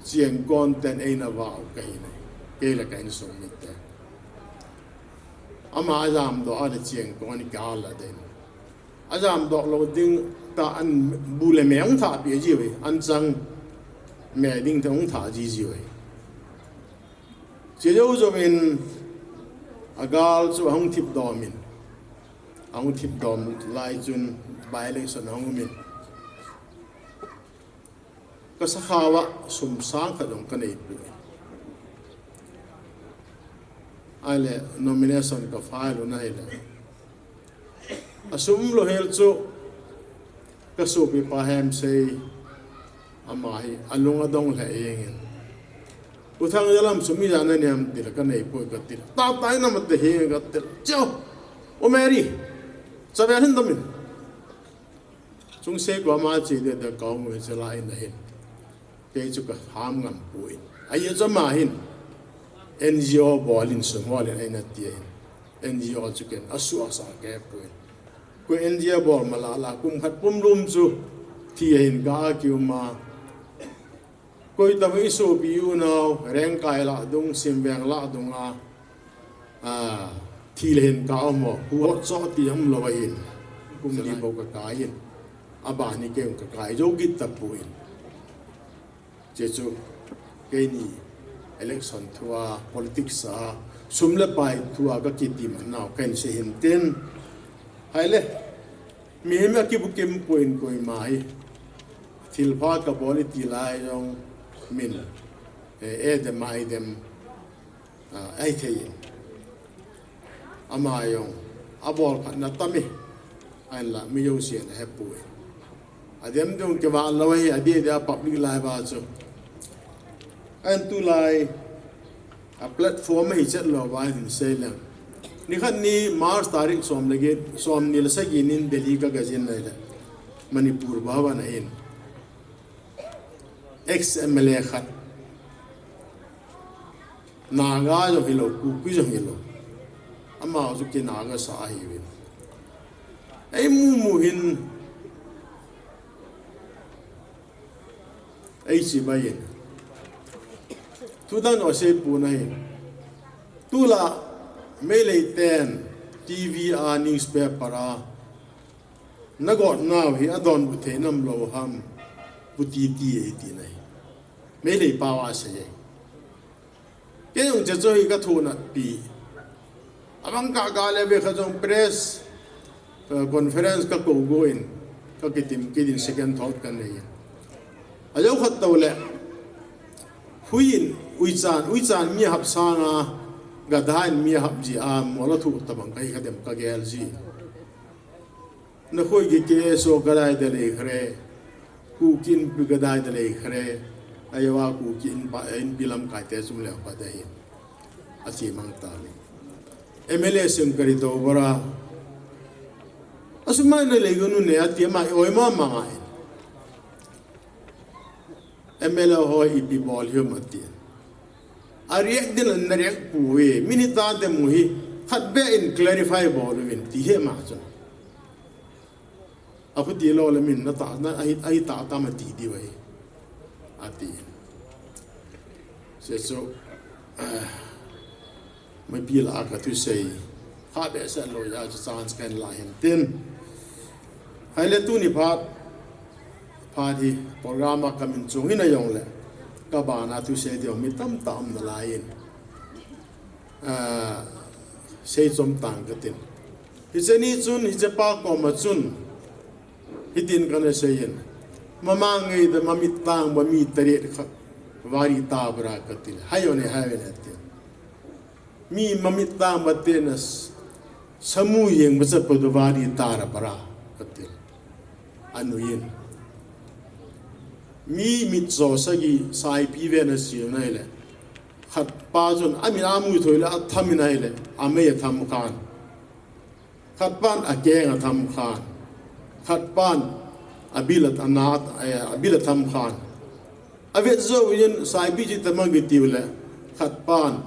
chengkon ten eina vah u kahi nai. Kei le ka insung mite. Ama ajam doh a le chengkon i kal la den. Ajam doh lou ding tah a bu le me hung thah peh ji uve. An chang me ding te hung thah ji ji uve. Che jou jou in agal chu ahung thip dom in. Ahung thip dom lai chun by-election ahung um in. Ka sakhao a sum sang khat jong ka nei poi. Ahile nomination ka file u ahile. A sum lou hel chu ka sopipa Hemsei ama hi alung adong lheh jeng in. U Thangjalam sum ijat na nei ham ti le ka nei poi ka ti le. Tah tah in ama te hi ka ti le. Cheo, O Mary, chavel hin dom in. Chungse ko ama che dede ka um e che lai na hin. Kei chu ka ham ngam poi. Ahi chu ama hin N G O bol in sum hol in eina ti ahin. N G O chu ken asuh asa kei poi. Ko N G O bol ma la la kum khat pum lum chu thi ahin ka a ki um a. Koi tam i sopi unau, Rengkai lah dung, Simveng lah dung a, a, thi le hin ka um o, huot cho ti um lou ahin, kum li bou ka kai in, aban hi kei ka kai jou kit ta poi. Che chu, keini election thua, politics a, sum le pai thua ka kiti man nau, ken se hin tin. Hai le, Mihem a kibukim poi in koima hi. Thilpha ka bol i ti lai jong min, eh, eh, dem ai dem, ah, ai thei in. Ama jong, abol phatna tam e. Ahin la, mi jouse na he poi. Adem dong kivah lou hi, adi adi a public lai ba chu. Ahin tulai, A platform ahi chet lou va hin sei leng. Nikhat ni March tarik som le get, som ni le sagi nin Delhi ka gajin lai le. Manipur Bhavan a hin. Ex M L A khat. Naga jong hilou, Kuki jong hilou. Ama chu ki Naga sa ahi uvin. Ei mu mu hin Ei chibai in. Tudan o sei puna hin. Tula Meilei ten T V a newspaper a. Na got nau hi adonbut thei nam lou ham. Pu ti ti ei ti nai. Meilei pau a sei. Kei jong che chu hi ka thunat pi. Abang ka ga le ve kha jong press, eh, conference ka ko go in, ka kitim kit in second thought ka nei. A jou khat to le, hui in, ui chan, ui chan mi hap sanga, ga da in mi hap ji a, mo la thu ta bang ka hi ka dem ka gel ji. Na khoi ki ke so ka dai da lei khre. Kuki Inpi ka dai da lei khre. Ayo a Kuki Inpi, Inpi lamkai te sum le pa da hin. Ati mang ta. M L A sem kari to bara. Asumai na lei gunu ne ati ma oi ma ma ngai. M L A ho ipi bol hiu ma ti. A react din an react pu e. Minita de mu hi. Khat be in clarify bol vin ti he ma chun. A khuti lo le min na ta, na ahi, ahi ta ta ma ti di vai. Ati. Se so, ah, mai pi la ka thusei. Kha be sa lo ya chu chance kan la hin tin. Hai le tuni phat, phat hi program a ka min chung hin a jong le. Ka bana thusei deu mi tam tam na la in. Ah, sei chom tang ka tin. Hiche ni chun, hiche pa koma chun, hitin kana seiyin. Mama ngei da mamit tang ba mi taret khat vari ta bra ka tin. Hayo ne hayo ne tin. Mi mamit tang ba te na s-, samu yeng ba sa pa da vari ta ra bra ka tin. Anu yin. Mi mit so sagi sai pi ve na si na ile. Khat pa chun, a min a mui thoi le, a tham in a hi le, a mei a tham khan. Khat pan a keng a tham khan. Khat pan a bil a, a na, a bil a tham khan. A vet zo yin sai bi chi ta ma gi tiu le, khat pan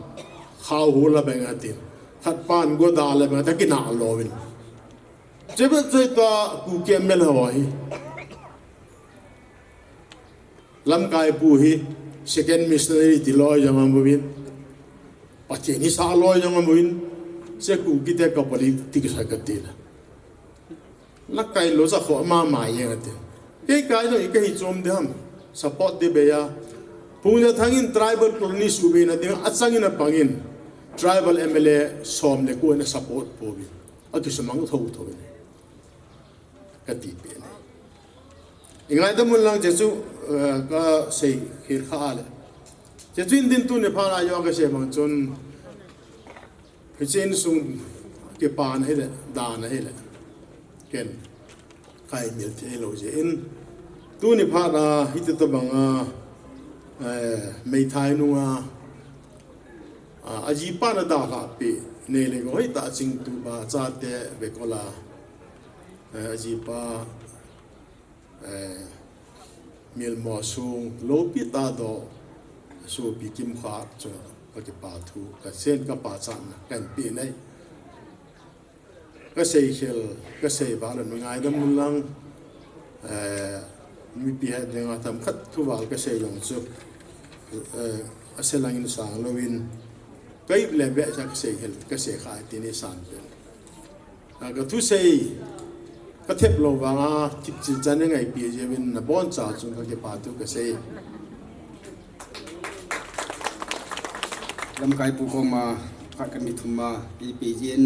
khau hu la beng a tin. Khat pan go da la beng a ta ki na lo win. Che be che ta ku ke mel ho hi. Lamkai pu hi second missionary ti loi jong amu in. Pathen hi sa loi jong amu in. Se ku kite ka politics ha ka ti la. La kai lo sa kho ma ma ye nga te. Kei kai lo i ka hi chom de ham. Support de be ya. Pu ya thang in tribal colony su be na de a chang in a pang in. Tribal M L A som le ko na support po bi. A ki sa mang tho tho ni. Ka ti pe ni. I ngaidam un lang che chu, eh, ka sei khel kha le. Che chu in din tuni phat a jong ka sei bang chun, hiche insung kipa na hi le, da na hi le. Ken, kai mil thei lo je in. Tuni phat a, hiti to bang a, eh, meithai nung a, a, a jipa na da hla pi, nei le ko hoi ta ching tu ba, chate ve ko la. Eh, a jipa, eh, milmo sung, lopi ta do, sopi kim kha, chu ka kipa thu, ka sen ka pachatna, kan pi nei. Ka sei khel, ka sei val a mi ngaidam un lang, eh, mipi het ding a tam khat thu val ka sei jong chu, eh, a se lang in sang lo in, ka ip le be sa ka sei khel, ka sei kha ti ni san pen. A ka thusei, ka thep lo vang a, thip chil chan e ngai pi je vin na bon cha chung ka kipa thu ka sei. Lamkai pu koma, khat kan kithum a, i pi jin,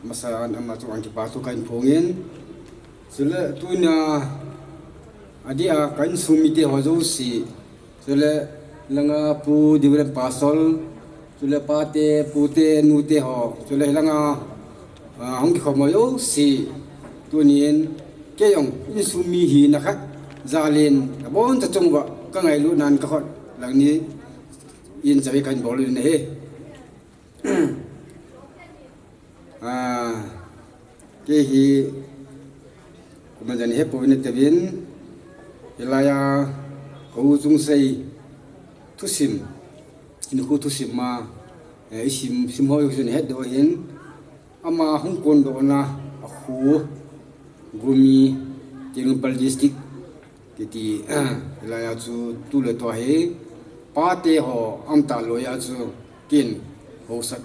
masa an ama chung an kipa thu kan phong in. Chule tuna, a dia kan sum mi te ho jo si, Chule langa Pu Diu le Pastor, chule pate, pute, nute ho, chule langa, ah, hung kikhom ho jouse, tunin, kei jong, insung mi hina khat, jalin, abon cha chung uva, ka ngailut nan ka khut, lang ni, in chawi kan bol in ahi. Ah, kei hi, kuman jan hepo in tevin, hilai a, ka u chung sei, thusim, in khu thusim ma, eh, i sim, sim ho i khu chun het do hin, ama hung kon do na, a khu, Gumi, Tengnoupal District, Titi, hilai a chu tu le tua hi, pate ho, am ta lo ya chu, kin, ho sak,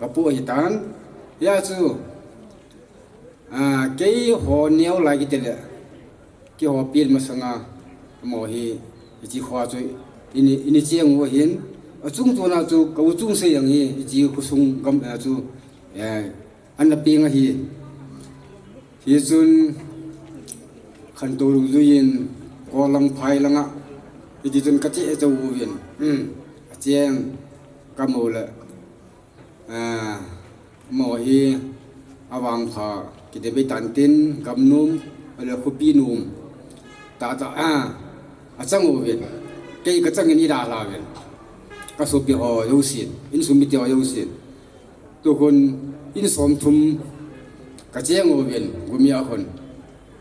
ka pu hi tan, ya chu, Ah, kei ho neo lai kiti le, kei ho pil masanga, mo hi, hichi khua chu, ini, ini chiang u hin, a chung tu na chu, ka u chung sei ang hi, hichi khusung gam, eh, chu, eh, an na ping ahi. Hi chun, khan to lung zu yin, ko lang phai langa, hiti chun ka che e chau u yin, hmm, a chiang, ka mo le, Ah, mo hi avang pha, kiti be tan tin, gam num, ale khupi num. Ta ta, ah, a chang u vin. Kei ka chang in i da la vin. ka sopi ho jousen, insung mite ho jousen. Tukhun in somthum ka cheng uvin, Gumi a khun.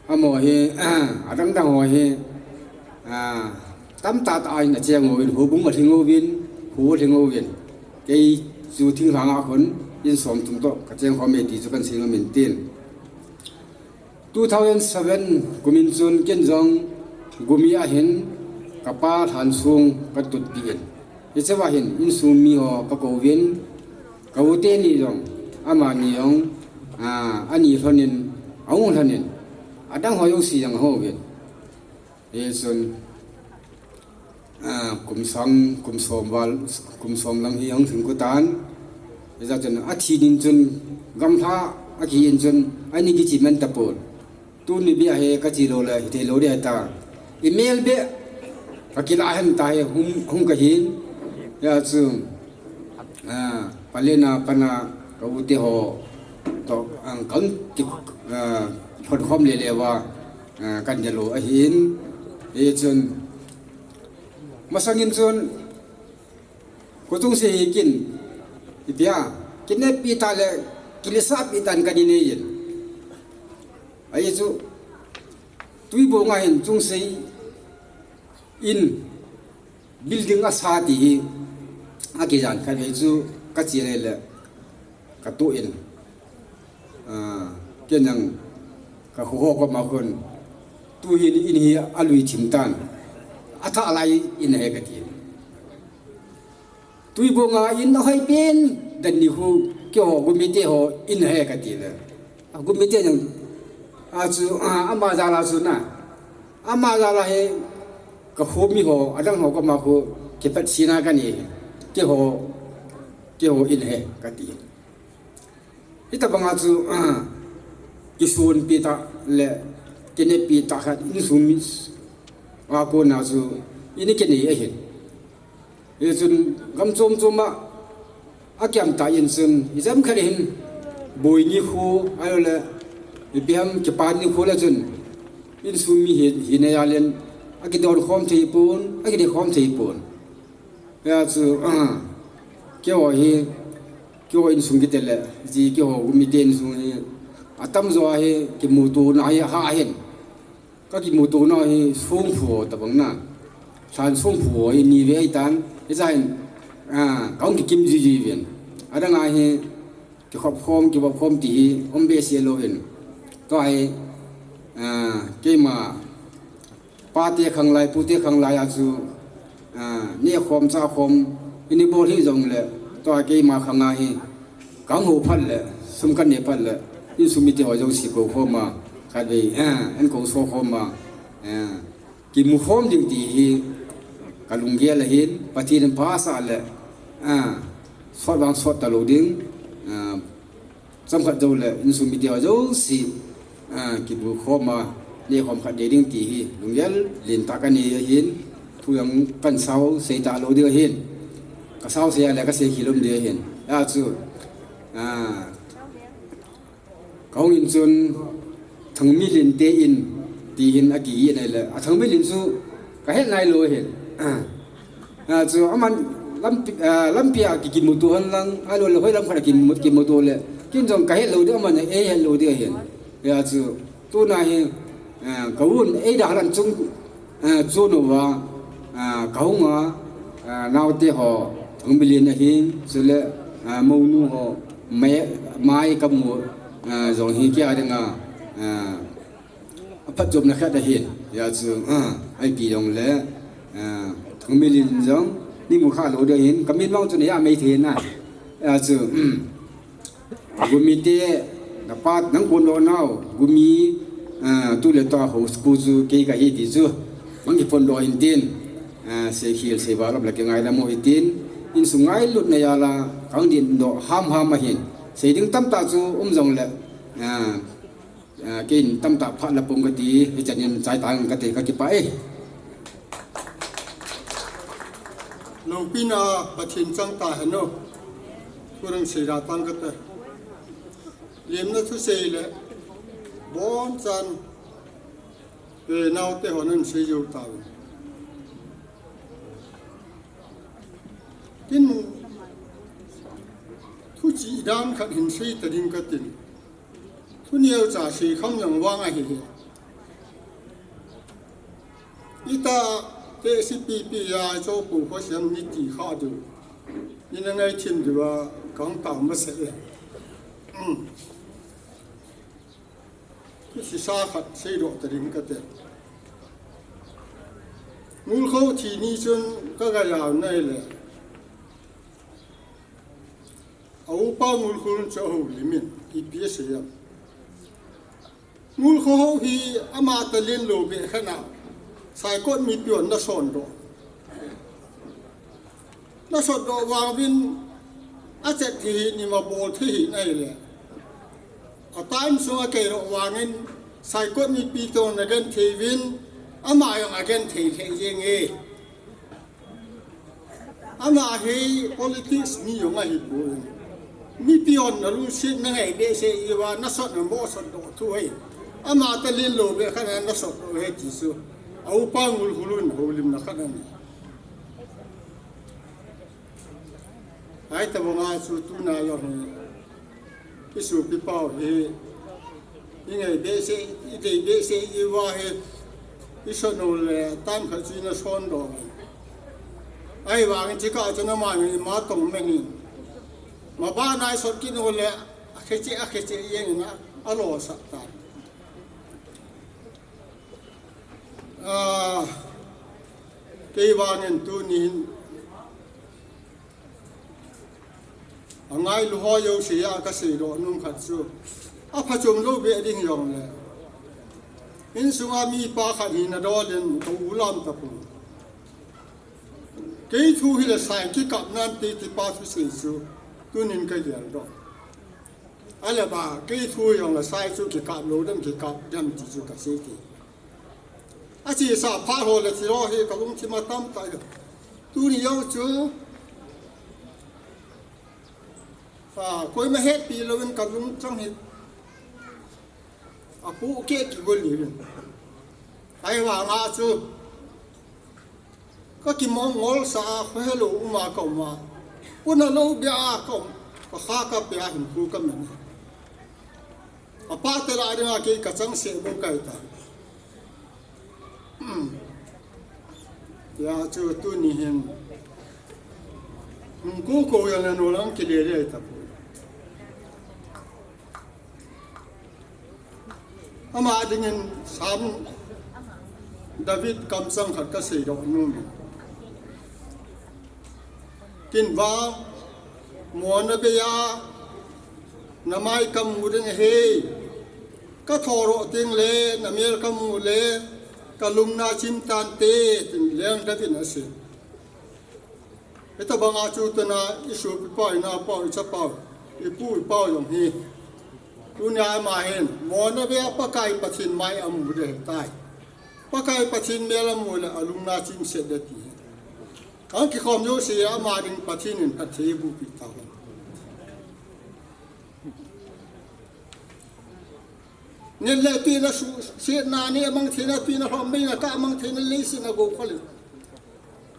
Amaho hi, adang dang ho hi, ah, tamtah tah in acheng uvin, houbung alhing uvin, kho alhing uvin. Kei chu thinglhang a khun, in somthum toh ka cheng khom e ti chu kahin sei nom in tin. Two thousand seven kum in chun ken jong Gumi a hin ka pa lhansong ka tutpi in. Hiche a hin insung mi ho ka kouvin, ka u teni jong, amani jong, ah, ani lhonin, ahung lhonin, adang ho jouse jong ahung uvin. Hichun, ah, kum sang, kum som val, kum som lang hi ahung lhing kit tan. Hijeh chun athi ding chun gamla akihi in chun ani kichi man tapon. Tuni bia hi kachi lou le, hithei lou ding ahitai. Imel bia, ka kilah hen ta hi hung, hung kahin. Hijeh chun, ah, palen a pat a ka u te ho toh, ah, kahin ki, ah, phonkhom lele uva, ah, kahin delou ahin. Hichun, masang in chun, kho chungse hi kin, ipi a, kineppi tah le, kilesahpi tah in kahin nei in. Ahi chu, Tuibong a hin chungse in, building asa ti hi, akijan khat vei chu, kache le le, katoh in. Ah, ken jong ka kho ho koma khun, tu hin in hi alui thim tan, athah lai in ahi kati. Tuibong a in ahoi pen dan nikho, keiho Gumi te ho in ahi kati le. A Gumi te jong, a chu, a, ama jal a chu na. Ama jal a hi ka khomi ho, adang ho koma khu, kipatna kahi. Keiho, keiho in ahi kati. Hitabang a chu, ah, kisonpi tah le, kineppi tah khat insung mi a kona chu, in kinei ahin. Hichun gam chom chom a, akiam tah in chun, ijat khat hin, boi nikho, ahilou le, ipi ham kipa nikho le chun, insung mi hi, hina jal in, akidon khom thei pon, akidei khom thei pon. Hijeh chun, ah, keiho hi, keiho insung kiti le, ji keiho Gumi te insung hi, atamjo hi, kimuto na hi, ha hin. Ka kimuto na hi, songphu tabang na. Lhansong phu hi, ni vei tan, hijeh in, ah, kahung kikim jiji uvin. Adang a hi, kikhop khom, kivop khom ti hi, um behseh lou in. Tua hi, ah, keima, pate khanglai, pute khanglai a chu, ah, neh khom, chah khom, in ibol hih jong le, tua keima khang a hi, kahung hou phat le, sum kanei phat le, insung mite ho jouse kou khom a, khatvei, ah, eikou so khom a, ah, kimu khom ding ti hi, ka lunggel ahin, Pathen in pha asah le, ah, sot vang sot talou ding, ah, chomkhat jou le, insung mite ho jouse, ah, kimu khom a, neh khom khat ding ti hi, lunggel lentah kanei ahin, thu jong kahin sao, sei talou ding ahin, ka sao sei a le, ka sei khel um ding ahin, hijeh chun, ah, kahung in chun, Thangminlen te in, ti hin akigin ahi le, a Thangminlen chu, kahet nailou ahin. Ah, chu aman lampi, ah, lampi a ki, kimuto hen lang, ahilou le hoilam khat a kimu, kimuto le. Ken jong kahet lou ding, aman eihet lou ding ahin. Hijeh chun, tuna hi, ah, ka un eidalhan chung, ah, chun uva, ah, kahung a, ah, naote ho, Thangminlen ahin, chule, ah, mounu ho, mai, mai kamu, ah, jong hi kei a dinga, ah, aphatchomna khat ahin, hijeh chun, ah, ipi jong le, ah, Thangminlen jong, neimu kha lou ding ahin, kamin vang chun ahi a Meitei na, hijeh chun, um, Gumi te, napa, nang phondoh nau, Gumi, ah, tu le tua ho school chu kei kahi ti chu, nang kiphondoh hin tin, ah, seikhel seival um le kingaidam u hitin, insung ngailutna jal a, kahung dingdoh hamham ahin, sei ding tamtah chu um jong le, ah, Ah, kei in tamtah phat la pum kati, hichan in chai tang kati, kakipah e. Loupina Pathen chang tahen o. Thu dang sei da tang kate. Lemna thusei le, bonchan, eh, naote hon asei jou tauvin. Kin thuchih dan khat hin sei ta ding ka tin. Thu neocha sei kham jong vang ahi hi. Ita te sipi pi ya cho pu kho siam ni ti kha du. Ni na ngai thin du a kang ta ma se e. Kisisa khat seidoh ta ding ka te. Ngulkho thi ni chun ka ga yau nai le. A upa Ngulkhulun chu a houlim in, ipi asei em. Ngulkho ho hi ama ta lin lo be khat na, Saikot mipi hon na son doh. Na sot doh vang vin a chet thei hi ni ma bol thei hi nai le. A time sung a kei doh vangin Saikot mipi to na gen thei vin ama jong a gen thei thei jeng e. Ama hi politics mi jong ahi poi. Mipi hon na lungset na ngai be se i va na sot na mo sot doh thu hi. Ama ta lin lo be khat na sot doh he ti chu. A upa Ngulkhulun houlimna khat ani. Ai ta banga chu tuna jong hi. I supi pau hi. I ngai be se, i dei be se i va hi. I sot no le tam khat chu i na son doh. Ai vang chi ka chu na ma ni ma tong me ni. Ma ba nai sot ki no le a khe che a khe che i na a lo sa ta. A, kei vangin tunin a ngailu ho jouse a ka seidoh nung khat chu a phachom lou be ding jong le. Insunga mipa khat hi na dol in ka u lam ta pun. Kei thu hi le sai kikap nan ti ti pa thu sei chu tunin ka gel doh. A le ba, kei thu jong le sai chu kikap lou dem kikap dem ti chu ka sei ti. A chi sa pha ho le chi ho hi ka lungthim a tam ta. Tuni jong chu, a, koima hetpi louvin ka lungchang hi a pu ke ki gol ni vin. Ai vanga chu ka kimong ngol sa a, kho helou uma ka uma. Puna lou bia a ka um. Ka kha ka pe a hin khu ka men. A pa te la dinga kei ka chang se bo kai ta. Ya chu tuni hin. Hung ko ko ya na no lang ki le le ta pu. Ama dingin Sam David kamsang khat ka seidoh nung. Kin vang, mo na be a, na mai ka mu ding ahi. Ka thoroh ding le, na mel ka mu le, ka lung na chim tan te, tin leng David in a sei. Hita banga chu tuna i supi pau, i nao pau, i cha pau, i pu i pau jong hi. Tunia ama hin, mo na be a Pakai Pathen mai a mu de tai. Pakai Pathen mel a mu le a lung na chim se de ti. Ang kikhom jouse ama ding Pathen in phatthei bu pi ta. Nen le tui na su, se na ni amang thei na tui na lhom mei na ka amang thei na leiset na go khol in.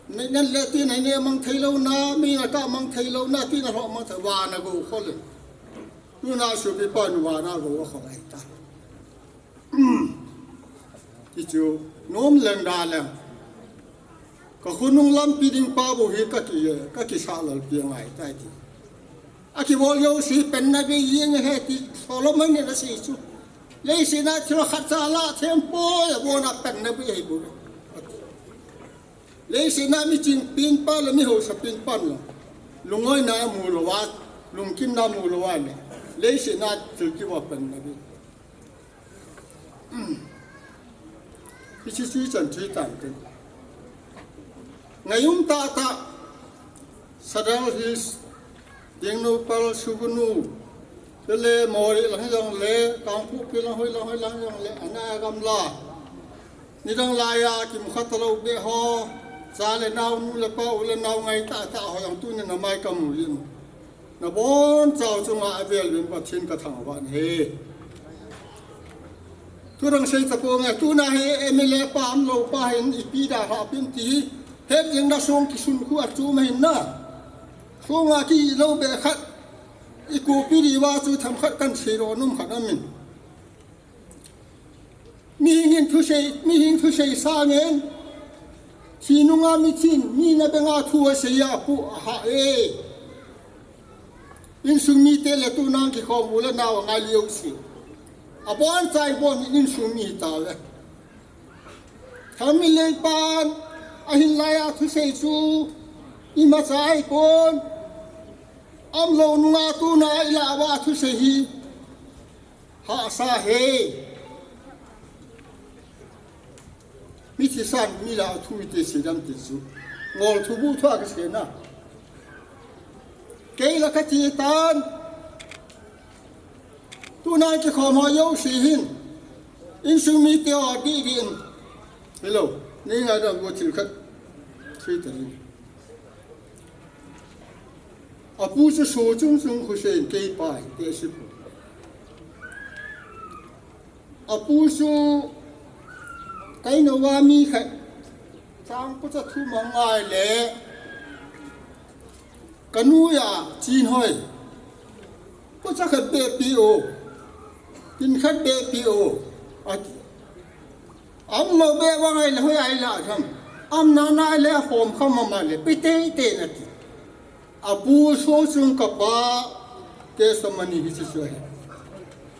Nen le tui na ni amang thei lou na, mei na ka amang thei lou na, tui na lhom amang thei va na go khol in. Tuna supi pa nu va na go khol ai ta. Ti chu, nom leng da leng. Ka khonung lampi ding pa bou hi ka ki, ka kisah lal pi ngai tai ti. A kibol jouse penna bei jeng ahi ti Solomon in a sei chu. Leiset a thil khat cha la them poi, a bon a penna bei ahi bou. Leiset a mi ching pen pa le mi hausa pen pa le. Lungnoi na mu lou a, lungkim na mu lou a le. Leiset a thil kiva penna bei. Hiche chu ichan chu itan te. Ngaiyum tahtah, Sadar Hills, Tengnoupal, Sugnu, chule Moreh lang jong le, Kangpokpi lang hoi lang hoi lang jong le, ana gamla. Nidang laiya kimukha talou beh ho, cha le nao, nu le pa, u le nao ngai tahtah ho jong tunin amai kamu jin. Nabonchau chunga avel uvin Pathen kathangvah in ahi. Thudang sei tapong e, tuna hi M L A pa umlou pa hin ipi dalhah peh em ti hi, het jing na song kisun khu achom ahin na. Sunga ki lo be khat. I kopi di wa chu themkhat kan sei lo nom khat amin. Mihing in thusei, mihing thusei sangin, thi nunga mi thin, mi na benga thu asei a pu aha e. Insung mite le tunan kikhom u le nau angai liu si. Abon chai bon insung mi ta le. Thangminlen pan, ahin lai a thusei chu, imacha ahipon, amlou nunga tuna ilah uva thusei hi, hahsa e. Mi thisan, mi lah a thu ite sei dam ti chu. Ngol thu bu thu a kasei na. Kei la kati tan. Tuna kikhom ho jouse hin. Insung mite ho di din. Hello. Nei ngaidam u thil khat. Sei ta ding. Apu chu so chung chung khu sei kei pa te si pu. Apu chu kainouva mi khat. Chang pu cha thu mang ngai le. Kanu ya chin hoi. Pu cha khat be pi o. Tin khat be pi o. Ati. Amlou be vang ai le hoi ai la tham. Am na na le hom kham ma ma le pi te te na ti. Apu so chung kapa te so mani hi si so he.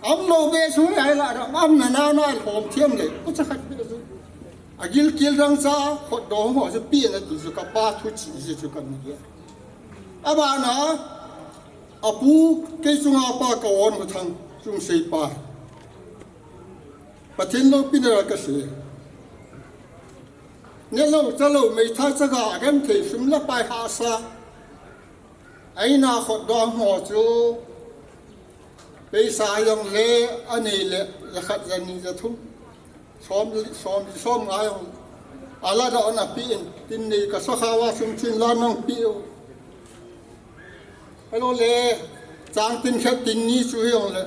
Amlou be so ai la tham. Am na na na hom thiam le. Pu cha khat be so. Agil kil rang cha khot do mo so pi na ti so kapa thu chi si so kan ni. Abana apu kei chunga pa ka on mo thang chung sei pa. Pathen loupina ka sei. Nelou, chalou, meithai chaga, agenthei, sum le pai hahsa. Aina khot dong ho chu. Peisa jong le, anei le, ja khat ja ni ja thum. Som, som, som nga jong. Ala da ona pi in, tin nei ka so kha wa sum chin la nang pi u. Hello le, chang tin khat tin ni chu hi jong le.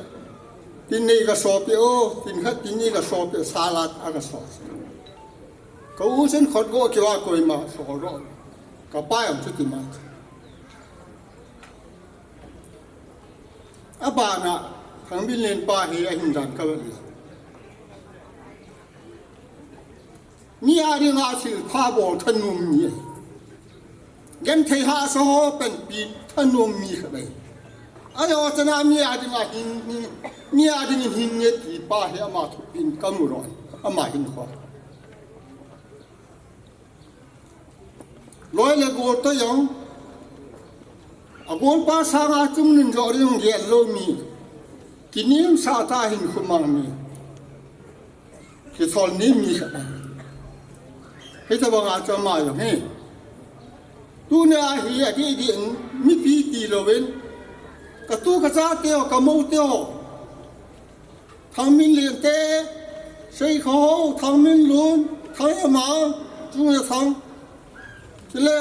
Tin nei ka so pi o, tin khat tin ni ka so pi o, salat a ka so. Ka u chen khot go ki wa koi ma so ro. Ka pa jong chu ti ma. Abana, Thangminlen pa hi ahin dan ka le. Mi a dinga thil pha bol thanom mi. Genthei hahsa ho panpi thanom mi khat ahi. Ajo chana mi a dinga hin, mi, mi a dingin hin nge ti pa hi ama thupin ka mu ro. Ama hin kho. Loi le gol to jong. Agol pa sanga chung nin jo ri jong gel lou mi. Kinim sa ta hin khumang mi. Kithol ni mi khat. Hita banga chu ama jong hi. Tuna hi adi di in mipi ti louvin. Ka tu ka cha te o, ka mo te o. Thangminlen te, Seikho, Thangminlun, Thangema, Chunglethang. Chule,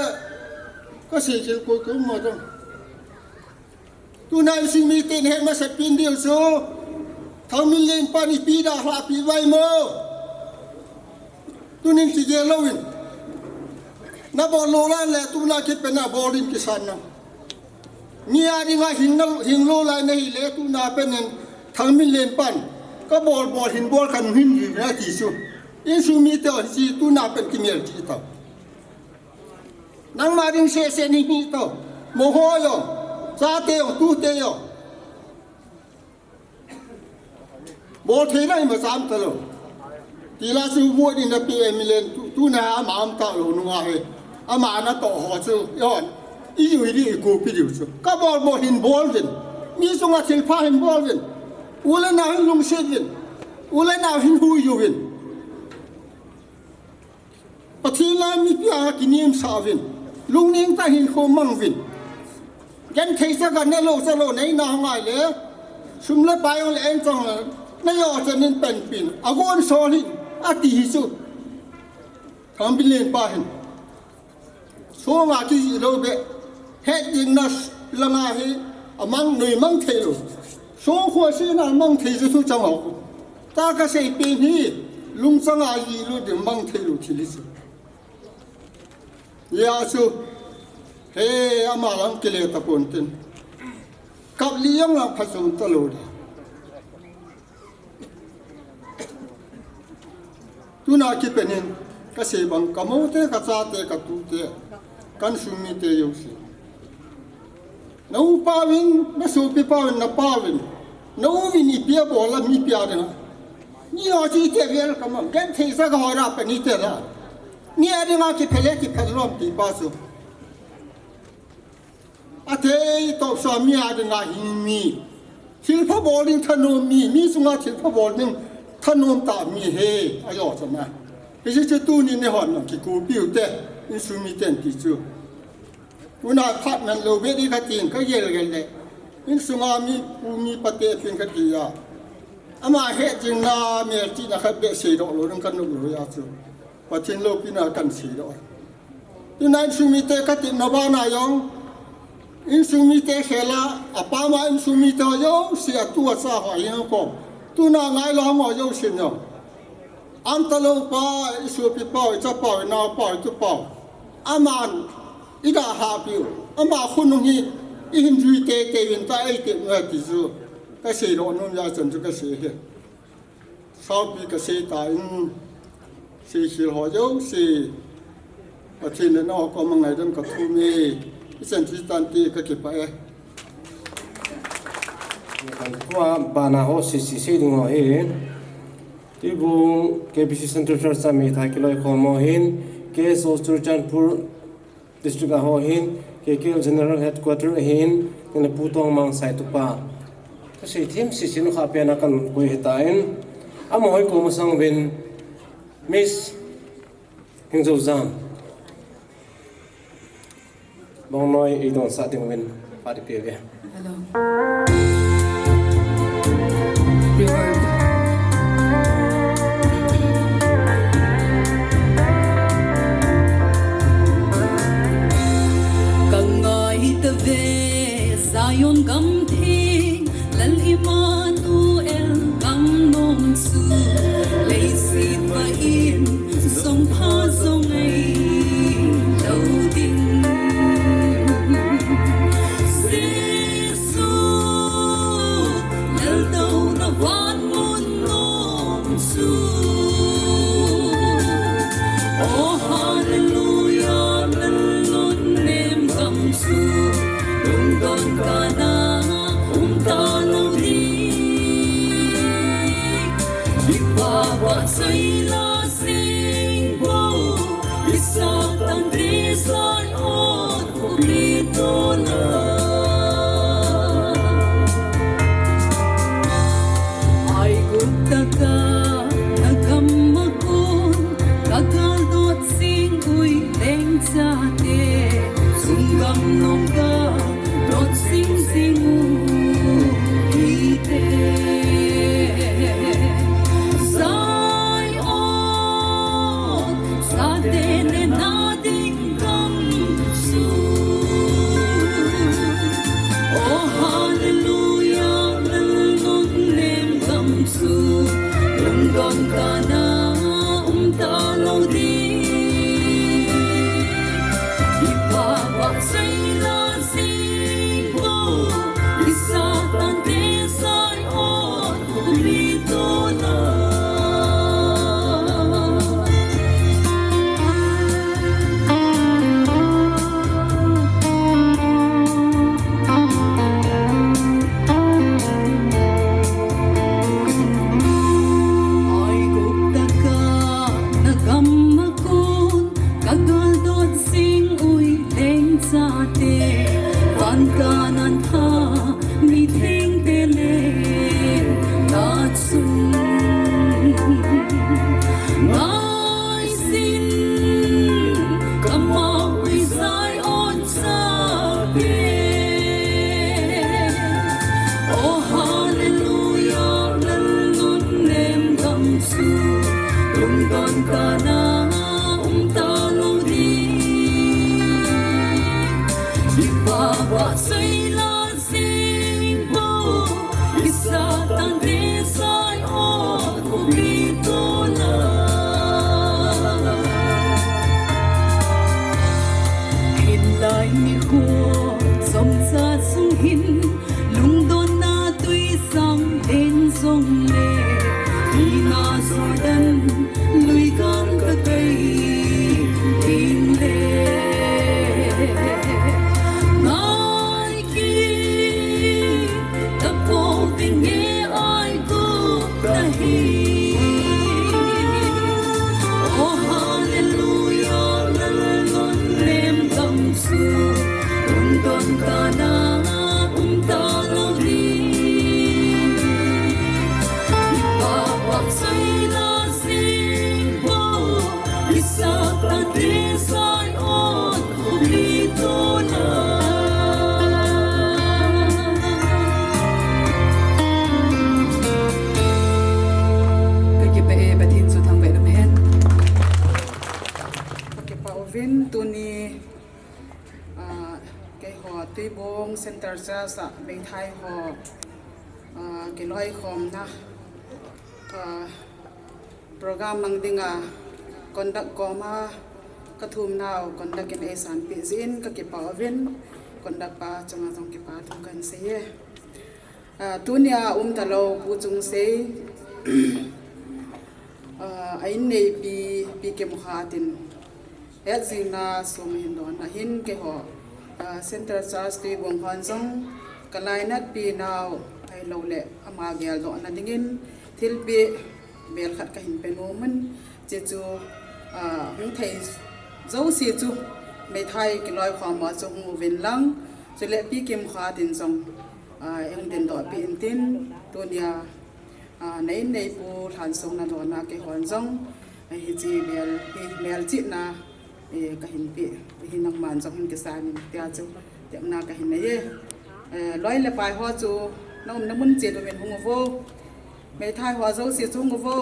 ka sei kil koi koi ma tang. Tuna insung miten he masat pin diu chu. Thangminlen pan ipi da hla pi vai mo. Tunin kigel louvin. Na bol lou lai le tuna kipen na bol ding kisan na. Mi a dinga hing na, hing lou lai na hi le tuna pen in Thangminlen pan. Ka bol bol hin bol kan hin hi na ti chu. Insung mite o hi chi tuna pen kimel ti tau. Nangma ding sese ni hi tau. Mo ho jo. Chate jo, tute jo. Bol thei na ima cham ta lou. Ti la chu vote in na pe Minlen tu, tuna ama um ta lou nunga hi. Ama na to ho chu. Yon. I ju i di i kopi diu chu. Ka bol bol hin bol vin. Mi chunga thil pha hin bol vin. U le nau hin lungset vin. U le nau hin hui ju vin. Pathen la mipi a kinim sa vin. Lungning ta hin kho mang vin. Genthei sa ka ne lou sa lou nei na ngai le. Sum le pai le en chang le. Na jo chan in pen pin. Agon sol hin. Ati hi chu. Thangminlen pa hin. Sunga ki lou be. Het ding na langa hi. Amang noi mang thei lou. Sung khua si na mang thei chu thu chang ho. Ta ka sei pen hi, lungchang a ji lu ding mang thei lu thil hi chu. Ya chu, He, ama lang kile tapon tin. Kap li jong lang phasun talou di. Tuna kipen in, kasei bang, kamou te, kachate, katute, ka insung mite jouse. Na upa uvin, na sopipa uvin, na pa uvin, na u uvin ipi abol a mi ipi a dinga. Ni ho chu ite vel kama, genthei sa ka ho ra pe ni te la. Ni a dinga kiphel e, kiphel lom ti pa chu. Athei topsa mi a dinga hing mi. Thilpha bol ding thanom mi, mi chunga thilpha bol ding thanom ta mi he, ajo chama. Hiche chu tuni nei hon nang kikupi u te, insung miten ti chu. Tuna phat man lou ve di kha tin ka gel gel le. Insunga mi pu mi pa te pin kha ti a. Ama he jing na mel ti na kha be seidoh lou ding ka nom lou a chu. Pathen loupina kan seidoh. Tuna insung mite ka tipna bana jong. Insung mite khel a, apa ma insung mite ho jouse a tu a cha ho jeng ko. Tuna ngai lou ho jouse jong. An talou pa, i sopipa u, i chapa u, i naopa u, i tupa u. Aman, i da ha piu. Ama khonung hi, i hin jui teitei uvin ta ei te ngai ti chu. Ka seidoh nom a chan chu ka sei he. Saupi ka sei ta in, seikhel ho jouse. Pathen le nao koma ngaidam ka thum e. I chan chu tante ka kipah e. Tua bana ho sisi sei ding ho hi. Tuibung K B C Central Church a mi tha kiloikhom ho hin, K S O Churachandpur District a ho hin, K K L General Headquarter a hin, tene Pu Tongmang Saitupa. Ka sei them sisi nu kha pen a kan koi hita in. Amaho hi ko masang uvin Miss Hingzojam. Bongnoi ei donsah ding uvin phat i pe uve. Hello. Reverb. Ka ngai ta ve Zion gam theng, Lal Immanuel kang nom chu, leiset va in jong pha jong ngei lou ding. Jesu, Laltouna van mun nom chu. Oh, hallelujah, Lal nunnem gam chu, lungdon kana um talou ding. Kipah vahchoila jing bou, i Satan te Zion khopi tona. Aigupta ka na gam a kon, ka galdot jing u lengchate, sung gam nong ka dot jing jing u hite. Zion, chate nena ding gam chu. Oh, hallelujah, Lal nunnem gam chu, lungdon kana um talou ding. Kipah vahchoila jing bou, i Satan te Zion khopi tona. Aigupta ka na gam a kon, ka galdot jing u lengchate, van Canaan a mi thengte lenna chung. Ngai jin ka mao u Zion chate. Oh, hallelujah, Lal nunnem gam chu, lungdon kana um talou ding. Kipah vahchoila jing bou, i Satan te Zion khopi tona. Hinlai ni Somcha sung hin lungdonna tui sang len jong le, tuina Jordan lui kang ka kai ding le. Ngai ki, ka po ding e ai ko ka hi. Oh, hallelujah, lalon nem dang su. Ung don ka na, ung ta lo ni. Ba wa sai na sing bo. Isa ka te sai on. Ka kipah e, Pathen chu thangvah in umhen. Ka kipah uvin tuni, ah, keiho Tuibong Center Church a meithai ho, ah, kiloikhomna, ah, program mang dinga conduct koma ka thumnau conduct in eisanpeh jeh in ka kipah uvin, conduct pa chunga jong kipa thu kahin sei e. Ah, tunia um talou Pu Chungsei, ah, a inneipi Pi Kimkhat in hetjingna song hin don ahin keiho, ah, Center Church Tuibong hon jong ka lainatpi nau ahilouleh ama geldohna dingin thilpeh bel khat kahin pe nom in, hiche chu, ah, hung thei jouse chu meithai kiloikhom a chu hung uvin lang, chule Pi Kimkhat in jong, ah, hung dindoh peh intin, tunia, ah, na inneipu Lhansong na dona keihon jong, ah, hiche bel hi melchihna, eh, kahin pe, hi nangman jong hin kisan in tia chu tepna kahin nei e. Eh, loi le pai ho chu na umna mun cheh uva hung uvo. Meithai ho jouse chu hung uvo.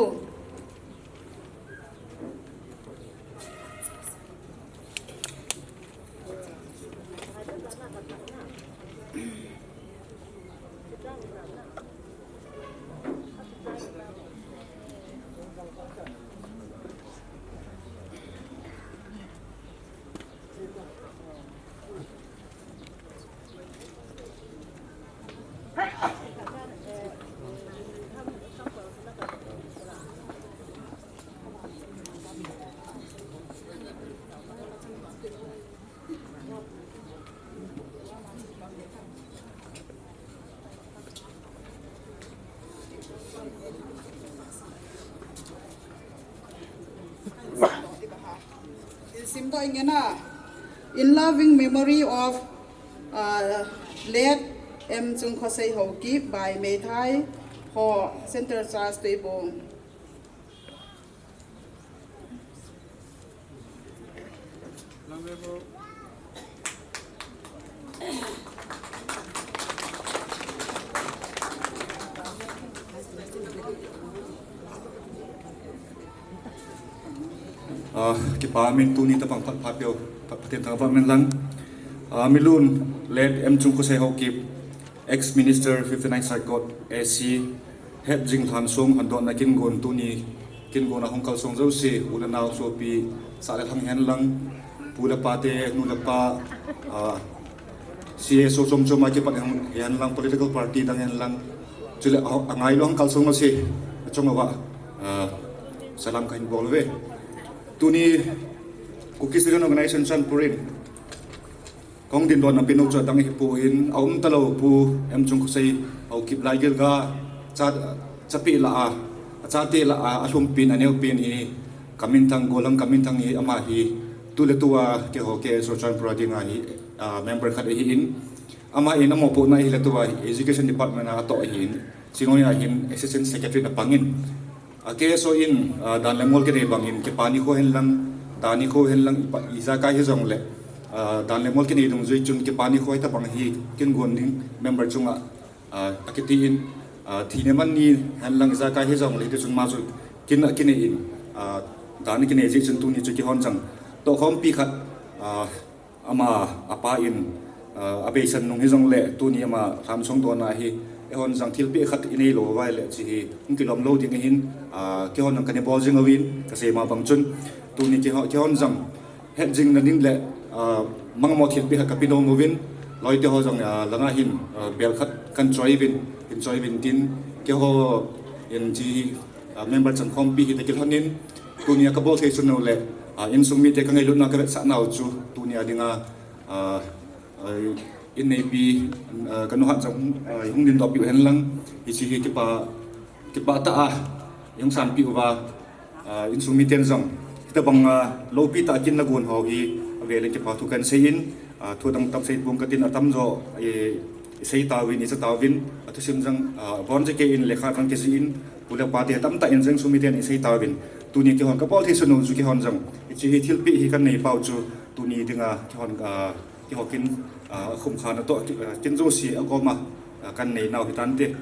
In simdoh inge na. In loving memory of, uh, late M Chungkhosei Haokip by Meithai ho, Center Church Tuibong. Ah, kipa min tuni tabang phat pha peo, phat phaten thangvah min lang. Ah, milun late M Chungkhosei Haokip, ex-minister fifty-nine Saikot, A C, Hepjing Lhansong hondona kin gon tuni, kin gon a hung kalsong jouse, u le nao sopi, sah le lhang hen lang, pu le pa te, nu le pa, ah, C S O chom chom a kipat hen, hen lang, political party dang hen lang, chule a, a ngailu hung kalsong jouse, a chunga va, ah, salam kahin bol uve. Tuni Kuki Student Organization Churachandpur in, Kong dindon a pinu chu adang hi pu in, a um talou pu M Chungkhosei Haokip lai gilga cha, chapeh lah a, achate lah a, alhumpi in, aneopi in hi, ka minthang, Gollhang ka minthang hi, ama hi, tu le tu a, keiho K S O Churachandpur a dinga hi, ah, member khat ahi in, ama in, amopohna hi le tu a, Education Department a atoh ahi in, Singnoi a hin Assistant Secretary na pang in, A, K S O in, a, dan le mol kinei bang in, kipa nikho hen lang, dan nikho hen lang, ipa, ijakai hijongle, a, dan le mol kinei dungjui chun kipa nikho hitabang hi kin gon ding member chunga, a, akiti in, a, thina man ni hen lang ijakai hijongle, hiti chun ama chu kin, kinei in, a, dan kinei jeh chun tuni chu kihon jang tohkhompi khat, a, Ama, apa in, ah, abeisan nung hijongle, tuni ama Lhansong dona hi, eihon jang thilpeh khat inei lou uva ahile, hiche hi, hung kilom lou ding ahin, ah, keihon jang kana bol jing uvin, kasei ma bang chun, tuni keiho, keihon jang, hetjingna ding le, Ah, mangmo thilpeh khat kape nom uvin, loite ho jong, ah, langa hin, ah, bel khat kan choi uvin, hin choi uvin tin, keiho in chi, ah, member changkhompi hi takilhon in, tunia kabol thei sun u le, ah, insung mite kangailutna kavetsah nau chu, tunia dinga, ah, ah, in neipi, ah, kanu hat jong, ah, hung dingdoh piu hen lang, hiche hi kipa, kipa tah a, hung sanpi uva, ah, insung miten jong, hitabang, ah, loupi tah a kin nagon ho hi, avel in kipa thu kan sei in, ah, thu dang tam sei pong katin atamjo, eh, isei tauvin, icha tauvin, athusim jong, ah, bon jeh kei in lekha kan kijih in, pu le pa te tamtah in jong insung miten isei tauvin, tuni keihon kabol thei sun u chu keihon jong, hiche hi thilpeh hi kan nei pau chu, tuni dinga keihon, ah, keiho kin, ah, khum kha natoh, ah, kin jouse agoma, ah, kan nei nau hitante.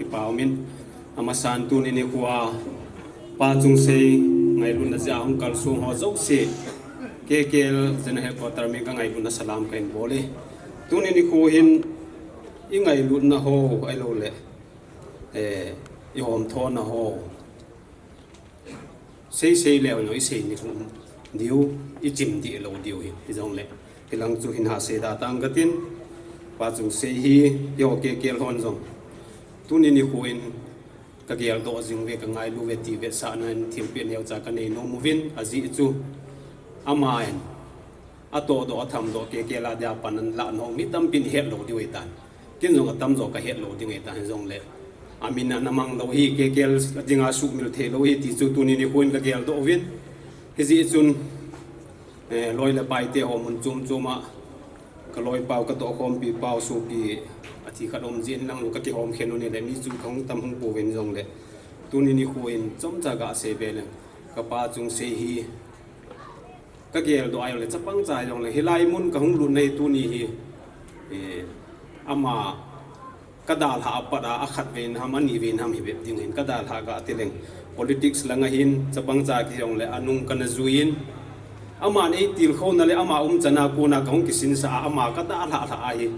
Kipa umin, amasan tuni nikho a Pa Chungsei ngailutna jeh a hung kalsong ho jouse, K K L General Headquarter min kangailutna salam kahin bol e. Tuni nikho hin ingailutna ho ahilou le, eh, ihomthona ho. Seisei leu jong isei ni um diu, ichim dih lou diu hi, hijongle. Hilang chu hin ha seida tang katin, Pa Chungsei hi, keiho K K L hon jong. Tuni nikho in kageldoh jing uve, kangailu uve ti vetsahna in thilpeh neocha kanei nom uvin, ajeh chu. Aman atohdoh, athamdoh, K K L a dia pan anlah nau mi tampin hetlou diu ahitan. Ken jong atamjo kahetlou ding ahitan hijongle. Amin ana manglou hi, K K L dinga sumil theilou hi ti chu tuni nikho in kageldoh uvin. Hijeh chun, eh, loi le paite ho mun chom chom a, kaloipau, katohkhompi pau, sopi, athi khat um jeh in lang kakihom khen u nile, mi chu kahung tam hung pouvin jongle. Tuni nikho in chomcha gasei be leng, kapa Chungsei hi kageldoh ahile, chapang cha jongle, hilai mun kahung lutna hi tuni hi, eh, ama kadalhah apat a, akhatvei ham, anivei ham hi bep ding ahin, kadalhah gati leng. Politics langa hin, chapang cha kihi jongle, anung kana jui in. Aman eitilkhouna le ama umchan a kona kahung kisinsah a, ama kadalhah lhah ahi.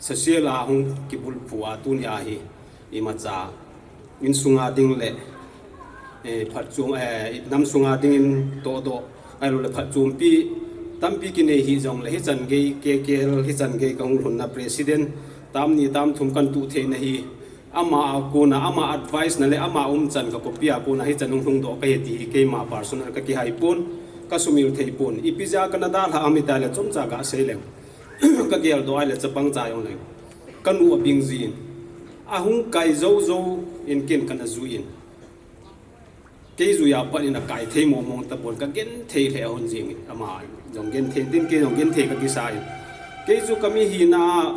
Social a hung kibulphu a tunia hi, imacha insunga ding le, eh, phatchom, eh, namsunga dingin tohdoh, ahilou le phatchompi tampi kinei hijongle, hichan gei K K L, hichan gei kahung lhunna president, tam ni tam thum kan tuh theina hi, ama a kona, ama advice na le ama umchan ka copy a kona hichan hung lhungdoh kahi ti hi keima personal kakihai pon, kasumil thei pon. Ipi jeh a kana dalhah ham itile chomcha gasei leng. Kageldoh ahile chapang cha jongle, kanu abing jin, ahung kai jou jou in ken kana jui in. Kei jui a pat in akai thei mong mong tapon, kagenthei lheh hon jing in, ama jong genthei tin, kei jong genthei kakisa in. Kei chu kami hina a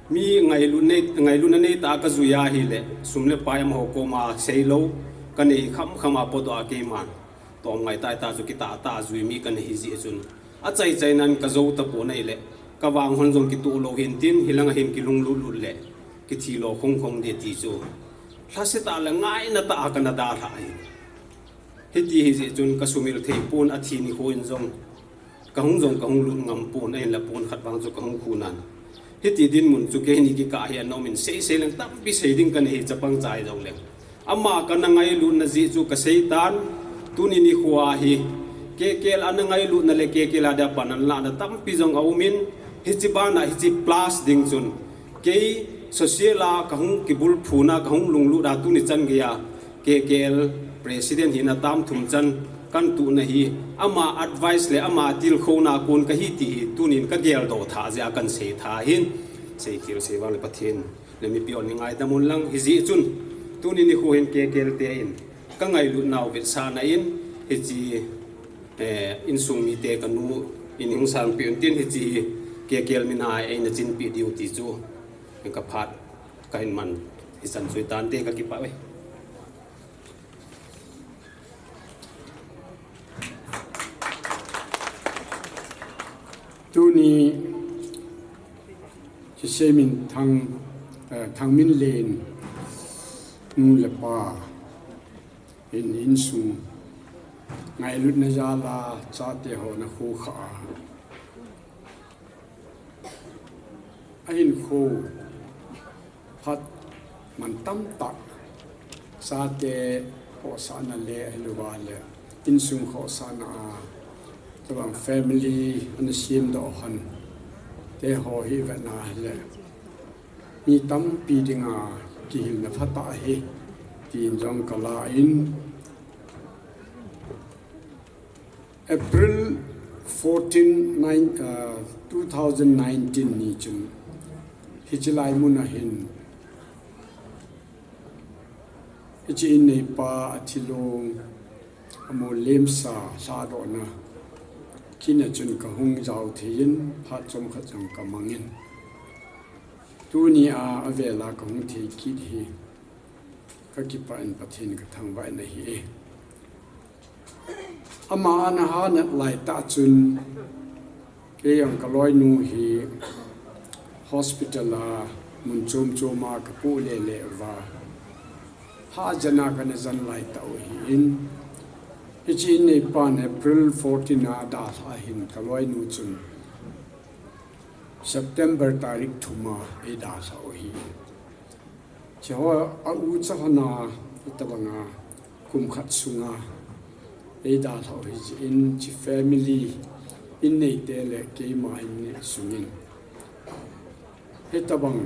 mi ngailutna nei, ngailutna neitah a kajui ahile, sum le pai amaho koma seilou, kanei khamkham a potdoh a keiman tom ngai taitah chu kitah tah a jui mi kana hi jeh chun, achaina in kajou tapon ahile, kavang hon jong kitoh lou hin tin, hilanga hin kilunglut lut le, kithilo khong khong ding ti chu lhasetah le ngainatah a kana dalhah ahi. Hiti hijeh chun kasumil thei pon, athi nikho in jong kahung jong kahung lut ngam pon, ahinla pon khat vang chu kahung khunan. Hiti dinmun chu keini kikah hi ana um in, seisei leng tampi sei ding kanei hi, chapang cha jongleng. Ama kana ngailutna jeh chu kaseitan, tuni nikho a hi K K L ana ngailutna le K K L a dia pan anlahna tampi jong aum in, hiche bana hiche plus ding chun, kei social a kahung kibulphuna, kahung lunglut a tuni chan geiya K K L president hina tam thum chan kan tuhna hi, ama advice le ama tilkhouna kon kahi ti hi tunin kageldoh tha jeh a kan sei tha ahin, sei thil sei vang le Pathen le mipi hon nei ngaidam un lang, hijeh chun tuni nikho hin K K L te in kangailutnau vetsahna in, hiche, eh, insung mite kanu in hung sangpeh un tin, hiche hi K K L mina eina chinpeh diu ti chu kaphat kahin man, hichan chu hitante, kakipah e. Tuni Chisei Minthang Eh, Thangminlen nu le pa in insung ngailutna jal a chate ho ana khokha a, ahinkho phat man tamtah chate khohsahna le ahilouva le insung khohsahna a, tabang family ana semdoh hon te ho hi vetna le mi tampi dinga kihilna phatah ahi, tin jong kala in, April fourteen, nine, uh, two thousand nineteen ni chun hiche lai mun a hin hiche inneipa athilong amol lemsa lhadohna kin a chun kahung jao thei in phat chomkhat jong kamang in, tuni a avel a kahung thei kit hi kakipah in Pathen kathangvah in ahi e. Ama ana hanat laitah chun kei jong kaloinu hi hospital a mun chom chom a kapoh lele uva, hahjan a kana jan laitah u ahin, hiche inneipan April fourteen a adalhah ahin kaloinu chun September tarik thum a eidalhah u ahi. Hiche ho a ucha hon a hitabanga kum khat sunga eidalhah u ahi jeh in hiche family inneite le keima in sungin hitabang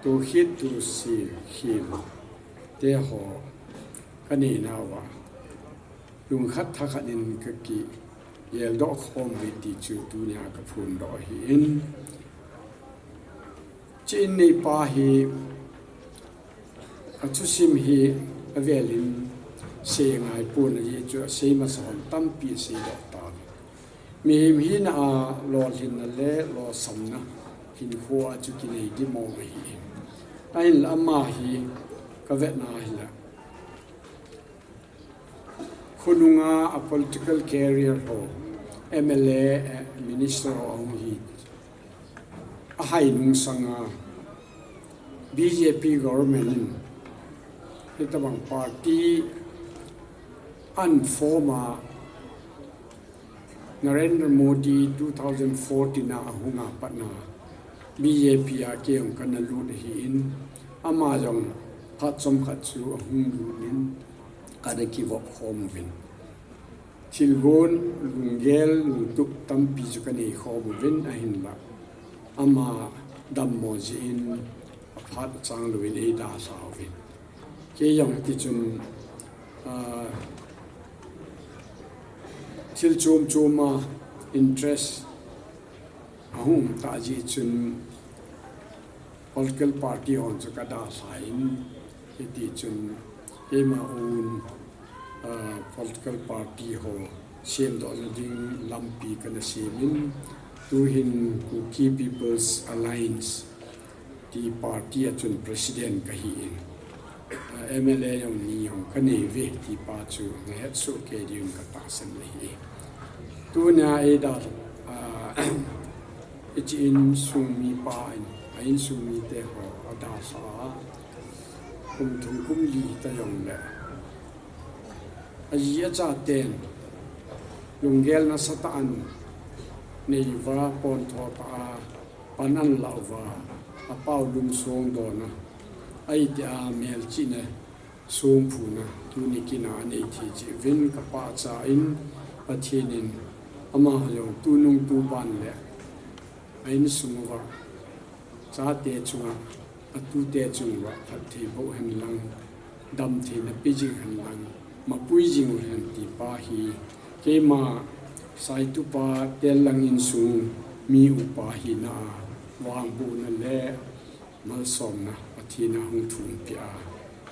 tohkhel tohse khel teho kanei nauva lungkhat thakhat in kakigeldoh khom uve ti chu tunia kaphondoh ahin, hiche inneipa hi athusim hi avel in sei angaipon ajeh chu asei masa hon tampi aseidoh tauve. Mihem hina a lolhinna le lolsamna hinkho a chu kinei dimong ahi. Ahinla ama hi kavetna hile khonunga a political career ho, M L A, eh, minister ho ahung hi ahainung sanga B J P government in hitabang party an form a Narendra Modi two thousand fourteen a ahunga patna B J P a kei jong kana lut ahin, ama jong phat chomkhat chu ahung lut in kana kivop khom uvin, thilgon lunggel lungtup tampi chu kanei khom uvin, ahinla ama dammo jeh in aphat achang louvin eidalhah uvin, kei jong hitichun, ah, thil chom chom a interest ahung um tah jeh chun political party hon chu kadalhah in, hitichun keima own, ah, political party ho semdohna ding lampi kana sem in, tuhin Kuki People's Alliance ti party a chun president kahi in, ah, M L A jong ni jong kanei uve ti pa chu nahet soh kei diuvin katahsan ahi. Tunia eidal, ah, hiche insung mipa in, a insung mite ho adalhah a kum thum kum li hita jongle aji achaten lunggel nasatah in anei uva, pontho tah a pan anlah uva, apao lum songdona, ahitia melchihna songphuna tuni kin a anei thei jeh uvin kapachat in, Pathen in ama jong tunung tuban le a insung uva, chate chunga, atute chung uva phatthei boh hen lang, damtheina pe jing hen lang, mapui jing u hen ti pa hi keima Saitupa Tellang insung mi upa hina a vangbohna le malsomna Pathen in ahung thum peh a,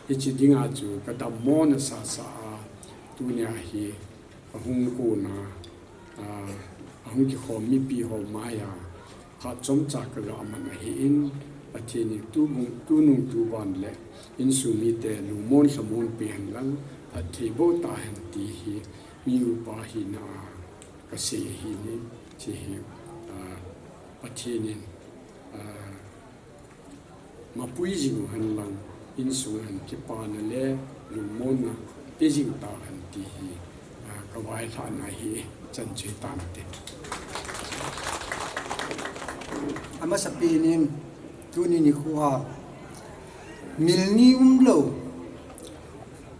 hiche dinga chu kadammona sasa a, tunia hi ahung kona, ah, ahung kikhom mipi ho maiya phat chomcha kaga man ahin, Pathen in tubung, tunung tuban le insung mite lungmon lhamon pe hen lang, phatthei boh tahen ti hi mi upa hina a kasei ahin, hiche hi, ah, Pathen in, ah, mapui jing u hen lang, insung hen kipana le lungmonna pe jing ta hen ti hi, ah, ka vailhahna hi chan chu hi tante. Amasapen in tuni nikho a mil ni umlou,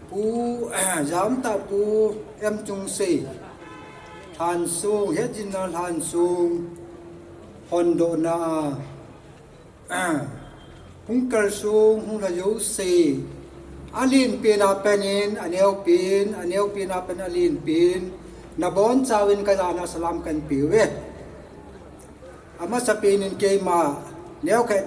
Pu, jamtah Pu M. Chungsei, Lhansong, hetjinna Lhansong hondohna a, hung kalsong, hung lha jouse, alenpen a pen in, aneopen, aneopen a pen alenpen, nabonchauvin kajana salam kahinpeh uve. Amasapen in keima neokhat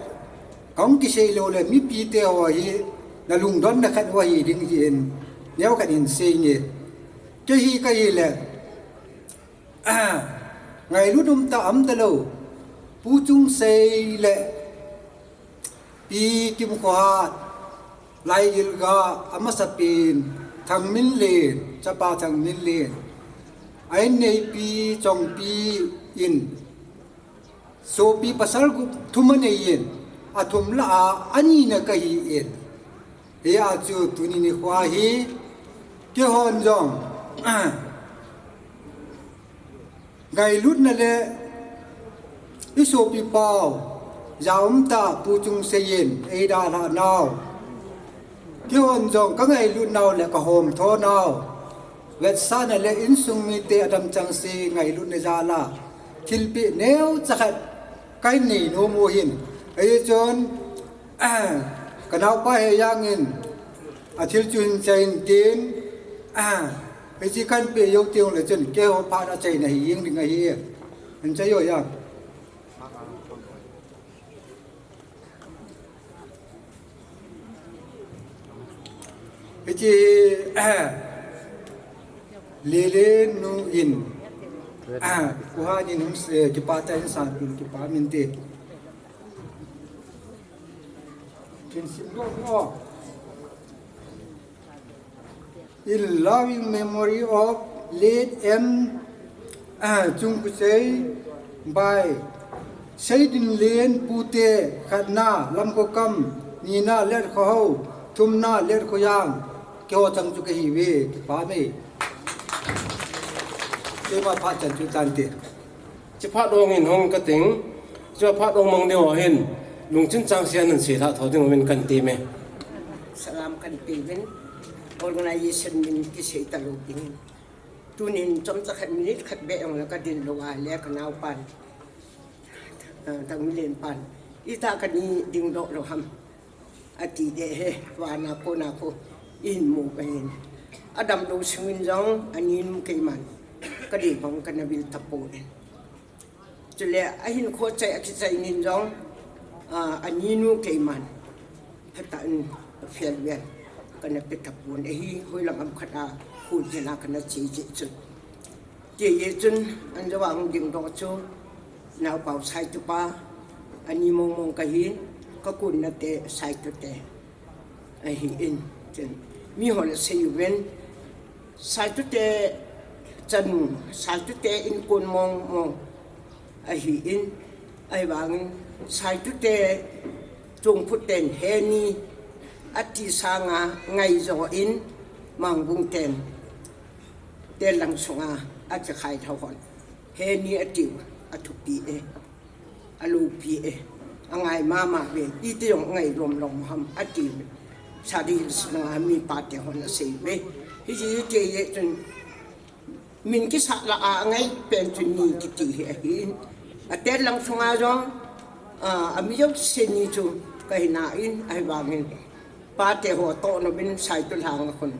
kahung kisei lou le mipite ho hi nalungdonna khat u ahi ding tin neokhat hin seinge. Kei hi kahile, ngailut umtah umtalou, Pu Chungsei le Pi Kimkhohat, Laigilga, amasapen Thangminlen, chapa Thangminlen, a inneipi Chongpi in sopi pasal gup thum anei in, athum lah a anina kahi in. Hia chu tuni nikho hi keihon jong ngailutna le isopipau, jaumtah Pu Chungsei in eidalhah nau, keihon jong kangailutnau le kahomtho nau, vetsahna le insung mite adamchengse ngailutna jal a thilpeh neocha khat kahin nei nom u hin, hichun kanaopa Heijang in athil chu hin chai intin, hiche kahin peh jou teng le chun keiho phat a chaina hi jeng ding ahi. Hin chai o Heijang. Hiche Lelen nu in, Pu Han in hung, eh, kipatah in sanpeh in kipa minte. Kin sim lo mo. In loving memory of late M. Chungkusei by Seidinlen Pute, khatna, Lamkhokam, nina, Letkhohao, thumna, Letkhoyang, keiho chang chu kahiuve, kipah e. Keima phat chan chu tante. Hiche phat ong in hung kating, hiche phat ong mang ding ho hin, lungchim chang seinan seilhah tho ding uvin kahin temme. Salam kahin peuvin, organization min kisei talou ding. Tunin chomcha khat minute khat beh jongle kadin lou a le kanaopan, ah, Thangminlen pan, itih a kani dingdoh lou ham ati deh e, vana kona khu ihin mu kahin. Adamlou sungin jong aninu keiman kadei bang kana vil tapon. Chule ahinkho chai akichai nin jong, ah, aninu keiman phatah in farewell kana pe tapon ahi, hoilang ham khat a khuljin a kana che jeh chun. Hijeh chun, anjou a hung dingdoh chu, naopau Saitupa, ani mongmong kahin, kakonna te Saitute ahin, chun miho le seiuvin, Saitute chanu, Saitute inkon mongmong ahin, ahivangin Saitute chungphu ten heni ati sanga ngaijo in, Mangbung ten tel lang sunga akikhai lha hon, heni atiu athupi e, aloupi e, angai mama ve, iti jong ngai lomlom ham ati, Sadar Hills langa mipate hon aseiuve. Hijeh chun min kisah lah a angai pen chu ni kiti hi ahin, atel lang sunga jong, ah, ami jouse ni chu kahina in, ahivangin pate ho tohna uvin Saitu lhanga khun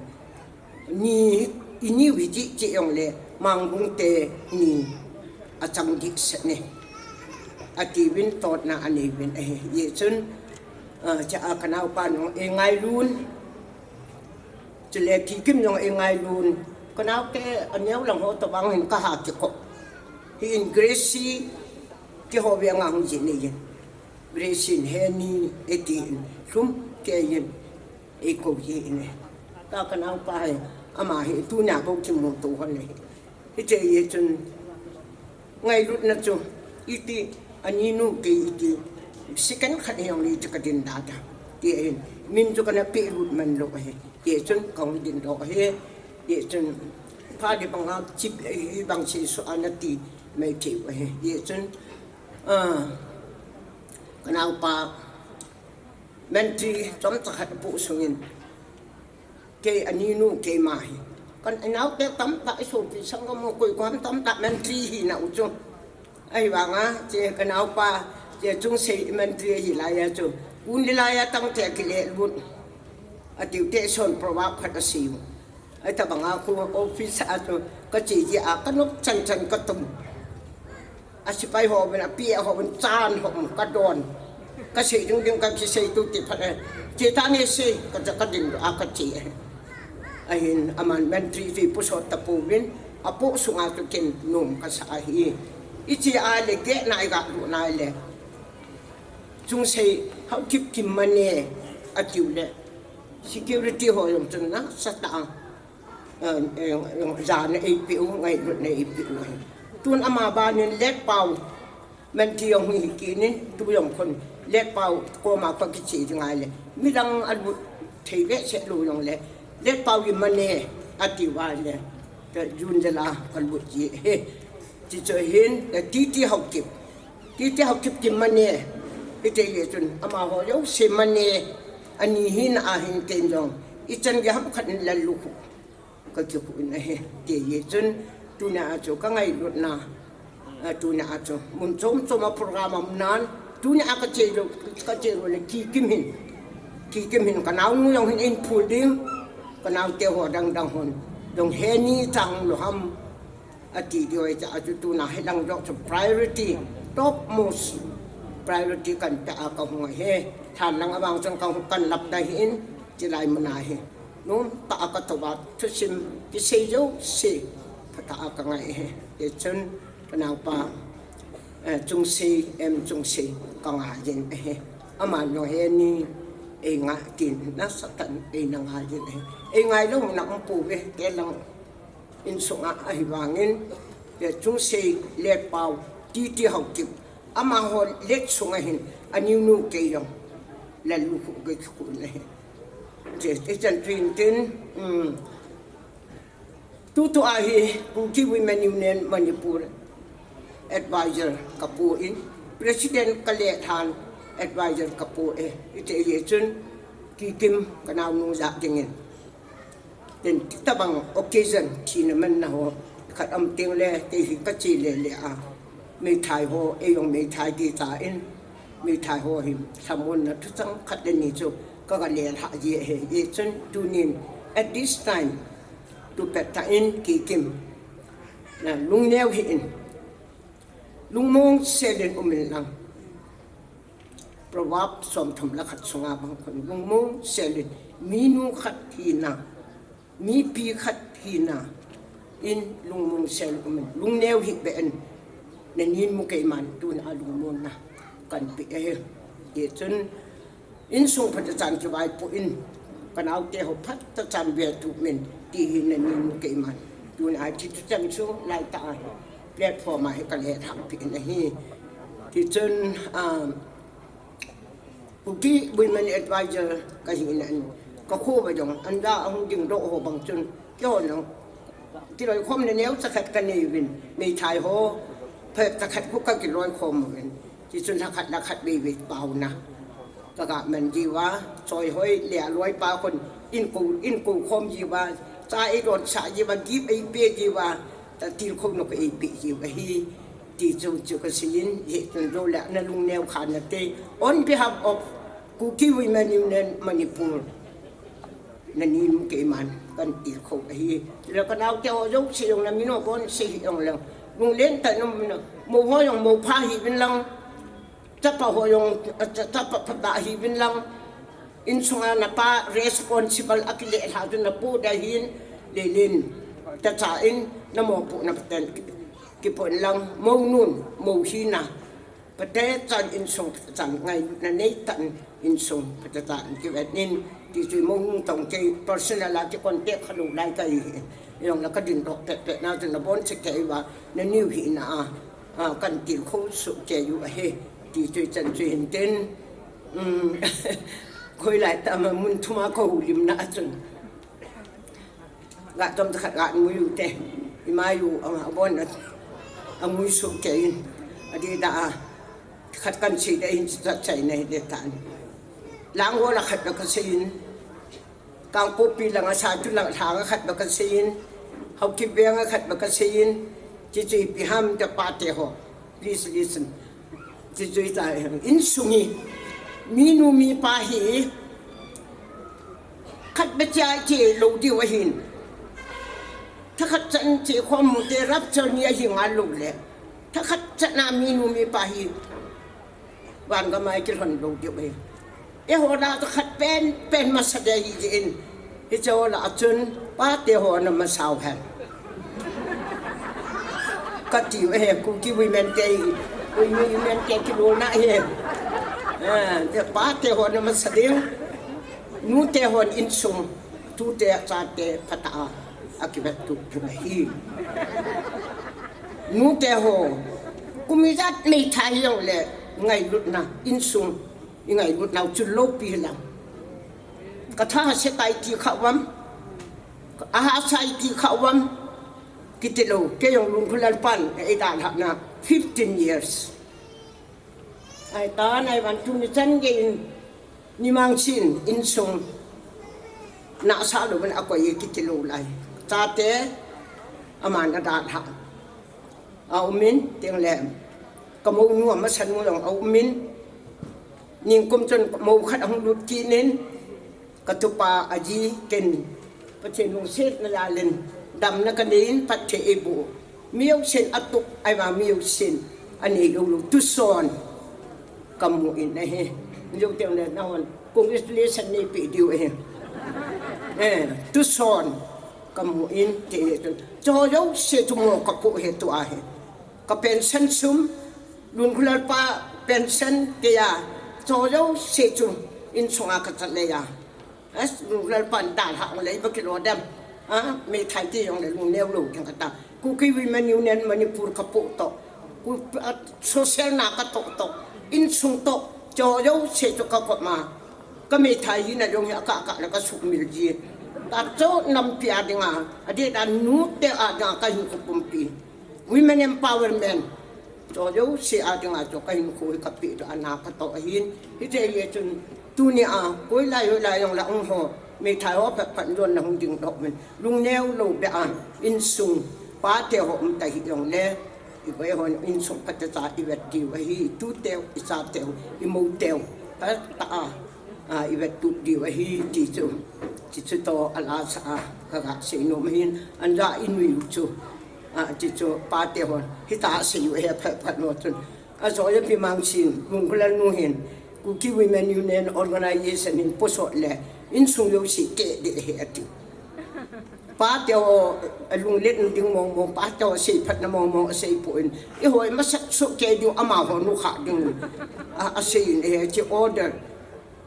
ni, iniu hiti ti jongle Mangbung te ni achang dehset e, atiuvin tohna aneiuvin ahi. Hijeh chun, ah, hiche a kanaopan jong eingailun, chule Kikim jong eingailun, kanaote aneo lang ho tobang hin kaha kikop. Hi in Gracie, kihou ve anga hung jin nei in, Gracie in heni eitin, lhum kei in eikou jin e. Tua kanaopa hi, ama hi tunia bou kimuto hon ahi. Hijeh chun ngailutna chu iti, aninu kei iti, Second khat hijongle chu kadin da da. Ti ahin, min chu kana pe lut man lou ahi. Ti chun kahung din lou ahi. Ti chun pha di banga chip ahi bang sei su ana ti mai thei u ahi. Ti chun, ah, kanaopa Mantri chomcha khat apoh sungin, kei aninu keima hi. Ka naote tamtah, isopi sangam ho koi koi ham tamtah Mantri hina u chu. Ahivanga, che kanaopa, che Chungsei Mantri ahi laiya chu. Kun le laiya tangte akile lut. Atiu te son proverb khat asei u. Ahi tabanga khu office a chu kache jeh a kanop chan chan katum. Asepai hon, api hon, chan hon kadon. Kasei ding ding kakisei tu ti phat e. Che tange sei, kacha kadin a kache. Ahin aman Mantri chu iposot tapouvin, apoh sunga chu ken nom kasa ahi. Iche a le geh nai ga lut nai le. Chungsei Haokip kimane atiu le. Security ho jong chun nasatah a, eh, eh, jana eipeh u, ngailutna eipeh u ahi. Tun ama banin Letpao, Mantri jong hi kinin, tu jong khun Letpao koma kakiche ding ahile. Midang alut thei behseh lou jongle. Letpao kimane ati uva le. Ka June jala kalut ji ahi. Ti chu hin, eh, T T Haokip. T T Haokip kimane. Iti le chun, amaho jouse mane. Ani hina ahin ken jong. Ichan gei ham khat in lallukhuh kakikhuh in ahi. Ti le chun, tuna a chu kangailutna. Ah, tuna a chu. Mun chom chom a program aum nan. Tuna a kache lou, kache lou le Kikim hin. Kikim hin kanaonu jong hin einphul ding. Kanaote ho dang dang hon. Jong heni chang lou ham. Ati diu ahi, chua chu tuna hilang jong chu priority, topmost priority kan pe a kahung ahi. Thanlang avang chun kahung kan lap da hin, chilai mun a hi. Nomtah a katou a thusim kisei jouse, phatah a kangai ahi. Hichun, kanaopa, eh, Chungsei, M Chungsei, kangaiyin ahi. Aman jong heni, einga tin, nasatah in eina ngaiyin ahi. Eingai lou mun a um pouve, kei lang. Insunga ahivangin, le Chungsei Letpao, T T Haokip, amaho let sunga hin, aninu kei jong, lallukhuh kakikhuh in ahi. Che, ichan tuin tin, um, tutu a hi, Kuki Women Union Manipur, advisor kapoh in, president kale than, advisor kapoh e, iti le chun, Kikim kanaonu ja dingin. Tin, tabang occasion, thina manna ho, khat um teng le, kei hi kache le le a. Meithai ho, eijong meithai ti ta in. Meithai ho hi, lhamonna thuchang khat le ni chu, kaga lelha ji ahi. Hichun, tunin, at this time, tu pet ta in, Kikim. Na, lungneo hih in. Lungmong sel in um in lang. Proverb somthum le khat sunga bang khun lungmong sel in, minu khat hina, mipi khat hina, in lungmong sel um in, lungneo hih beh in, nanin mu keiman tuna lungmonna kahin pe ahi. Hichun, insung phatechan kivaipoh in, kanaote ho phatechan vettup in, ti hi nanin mu keiman. Tuna hiche thucheng chu laitah a hi, platform a hi kalelhah peh in ahi. Hichun, ah, Kuki Women Advisor kahina in, kakho uva jong, anja ahung dingdoh ho bang chun, keiho jong, kiloikhomna neocha khat kanei uvin, meithai ho, phabep cha khat khu kakiloikhom uvin. Hichun lhakhat lhakhat veivei paona. Kaga man jiuva, Choihoi le aloipa khun, inkou, inkou khom jiuva, cha eidonsah jiuva, gift eipeh jiuva, ta tilkhouna khu eipeh jiu ahi. Ti chu chu kaseiyin, hichun jou le nalung neo kha nate. On behalf of Kuki Women Union Manipur, nanin mu keiman kahin tilkhou ahi. Le kanaote ho jouse jong namin ho kahin sei hih jongleng, lunglen tah in um in, mou ho jong mou pha hih uvin lang, chapa ho jong, cha, chapa phatah hih uvin lang, insunga napa responsible a kilelhah chu napoh ding ahin, lelen, tacha in, namopohna phaten kipoh in lang, mounun, mou hina, phatechan insung phatechan ngailutna neitah in insung phatechan kivet in, ti chu mounu tong kei personal a kicontact khalou lai kahi, jongle kadindoh pehpeh na chu nabonchauva, naniu hina a, a, kahin tilkhou soh kei u ahi. Ti chu ichan chu hin tin, um, koi lai tama mun thuma ka houlimna a chun, ga tom ta khat ga ngui u te, ima u ama bon a, a ngui su ke in, a di da a, khat kan si da in cha chai nei de tan. Lang ho la khat da ka si in, Kangpokpi langa sa chu lang thang a khat ba ka si in, Haokip veng a khat ba ka si in, chi chu ipi ham ta pa te ho. Please listen. Chi chu ita insung hi. Minu mipa hi. Khat ba cha che lo diu ahin. Tha khat chan che khom mu te rapture ni ahi nga lo le. Tha khat chan a minu mipa hi. Van gam a i kilhon lo diu ahi. Eiho la chu khat pen, pen masa de hi jin. Hiche ho la chun, pa te ho na masa u hen. Ka tiu ahi, Kuki women te, Kuki women te kilona ahi. Eh, te pa te ho na masa ding. Nu te hon insung, tu te cha te phat a, a kivet tup tu ahi. Nu te ho, kum ijat meithai jong le ngailutna, insung, i ngailutna u chu lopi lang. Ka tha se tai ti kha vam, a ha sai ti kha vam, kiti lo, kei jong Lungkholal pan, ei dalhahna, fifteen years. Ai ta, nai van tu ni chan gei in, Nimang Sin, insung, nasa lo ban a koi kiti lo lai. Chate, aman a dalha. A um in, teng le, ka monu ama san mu jong a um in, ningkum chun ka mo khat ahung lut kit in, ka tupa a ji ken, Pathen lungsetna jal in, damna ka nei in, phatthei eiboh. Mi jousen a tup, ahivang mi jousen a nei lou lou, tuson ka mu in ahi. Jou teng le nahon, congratulation nei pe diu ahi. Eh, tuson ka mu in, te, cho jouse chu mo ka pu he tu ahi. Ka pension sum, Lungkholal pa pension kei a, cho jouse chu insung a ka chat le a. As, Lungkholal pan dalha le ba kilo dem. A, meithai ti jong le lungneo lo keng ka ta. Kuki Women Union Manipur ka pu to. Ku, a, social na ka to to. Insung to, cho jouse chu ka kop ma. Ka meithai hina jong hi a ka ka le ka sumil ji. Ta cho nampi a dinga, a di da nu te a dinga ka hinkho pumpi. Women empowerment. Cho jouse a dinga cho ka hinkho hi ka pe to ana ka to ahin. Hiti le chun tuni a koi lai hoi lai jong la ong ho. Meithai ho phat phat jon na hung ding doh men. Lungneo lo be a insung pa te ho um ta hi jong le. I koi ho insung phat ta i vet diu ahi. Tu te i cha te i mo te. Phat ta a. A, i vet tup diu ahi ti chu. Ti chu to a la sa a, ka ga sei nom ahin, an ja i nui u chu. A, ti chu pa te hon, hita sei u he phat phat no chun. A jo ya pi Mang Sin, Lungkholal nu hin, Kuki Women Union Organization hin posot le, insung jouse ke de he ati. Pa te ho, a lunglet ding mong mong, pa te ho sei phatna mong mong, a sei poi. I hoi masat so ke diu ama ho nu kha ding. A, a sei in he ti order.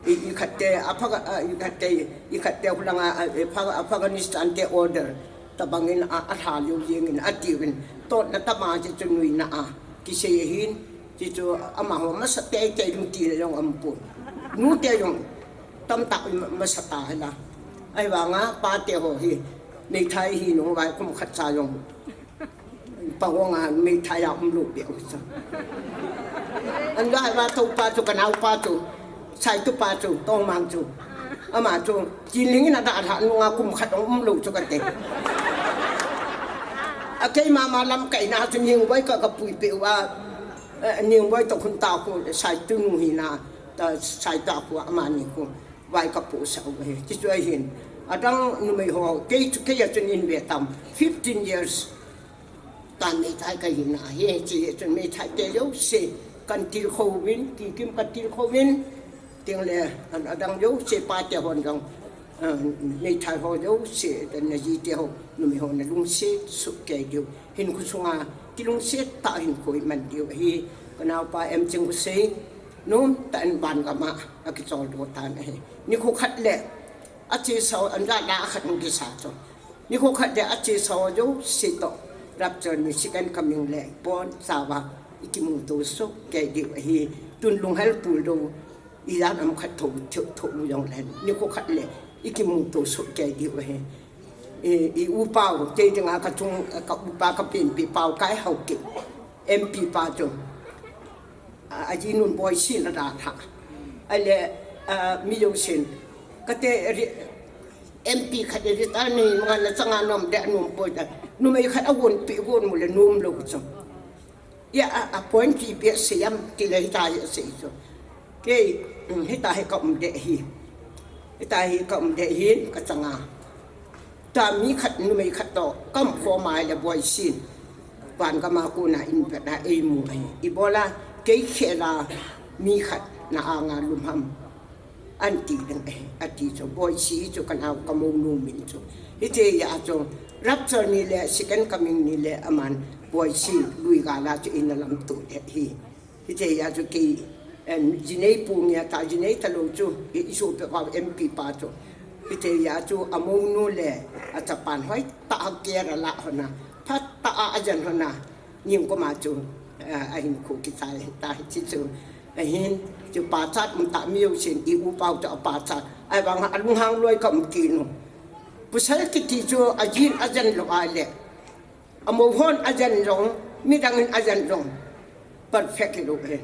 I, i khat te, a phaga, a, i khat te, i khat te hulanga, a, i phaga, Afghanistan te order. Tabang in a, a tha liu jing in a ti vin. Tot na tama ti chu nui na a. Ki sei hin, ti chu ama ho masa te te lung ti le jong am pu. Nu te jong, tam ta ma-, masa ta la. Ai vanga, pa te ho hi, meithai hi nung vai kum khat cha jong. Pa ho nga meithai a um lo be u sa. An ga va to pa chu ka nau pa chu. Sai tu pa chu, tong mang chu. Ama chu, chin ling na da ha nung a kum khat um lo chu ka te. A kei mama lam kai na chu ning vai ka ka pui pe wa. Eh, ning vai to khun ta khu, sai tu nu hi na, ta sai ta khu ama ni khu. Vai ka pu sa u he. Ti chu ahin. Adang numei ho, kei chu kei a chun in ve tam. Fifteen years. Tan meithai ka hin a hi, chi chun meithai te jouse, kan tilkhou vin, Kikim kan tilkhou vin, teng le, an adang jouse pa te hon jong, ah, meithai ho jouse, na ji te ho, numei ho na lungset, suk kei diu, hinkho sunga, kilungset ta hinkho i man diu, hi, ka nau pa em ching u sei, nom ta in van gam a, a kichol do tan ahi. Nikho khat le, a che sa u, an ja la khat hung kisa chu. Nikho khat le a che sa u jouse to, rapture ni second coming le, pon sa va, i kimu to suk kei diu ahi. Tun lunghel pul do, i jan am khat tho, tho, tho u jong le, ni ko khat le, i kimu to so kei di u he. I, i upa u, te dinga ka chung, ka upa ka pen pi pau kai hau ki, M P pa chu. A, a ji nun boi sin la da tha. A le, a, mi yo sin. Ka te ri, M P khat ri ta ni, ma na changa nom de nom boi ta. Nu mei khat a won pi won mu le nom lo chu. Ya, a, a point ki bia siam, ti le hita hi sei chu. Kei, mm, hita hi ka um de hi. Hita hi ka um de hi, ka changa. Ta mi khat, numei khat to, ka um kho mai le boi sin. Van ka ma ko na in pe na ei mu ai. I bola, kei khela, mi khat na anga lum ham. An ti ding e, a ti chu, boi si chu ka nau ka mo nu min chu. Hiti a chu, rapture ni le, second coming ni le, aman, boi si, lui ga la chu in a lam tu de hi. Hiti a chu kei, em, jinei pu ngia ta, jinei ta lo chu, i, i su pe ka M P pa chu. Hiti a chu, a mo nu le, a chapan hoi, ta a kia ra la hona, phat ta a a jan hona, Ning ko ma chu, eh, a hin khu ki chai ta hi chi chu. A hin, chu pa chat um ta mi u sin i u pau chu a pa chat. Ai bang a lunghang loi ka um ki nu. Pasal kiti chu a jin a jan lo a le. A mo hon a jan jong, mi dang in a jan jong. Perfect lo he.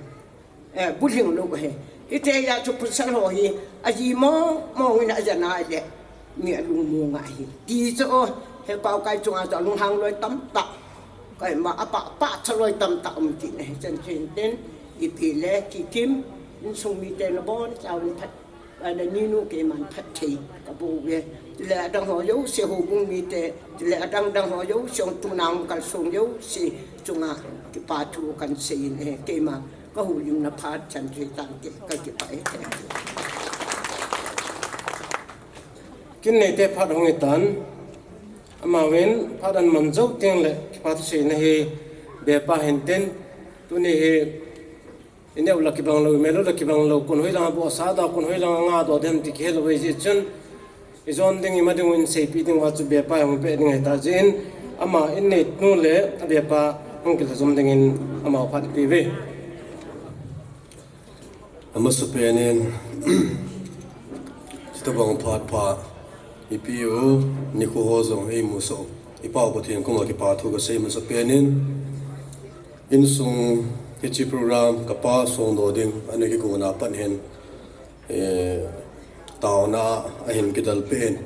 Eh, bulhing lo he. Hiti a chu pasal ho hi, a ji mo, mo in a jan a le. Mi a lung mo nga hi. Ti chu o, he pau kai chunga chu a lunghang loi tam ta. Kai ma a pa, pa cha loi tam ta um ti ne. Chan chen ten, i pi le, ki kim, in sung mi te na bon, cha un phat. A na ni nu kei man phat thei, ka bo ve. Le a dang ho yo, se ho bung mi te, le a dang dang ho yo, se ong tu nang kal sung yo, se chunga, ki pa thu kan se in e, kei ma, ka hu lim na phat chan chen tan ke, ka ki pa e te. Kin nei te phat hong i tan, amavin phat an man zo ting le, ki pa thu se na hi, be pa hin ten, tu ni hi, Ineu la kibang lo, melu la kibang lo, kun hoi langa bo sa da, kun hoi langa nga do dem ti kihel lo ji chun. I jon ding i ma ding in seipi ding va chu be pa hung pe ding he ta jin. Ama in nei nu le a be pa hung kil jom ding in ama phat pi ve. Ama sa pe nen. Chita bang phat pha. I pi u, ni ko ho jong ei mu so. I pa u Pathen koma ki pa thu ka sei ma sa pe nen. Insung hichi program ka pa song do ding, ani ki guna pan hin, eh, tauna a hin kidal pen,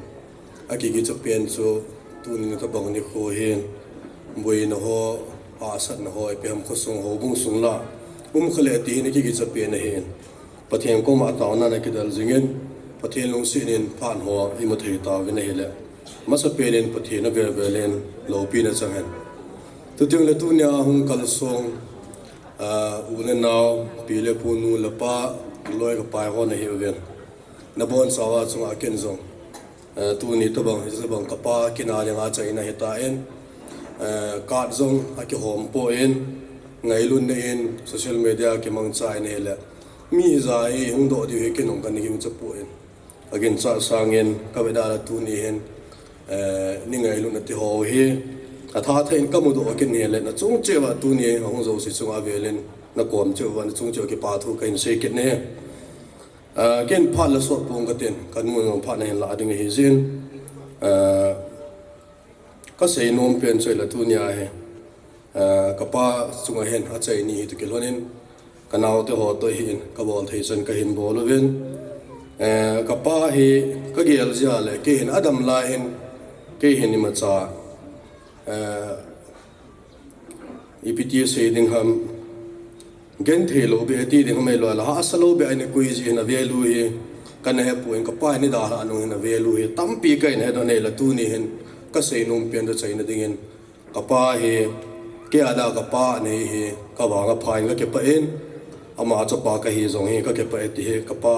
a ki gicha pen chu, tuni na tabang ni kho hin, buina ho, a sat na ho, ipi ham kho sung ho, bung sung la, um khale ti hin a ki gicha pen a hin. Pathen koma tauna na kidal jingin, Pathen lungset in phat ho, i mu thei ta vin a hi le. Masa pen in Pathen a vel vel in lopi na chang hen. Tuting le tunia hung kal song, ah, u le nau, pi le pu, nu le pa, loi ka pai ho na hi uvin. Na bon sawa chunga ken jong. Eh, tuni tabang, tabang ka pa kina le nga chaina hi ta in. Eh, card jong a ki hom po in, ngailun na in, social media ki mang chai na hi le. Mi hi za hi hung do diu hi ken hung kan ni ki mu cha po in. A gincha sangin ka ve da la tuni hin, eh, ni ngailun na ti ho hi, a tha tha in ka mu do kin hi le na chung che va tuni a hung jo si chunga vel in na kom che va na chung che ki pa thu ka hin sei kit ne. Ah, ken phat la sot pong ka tin, ka nu no phat na hin la ding hi jin. Ah, Ka sei nom pen chu la tunia hi, eh, ka pa chunga hin a chai ni hi tu kilhon in, ka nau te ho to hi in, ka bol thei chan ka hin bol uvin. Eh, ka pa hi ka gel jia le, kei hin a dam lai hin, kei hin imacha, eh, ipi ti sei ding ham, Gen thei lo be ti ding mai lo la, hahsa lo be a ni koi ji hin a value hi, ka na he pu in ka pa ni da la nung hin a value hi, tampi ka in he do nei la tuni hin, ka sei nom pen do chai na ding in, ka pa hi, kei a da ka pa nei hi, ka vang a pha in ka ke pa in, ama cha pa ka hi jong hi, ka ke pa e ti hi, ka pa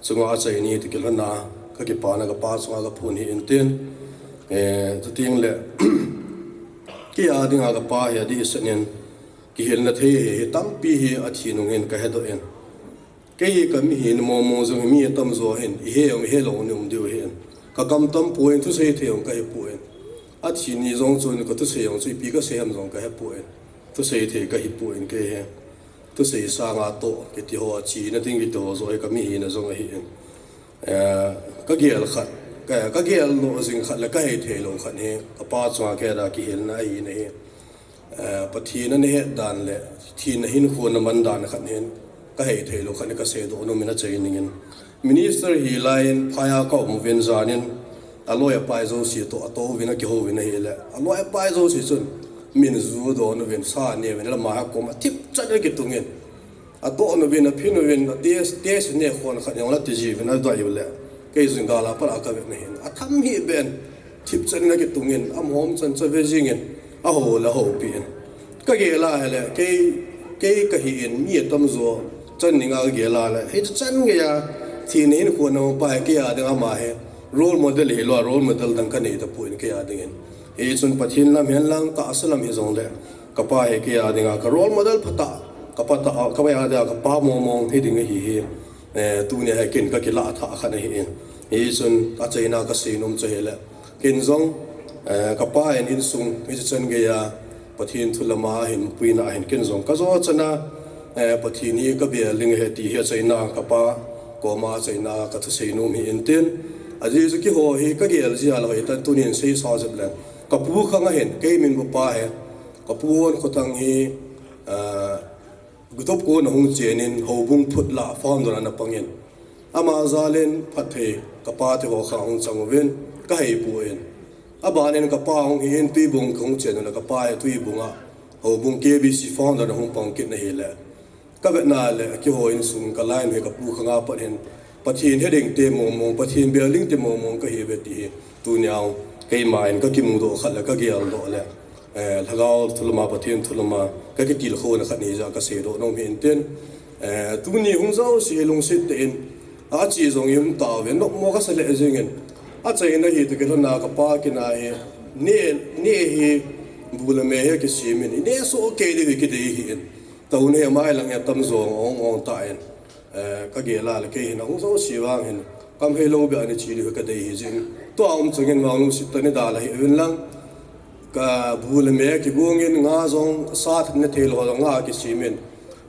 chunga a chai ni ti kilhon na, ka ke pa na ka pa chunga ka phun hi in tin, eh, tu ting le, kei a ding a ka pa hi a di sen in, Kihilna thei hi, hi tampi hi a thi nung hin ka he do in. Kei hi ka mi hin mo mo jong hi mi a tam jo hin, i he jong i he lo ni um diu hin. Ka kam tam pu in, thusei thei jong ka hi pu in. A thi ni jong chun ka thusei jong chu ipi ka sei ham jong ka he pu in. Thusei thei ka hi pu in kei hi. thusei sanga toh kiti ho, china ding kiti ho joh hi ka mihina jong ahi in. Eh, ka gel khat, ka, ka gel lou jing khat le ka hei thei lou khat hi, ka pa chunga kei a kihilna ahi na hi. Eh, Pathen ana het dan le, thina hinkho ana man dan khat hin, ka hei thei lou khat hi ka seidoh nom in achai ning in. Minister hi lai in, phai a ka um uvin jan in, a loi a pai jouse toh, a toh uvin a kihou uvin ahi le, a loi a pai jouse chun, min ju don uvin, sa ne uvin, lama ha koma thip chan a kitung in. A toh uvin, a phin uvin, a tes, tes ne khon khat jong la ti ji uvin, a dai u le. Kei jing gal a pat a ka vet na hin. A tham hi ben, thip chan in a kitung in, a mom chan cha ve jing in, a ho le ho pi in. Ka gel a hi le, kei, kei ka hi in, mi a tam jo, chan ning a ka gel a le. Hi chan gei a, thina hinkho ana pa hi kei a ding ama hi. Role model hi lou, role model dang ka nei ta poi in kei a ding in. Hi chun Pathen lam hen lang, tahsa lam hi jong le. Ka pa hi kei a dinga ka role model phatah, ka pa tah, ka pa a dinga ka pa mong mong hi ding ahi hi. Eh, tuni hi ken ka kilah thah khat ahi in. Hi chun ka chaina ka sei nom chu hi le. Ken jong, eh, ka pa in insung, hi chan gei a, Pathen thu lama hin, puina hin ken jong. Ka jo chana, eh, Pathen hi ka bel ding ahi ti hi chaina ka pa, koma chaina ka thusei nom hi in tin. Ajeh chu keiho hi ka gel ji a lou hi tan tunin sei sa jep le. Ka pu khang a hin, kei min bu pa hi. Ka pu Hon Khothang hi, ah, Gutup kon a hung chen in houbung phut la founder ana pang in. Ama jal in phatthei ka pa te ho kha hung chang uvin ka hei pu in. A ban in ka pa hung hi in Tuibung ka hung chen uvin ka pa hi Tuibung a houbung K B C founder ana hung pang kit na hi le. Ka vet na le keiho insung ka line hi ka pu khang a pat hin Pathen he ding te mong mong, Pathen bel ding te mong mong ka hi ve ti hi. Tuni a keima in ka kimu doh khat le ka gel doh le, eh, Lhagao thu lama, Pathen thu lama ka kitilkhou na khat ni ja ka seidoh nom hi in tin. Eh, tuni hung jouse lungset tah in, a chi jong i um ta ve, nopmo ka sa le jing in. A chaina hi toh kilhon a ka pa kin a hi, ne, ne hi, bu le me hi kisem in, i ne soh kei ding hi kidei hi in. Tuni hi mai lang hi tam jong ong ong ta in. Eh, ka gel a le kei hin a hung jouse vang hin. Kam hei lou beh a ni chi ding ka dei hi jing. Tua um chang in vang lungset tah in i dal a hi uvin lang. Ka bu le me kigong in nga jong sa that ne thei lou jong nga kisem in.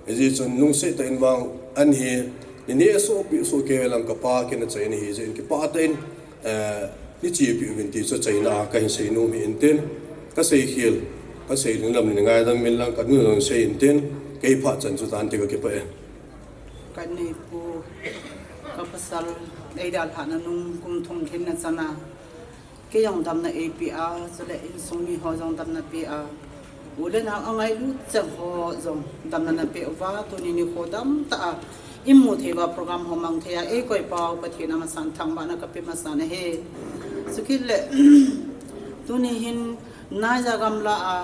Hijeh chun lungset tah in vang an hi. I ne soh pi soh kei lang ka pa kin a chaina hi jeh in kipah tah in. Eh, ni chi pi uvin ti chu chaina ka hin sei nom hi in tin. Ka sei khel. Ka sei ding lam ni ngaidam in lang ka nu jong sei in tin. Kei phat chan chu tan ti ka kipah e. Ka neipu, ka pasal, ei dalhah na nung kum thum lhin na chana. Kei jong damna ei pe a, chule insung mi ho jong damna pe a. U le nao a ngailut cheng ho jong damna na pe uva, tuni nikho dam tah a. I mu thei uva program ho mang thei a, ei koi pau Pathen a masan thangvahna ka pe masan ahi. Chukit le, tuni hin Naija gamla a,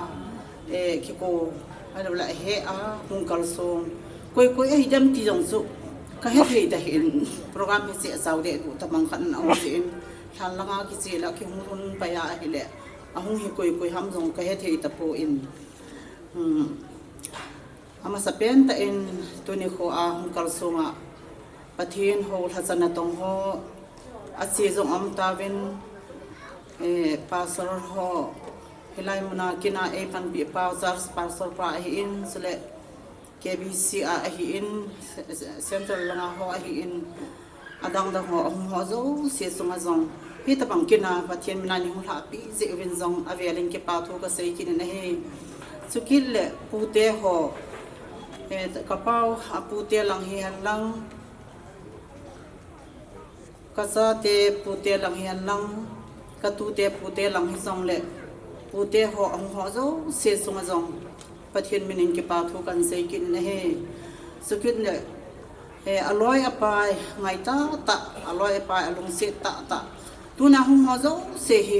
eh, kiko, ahilou le he a, hung kalsong. Koi koi ahi dem ti jong chu, ka he thei ta hi in, program hi che a chau de du ta mang khat na um che in, lhan langa kiche la kihung lhun pai a ahile, ahung hi koi koi ham jong ka he thei ta poi. Hmm. Amasapen tah in tuni kho a hung kalsong a Pathen ho lhacha natong ho a che jong um tauvin, eh, pastor ho hilai mun a kin a ei panpi pau church pastor pa ahi in, chule K B C a ahi in, Central langa ho ahi in, adang dang ho, ahung ho jouse chunga jong. Hitabang kin a Pathen min a nei hung lhahpi jeh uvin jong avel in kipa thu ka sei kit in ahi. Chukit le pute ho, eh, ka pau a pute lang hi hen lang. Ka chate pute lang hi hen lang. Ka tute pute lang hi jong le. Pute ho ahung ho jouse chunga jong. Pathen min in kipa thu kan sei kit in ahi. Chukit le, eh, a loi a pai ngai tah tah, a loi a pai a lungset tah tah. Tuna hung ho jouse hi,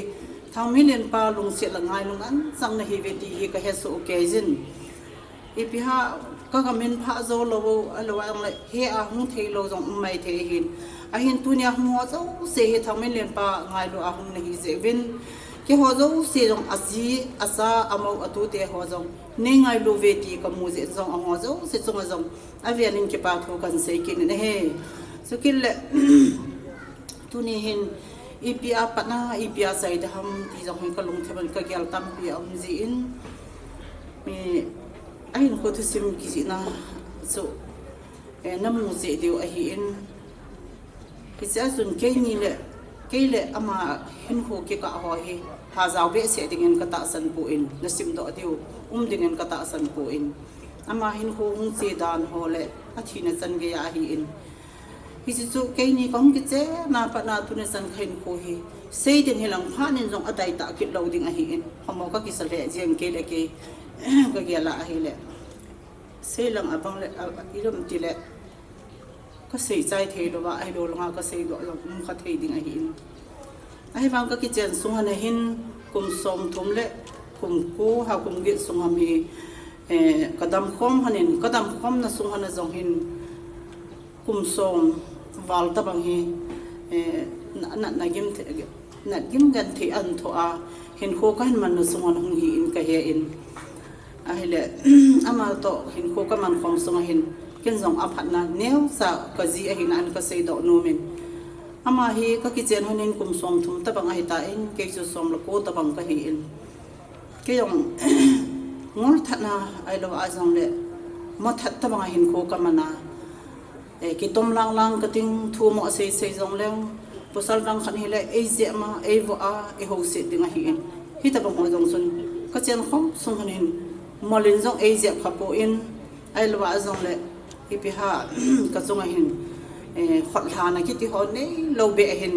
Thangminlen pa lungset le ngailun anchang na hi ve ti hi ka he soh kei jin. Ipi ham, ka gamin pha jou lou, ahilou le, he a hung thei lou jong um mai thei hin. Ahin tuni a hung ho jouse hi Thangminlen pa ngailu a hung na hi jeh uvin. Keiho jouse jong a ji, a cha, a mou, a tute ho jong. Nei ngailu ve ti ka mu jeh jong a ho jouse chunga jong. Avel in kipa thu kan sei kit in ahi. Chukit le, tuni hin, ipi a pat na, ipi a chai ding ham, ti jong hin ka lungthim a ka gel tampi a um jin. Mi, ahin kho thusim kijihna, chu, eh, namu cheh diu ahin. Hichea chun keini le, kei le ama hinkho kikah ho hi, ha jao behseh dingin katahsan poi, nasim doh diu um dingin katahsan poi. Ama hinkho hung che dan ho le, athina chan geiya ahin. Hiche chu keini kahung kichen a pat a tuni chan kahinkho hi, sei ding hilang phat in jong adei tah kit lou ding ahin. Homo kakisa lheh jeng kei le kei, kagel a ahile. Sei lang abang le, a, a, ilam ti le. Kasei chai thei louva, ahilou langa kasei doh jong um kha thei ding ahin. Ahivang kakichen sung hana hin kum som thum le kum ko ha kum get sung ham hi, eh, kadam khom hanin, kadam khomna sung hana jong hin kum som val tabang hi, eh, na, na, na gim the, na gim gan thei an tho a, hinkho kahin manna sung hana hung hi in kahe in. Ahile, ama toh hinkho kaman khom sunga hin, ken jong aphatna neocha kaji ahina an kasei doh nom in. Ama hi kakichen hon in kum som thum tabang ahitan, kei chu som le ko tabang kahin. Kei jong ngol thatna ahilou a jong le, mo that tabang a hinkho kaman a. Eh, kitom lang lang kating thu mo asei sei jong leng, pasal dang khat hile, ei jep ma, ei vo a, ei ho se ding ahin. Hitabang ho jong chun, kachen khom sung hon hin, mol in jong ei jep kha poi, ahilou a jong le, ipi ham, kachunga hin, eh, khotlhana kiti ho neilou beh hin,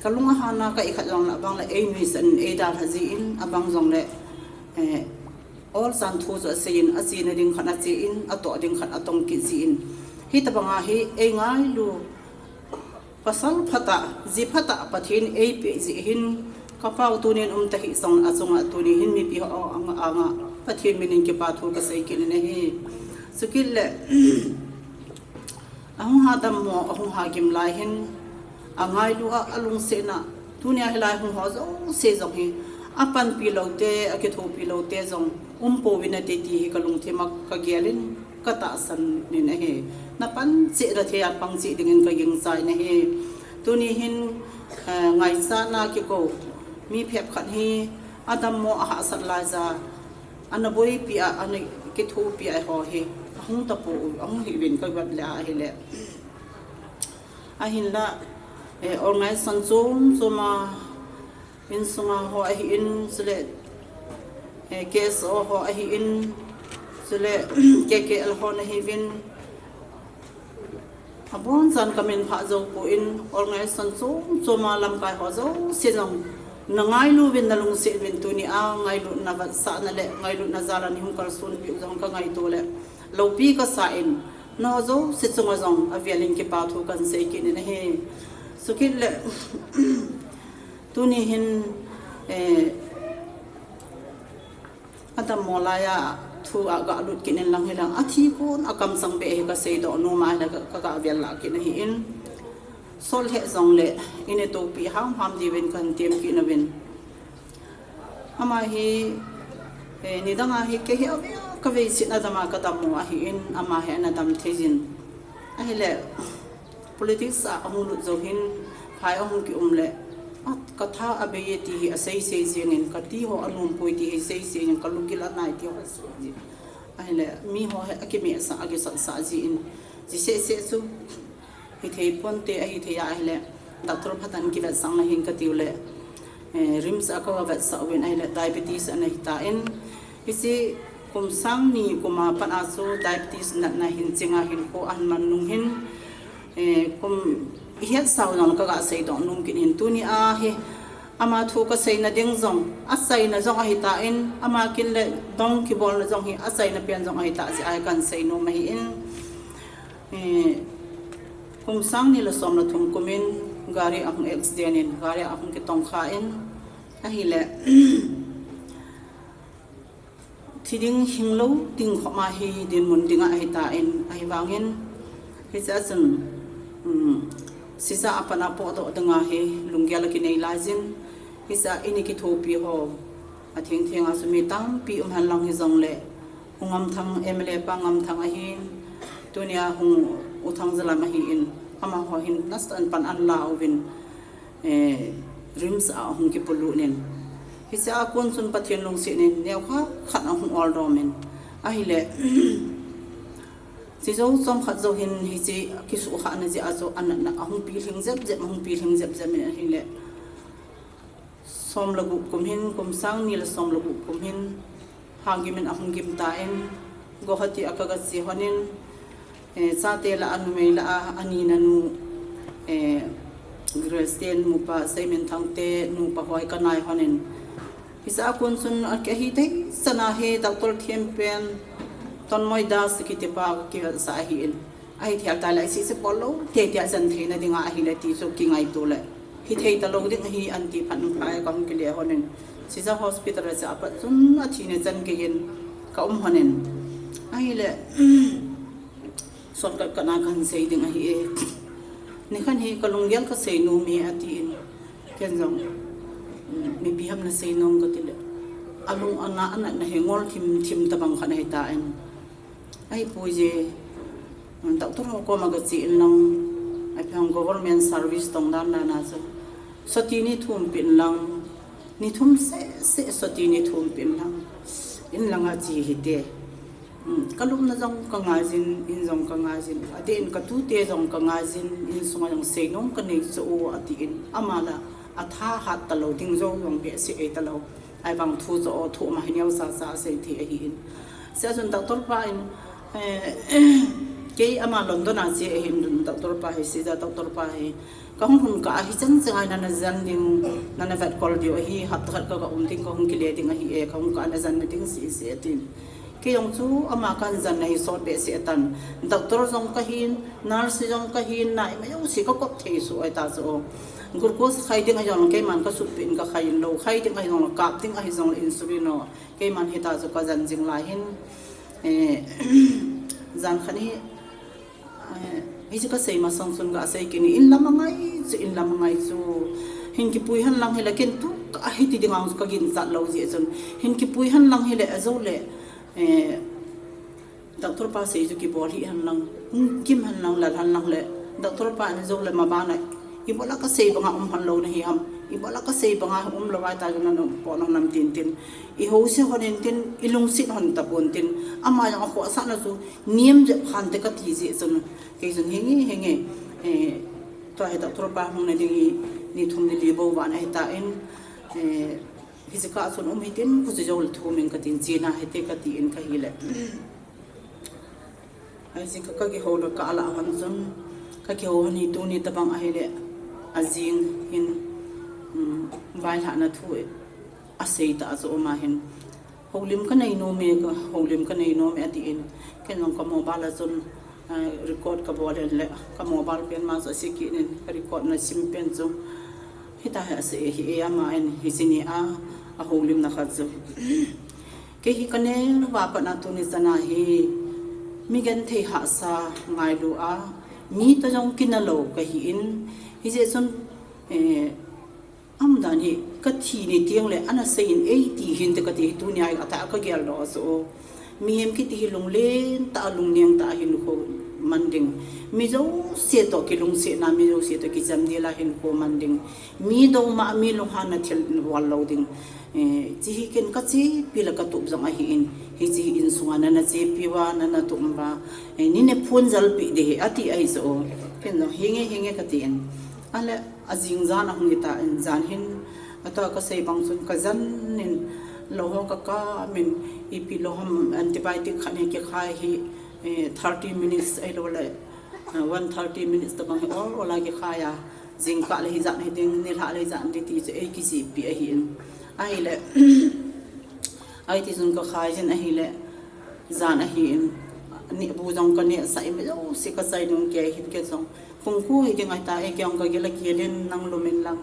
kalung ahana ka ikhat jong le, abang le ei nuisat in ei dalha jin, abang jong le, eh, Ol chan thu chu asei in, achena ding khat ache in, atoh ding khat atong kit jin. Hitabang a hi, ei ngailu. Pasal phatah, ji phatah Pathen eipeh jeh hin, kapao tunin um tahih jong achunga tuni hin mipi ho anga, anga Pathen min in kipa thu kasei kit in ahi. Chukit le, Ahung ha dammo, ahung ha gim lai hin, angailu a, alungsetna, tunia hilai hung ho jouse jong hi, apanpi loute, akithopi loute jong, um pouvin ati ti hi kalungthim a kagel in, katahsan in ahi. Napan cheh da thei a pang cheh dingin kagingcha in ahi. Tuni hin, eh, ngaichatna kikou, mi phabep khat hi, adammo ahahsat laija, ana boipi a, ana kithopi a ho hi, ahung tapou, ahung hiuvin kavet le ahile. Ahinla, eh, organization chom chom a, insunga ho ahin, chule, eh, K S O ho ahin, chule, K K L ho nahiuvin, Abon chan kamin phah jou poi, organization chom chom a lamkai ho jouse jong nangailu uvin nalungset uvin tunia ngailutna vetsahna le ngailutna jal a neihung kalsonpiu jong kangaito le loupi kasa in nangho jouse chunga jong avel in kipa thu kahin sei kit in ahi. Chukit le tuni hin, eh, Adammo laiya thu a galut kit in lang hilang, athi kon akamchang beh hi kasei doh nom a hile ka, ka, kaga vel lah kit ahin. Sol he jong le, ina topi ham ham diuvin kahin tem kit nauvin. Ama hi, eh, nidang a hi kei hi avel kavei chin adama kadammo ahin, ama hi ana dam thei jin. Ahile, Politics a ahung lut jou hin, phai ahung kium le, a, katha abei e ti hi asei sei jeng in, kati ho anom poi ti hi sei sei jeng in, kalunggil anai ti ho sei jeng. Ahile, mi ho hi akimehsah, akisotsah jin, ji seh seh chu, hithei ponte, ahithei a ahile, doctor phatah in kivetsahna hin katiu le, eh, RIMS a kavetsah uvin ahile, diabetes ana hitan, hiche kum sang ni kum a pat a chu diabetes natna hin chinga hin kho ahin man nung hin, Eh, kum ihet sao jong le kaga seidoh nom kit in tunia hi. Ama thu kaseina ding jong, achaina jong ahitan, ama kin le dong kibolna jong hi, achaina pen jong ahitah jeh a kahin sei nom ahin. Eh, kum sang ni le som le thum kum in, gari ahung accident in, gari ahung kitongkha in, ahile, Thi ding hing lou ding khop ma hi dinmun ding a ahitan, ahivangin, hiche a chun, um, sisa a pat a potdoh ding a hi lunggel akinei laijin, hiche a ini kithopi ho, atheng theng a chu mi tampi um henlang hijongle, U Ngamthang, M L A pa Ngamthang ahin, tunia hung U Thangjalam ahin, amaho hin nasatah in pan ahin la uvin, eh, RIMS a ahung kipolut in. Hiche a kon chun Pathen lungset in neokhat khat ahung oldom in. Ahile, Sijou chomkhat jou hin hiche kisuhkhahna jeh a chu anatna ahung pilhing jep jep, ahung pilhing jep jep in ahile. Som le gup kum hin, kum sang ni le som le gup kum hin, hangim in ahung gim tan, Guwahati a kaga che lhonin, eh, chate lah a numei lah a, anina nu, eh, Grace te nupa, Seiminthang te nupa hoi kanai lhonin. Hiche a kon chun ahi thei chan a hi doctor thempen, Tonmoi Das kiti pa kivetsah ahin. Ahi thei tale, hiche bol lou, te tia jan theina dinga ahile ti chu kingaito le. Hithei talou ding ahi anti phat in phai kahung kile lhonin. Sija hospital a cha pat chun athina chan keiyin kaum lhonin. Ahile, shortcut kana kahin sei ding ahi e. Nikhat hi kalunggel kasei nom e atin. Ken jong, mm, mipi ham nasei nom katile. Alung ana, anatna hi ngol thim, thim tabang khat ahitan. Ahipoi je, doctor ho koma gache in lang, aphang government service tong dan dan a chu. Soti ni thum pin lang, ni thum seh seh soti ni thum pin lang. In langa che hite. Hmm, kalupna jong kangaijin, in jong kangaijin. Adeh in katute jong kangaijin, insunga jong seinom kanei chu o atin. Ama la atha hat talou ding jong jong behseh ei talou. Ahivang thu chu o thu ma hi neocha cha sei thei ahin. Sia chun doctor pa in, eh, kei ama London a che ahin, doctor pa hi, sija doctor pa hi. Kahung hun kah a hi chang chang a nana jan ding, nana vetkol diu ahi, hapta khat kaga um ding, kahung kile ding ahi e, kahung kah a najanna ding sese atin. Kei jong chu ama kahin janna hi sot behseh tan. Doctor jong kahin, nurse jong kahin, na ima jouse kakop thei soh ahi ta chu. Glucose khai ding ahi jong keiman kasutpeh in kakhai in lou, khai ding ahi jong, kap ding ahi jong insulin o. Keiman hita chu kajan jing lai hin, eh, jan khat hi, eh, hiche kasei masang chun kasei kit in, in lam angai chu, in lam angai chu. Hin kipui hen lang hile ken tu ka hiti ding ang chu kaginchat lou jeh chun. Hin kipui hen lang hile ajou le, eh, doctor pa sei chu kibol hih hen lang, hung kim hen lang, lal hen lang le, doctor pa in ajou le maban a, ibola kasei banga um hen lou nahi ham, ibola kasei banga um lou ahi ta chu nana um pon ham tin tin. Ihouse hon in tin, ilungset hon tapon tin, ama jong akhohsahna chu, niam jep khan te kati jeh chun, kei chun henge, henge, eh, tua hi doctor pa hung na ding hi, ni thum ni li bou vat ahi tan, eh, hiche kah chun um hitin, khuti jou le thum in katin, chena hite katin kahile. Hiche ka, kakihou le kalah hon chun, kakihou hon hi tuni tabang ahile, ajing hin, um, vailhahna thu asei ta chu ama hin. Houlim kanei nom e, ka, houlim kanei nom e atin. Ken jong ka mobile a chun, ah, record kabol in le, ka mobile pen ma chu ase kit in, ka record na sim pen chu. Hita hi asei hi e ama in, hiche ni a, ahoulimna khat chu. Kei hi kaneo va pat na tuni chan a hi, mi genthei hahsa ngailu a, mi toh jong kina lou kahin, hijeh chun, eh, aum dan hi, kathi ni teng le, ana sei in eiti hinte kati hi tuni a hi atah a kageldoh chu. Mihem kiti hi lunglen tah a, lungneng tah a hinkho man ding. Mi jouse toh kilungsetna, mi jouse toh kijamdel a hinkho man ding. Mi dou ma, mi lunghanna thil bol lou ding. Eh, hiche hi ken kachepi le katup jong ahin. Hiche hi insunga nana chepi uva, nana tup uva. Eh, neina phone jalpeh ding ahi ati ahi chu. Ken jong henge, henge katin. Ahile, ajing jan ahung hita in jan hin, atua kasei bang chun kajan in, lou ho kakam in, ipi lou ham antibiotic khat hi kikhai hi, eh, thirty minutes ahilou le, eh, one thirty minutes tabang hi ol ol a kikhai a, jingkah le hijat hi ding, nilhah le hijat ding ti chu eikijihpi ahin. Ahile, ahiti chun kakhai jin ahile, jan ahin, nehbu jong kanehsah in, mi jouse kachai nung kei hin kei jong. Kungkhu hi ding ahi ta, eh, kei jong kagel a kelin nang lum in lang.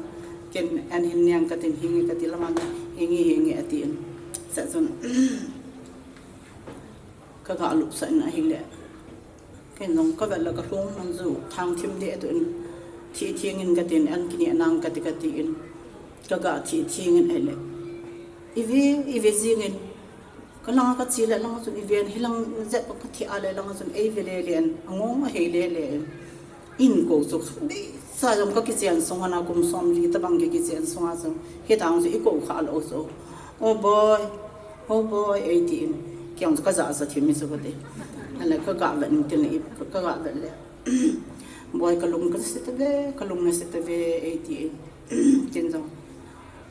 Ken an hin neng katin henge kati lam a, henge, henge atin. Chua chun, kaga lupsah in ahile. Ken jong kavet le kalhung hung chu, thang thim deh toh in, thih theng in katin, an kineh nang kati katin. Kaga thih theng in ahile. Ive, ive jing in. Kalanga kache le langa chun iven, hilang jep kathih a le langa chun eive lele in, angong ahei lele in. Inko chu, deicha jong kakichen sunga na kum somli tabang kikichen sunga chu, hitang chu iko kha lou chu. Oh boy, oh boy, eitin. Kei jong chu ka jahcha thim hi chu kati. Ahile ka ga vet in tin le, ka ga vet le, "Boi, ka lung ka se tave, ka lung na se tave," eitin. Ken jong,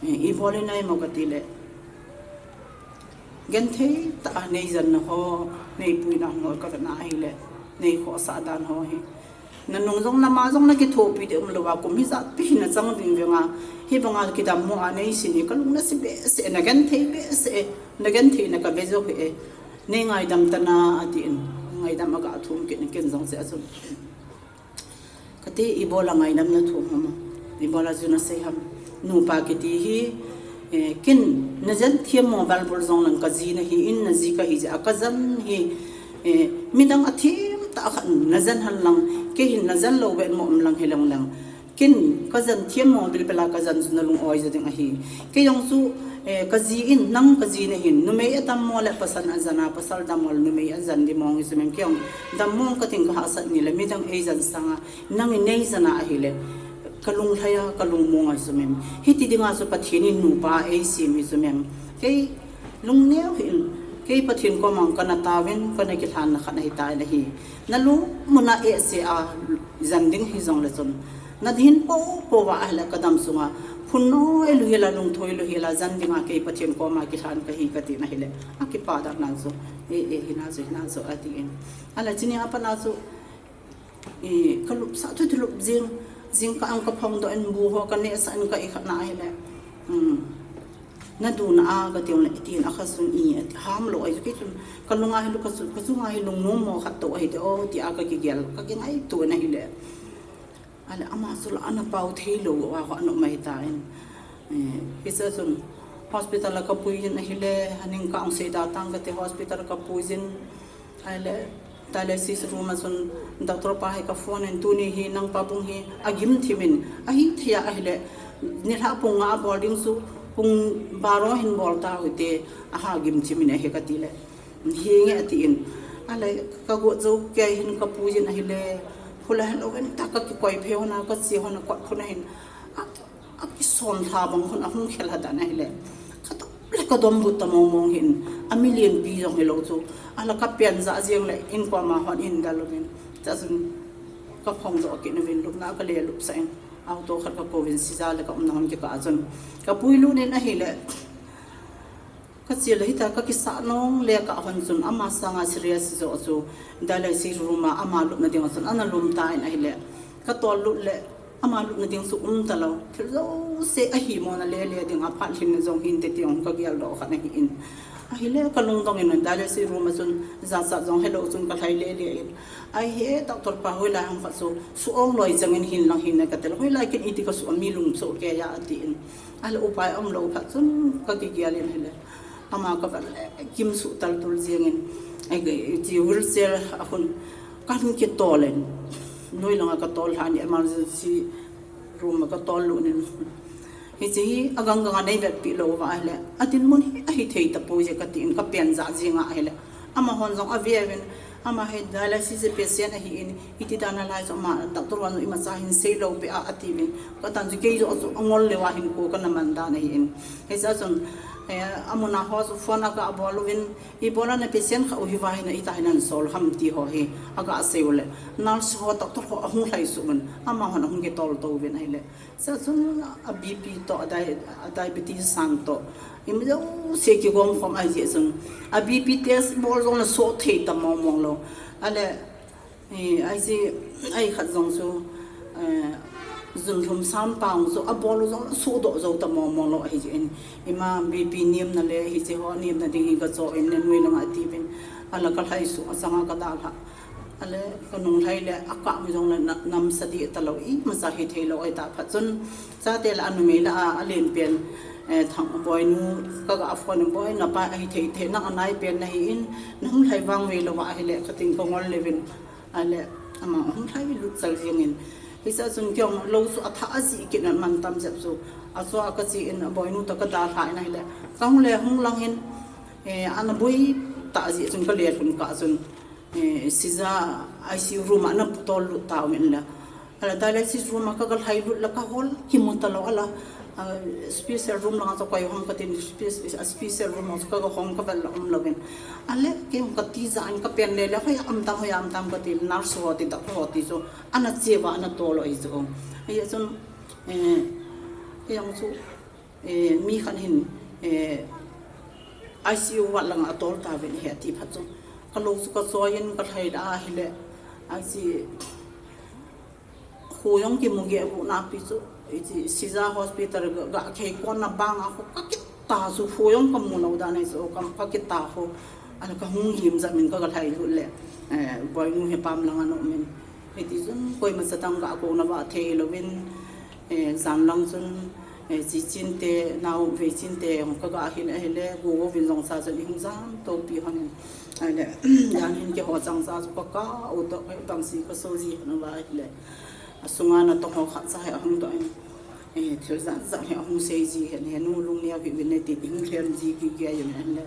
"Eh, ibol in ahi mo?" kati le, "Genthei tah a nei janna ho, nei puina ho ka vet na ahile, nei khohsah dan ho hi, na nung jong na ma jong na kithopi ding umlou a, kum hijat pi hi na chang vingveng a, hibanga kidammo a nei sin hi ka lung na se behseh, na genthei behseh, na genthei na ka ve jou hih e, nei ngaidam tan a," atin. Ngaidam a ga thum kit in, ken jong chu a chun kati, "Ibola ngaidam na thum ham? Ibola ju na sei ham? Nupa kiti hi, eh, ken na jen thiam mo val bol jong lang ka ji na hi in, na ji ka hi jeh a ka jen hi, eh, midang a thiam tah khat na jen hen lang, kei hin na jen lou vet mo um lang hi lang lang. Ken ka jen thiam mo bilbel a ka jen chu na lung oi jo ding ahi. Kei jong chu, eh, ka ji in, nang ka ji na hin, numei a dammo le pasal a jen a, pasal dammo le numei a jen ding mong hi chu mem. Kei jong dammo ka ting ka hahsat ni le midang ei jen sanga, nang in nei jen a ahile, ka lunglhai a, ka lungmong ahi chu mem. Hiti dinga chu Pathen in nupa ei sem hi chu mem. Kei lungneo hih in, kei Pathen koma ka na tauvin, ka na kilhanna khat ahi tai le hi. Na lungmon a eh se a jen ding hi jong le chun, na din popo va ahile ka dam sunga phun noi lou hi la, lungthoi lou hi la, jen dinga kei Pathen koma kilhan ka hi," kati na hile, a kipa dan na chu, "Eh, eh, hina chu, hina chu," atin. Ahile chuni a pat na chu, eh, ka lupsah thu thu lup jing, jingkah ang ka phong doh in bu ho ka nehsah in ka i khat na ahile, um, "Na du na a?" kati le, "Itin a kha sun i," ati, ham lou ahi chu kei chun ka lunga hi lu ka chu, ka chunga hi lungnom mo khat tou ahi te o, ti a ka kigel, ka kingaito na hile. Ahile ama chu la ana pao thei lou a ho ana um ahi tan. Eh, hiche chun hospital a ka pui in ahile, aning ka ong sei da tang kati, hospital ka pui in ahile, dialysis room a chun doctor pa hi ka phone in, "Tuni hi nang pa bung hi a gim thim in, ahi thei a ahile, nilhah pung nga a bol ding chu pung baro hin bol tau hite, aha gim thim in ahi," kati le, "Hi nge," atin. Ahile ka got jou kei hin ka pui in ahile, khula helou in ta ka kikoi phe hon a, ka che hon a kot khun a hin, a, a kisonlha bang khun a hung khel ha dan ahile, ka dom le ka dom but ta mong mong hin, a mi lienpi jong hilou chu, ahile ka pen ja jeng le in koma hon in dal uvin, ta chun ka phong doh kit uvin, lupna ka le lupsah in, auto khat ka kou vin, sija le ka umna hon kikah a chun ka pui lut in ahile, ka che le hita ka kisah nong le ka hon chun ama sanga serious jo chu dialysis room a ama lupna ding a chun ana lum tan ahile, ka tol lut le ama lupna ding chu um talou, thil jouse ahi mo na le le ding a phat lhin na jong hin te ti ong ka gel doh khat na hi in. Ahile ka lungdong in dialysis room a chun jachat jong helou chun ka lhai le le in. Ahi he doctor pa, hoilai ham khat chu su ong loi chang in hin lang hin na ka tel, hoilai kin iti ka su a mi lung chu ke ya atin. Ahile upai umlou khat chun ka kigel in ahile, ama ka vet le, kim suh tal tul jeng in, ai, ti wheelchair a khun, kan kitol in, noi langa ka tol lhan, emergency room a ka tol lut in, hiche hi agang gang a nei vetpi lou va ahile, adinmun hi ahi thei tapoi je ka tin, ka pen ja jeng a ahile, ama hon jong ave uvin, ama hi dialysis patient ahi in, iti dan a lai chu ama doctor hon imacha hin sei lou peh a, ati uvin. Ka tan chu kei joh chu angol leu a hin ko ka na man dan ahi in. Hiche a chun, eh, amun a ho chu phone a ka bol uvin, "Ibola na patient kha u hi va hi na ita hi nan sol ham?" ti ho hi a ka sei u le, nurse ho, doctor ho ahung lhai suh uvin, ama hon ahung kitol to uvin ahile. Hiche a chun a B P toh, a di-, a diabetes san toh, ima jouse kigom khom ahi jeh chun, a B P test bol jong le soh thei ta mong mong lou. Ahile, Eh, ahi, ahi khat jong chu, eh, jun lhum sam pang chu abol u jong le soh doh jou ta mong mong lou ahi jeh in. Ima B P nemna le hiche ho nemna ding hi ka cho in le noi langa ati uvin. Ahile ka lhai suh a chang a ka dalha. Ahile ka nung lhai le akah u jong le na-, nam sa dih talou, imacha hi thei lou ahi ta phat chun. Chate le anumei le a, alen pen, eh, Thang Boinu, ka ga phone in, "Boi, na pa ahi thei thei, nang anai pen na hi in, na hung lhai vang ve lou va ahile," ka tin ka ngol le uvin. Ahile, ama hung lhai lut chal jeng in. Hiche a chun kei jong lou chu athah a jih kit in man tam jep chu. A chu a ka che in, a Boinu toh ka dalha in ahile. Ka hung le hung lang in, eh, ana boi tah jeh chun ka le lhun kah chun, eh, sija I C U room a ana tol lut tau in le. Ahile dialysis room a ka ga lhai lut le ka hol kimu talou ahile. A special room langa chu koi hong katin, spe-, a special room chu ka hong ka vel um louvin. Ale, kei hong kati ja in ka pen le le, hoi am tam, hoi am tam kati, nurse ho ti, doctor ho ti chu, ana che uva, ana tol u ahi chu. Hijeh chun, eh, kei hong chu, eh, mi khat hin, eh, I C U ward langa atol tauvin ahi ati phat chu. Ka lou chu ka choi in ka lhai da ahile, I C U Kho jong kimu geh gu napi chu, hiche Sija Hospital ga, ga kei kon na banga kho ka kita chu kho jong kamu lou dan ahi chu, ka, ka kita kho. Ana ka hung lim jat min ka, ka lhai lut le, eh, Boinu hi pam langa ana um in. Hiti chun koima cha dang ga ko na va thei louvin, eh, jan lang chun, eh, Chichin te, nao Veichin te, jong ka ga hin ahile, Gogo vin jong cha chun i hung jam to pi hon in. Ahile, jan hin keiho chang cha chu ka ka u to, eh, bang si ka so ji hon va ahile. Asunga natong ho khat cha hi ahung doh in, eh, thil jat jat hi ahung sei ji hen, he nu lungneo hih uvin e tin, hung lhem ji kiki a jong hen le.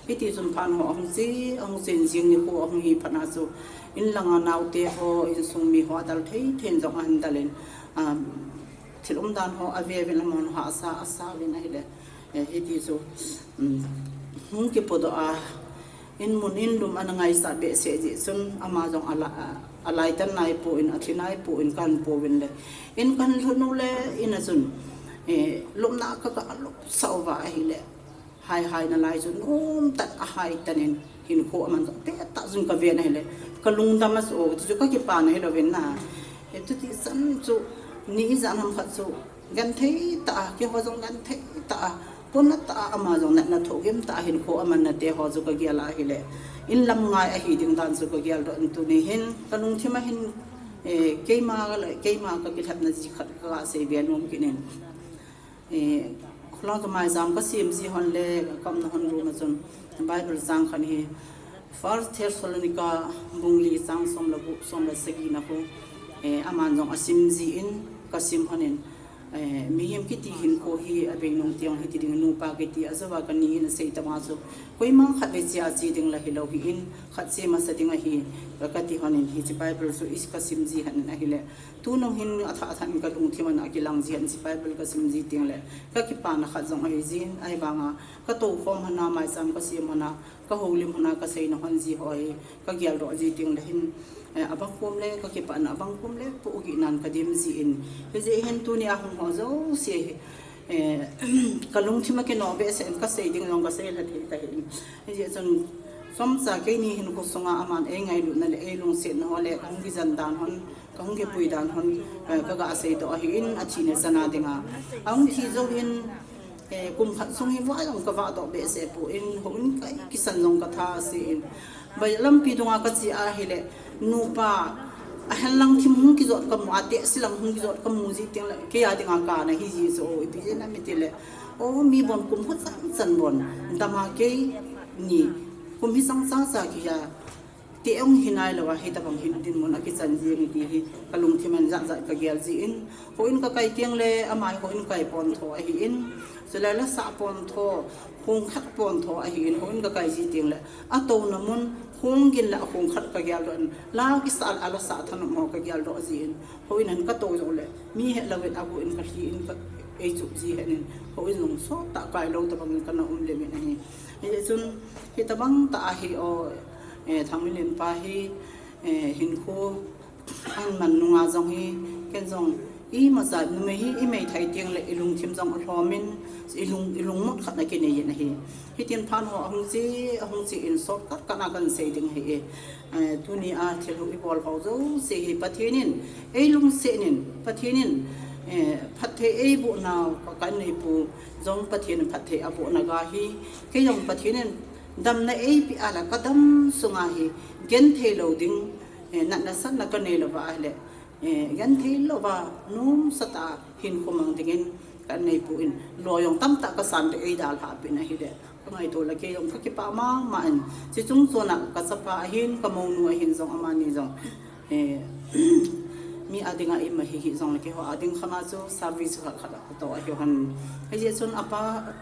Hiti chun phat ho ahung che, ahung chen jing nikho ahung hi phat na chu, in langa naote ho, insung mi ho adal thei thei in jong ahin dal in, um, thil umdan ho ave uvin, amahon hahsa asa uvin ahile. Eh, hiti chu, um, hung kipodoh a, in mun in lum ana ngaisah behseh jeh chun, ama jong ala-, a, alai tan nai pon, athi nai pon, kahin pouvin le. In kahin lhun u le, in a chun, eh, lupna ka, ka lupsah uva ahile. Hai hai nalai chu, nom tah a hai tan in, hinkho aman jong, petah chun ka ven ahile. Ka lungdam a chu, o, ti chu ka kipana hi louvin na. Eh, tuti chan chu, ni ijat ham khat chu, Genthei tah a, keiho jong genthei tah a, pona tah a, ama jong natna thohgim tah a hinkho amanna te ho chu ka gel a ahile. In lam ngai ahi ding dan chu ka geldoh in tuni hin, ka lungthim a hin, eh, keima le, keima ka kilhatna ji khat ka sei be nom kit in. Eh, kholai ka maijam ka sem ji hon le, ka umna hon room a chun, Bible chang khat hi, First Thessalonica bung li chang som le gup, som le sagi na khu, eh, aman jong asim ji in, ka sim hon in, eh, mihem kiti hinkho hi abei nung tiang hiti ding, nupa kiti ajouva ka ni in asei tama chu, koima khat vei che a che ding la hilou hi in, khat che masa ding ahi, ka, ka ti hon in hiche Bible chu i ka sim ji hon in ahile. Tunung hin athah athah in ka lungthim a na kilang ji hon in hiche Bible ka sim ji teng le, ka kipana khat jong ahi jin, ahivanga, ka tou khom hon a, maijam ka sem hon a, ka houlim hon a ka seina hon ji ho hi, ka geldoh ji teng le hin, eh, abang kom le, ka kipana abang kom le, pohgih nan ka dim ji in. Hijeh hin tuni a hung ho jouse hi, eh, ka lungthim a kino behseh in ka sei ding jong ka sei lha thei ta hin. Hijeh chun, chomcha keini hinkho sunga aman ei ngailutna le ei lungsetna ho le, ka hung kijen dan hon, Ka hung kipui dan hon, eh, ka ga seidoh ahin, athi ni chana dinga. Ahung thi jou hin, eh, kum khat sung hi vah jong ka vahdoh behseh poi, houin ka kisan jong ka tha ase in. Bai lampi dunga ka che ahile, nupa, ahen lang thim hung kijot ka mu, atehse lang hung kijot ka mu ji teng le, kei a dinga kana hi ji chu, o, ipi jeh ham itile, o, mi bon kum khat chan chan bon, dama keini, kum hi sang cha cha kija, Ti ong hi nailou a, hitabang hin dinmun a kichan jing e ti hi, ka lungthim in jat jat ka gel jin, houin ka kai teng le, ama hi houin kai pon tho ahin, chule la sah pon tho, khong khat pon tho ahin, houin ka kai ji teng le, atouna mun, khong gin le akhong khat ka geldoh in, la kisah le a la sah thanom ho ka geldoh jin, houin hin ka tou jou le, mi helou in agu in ka lhi in ka ei chup ji hen in, houin jong sot tah kai lou tabang in ka na um le min ahi. Hijeh chun, hitabang tah ahi o, Eh, Thangminlen pa hi, eh, hinkho aman nunga jong hi, ken jong imacha numei hi i meithai teng le i lungthim jong alhom in, i lung, i lungmut khat na kinei in ahi. Hitin phat ho ahung che, ahung che in sot khat khat na kan sei ding ahi e. Eh, tuni a thil hu i bol ho jouse hi Pathen in, ei lungset in, Pathen in, eh, phatthei ei boh nau, ka kan nei pu jong Pathen in phatthei aboh na ga hi, kei jong Pathen in Damna eipe a le ka dam sunga hi genthei lou ding, eh, natna satna ka nei louva ahile, eh, genthei louva nomsa tah a hinkho mang dingin ka nei pon, loi jong tamtah ka san te ei dalha pin ahile, ka ngaito le kei jong ka kipah mama in, chi chung chon a ka chapa ahin, ka mounu ahin jong amani jong, eh, mi a dinga ima hi hi jong le keiho a ding khang a chu service khat khat a ka to ahi hon. Hijeh chun apa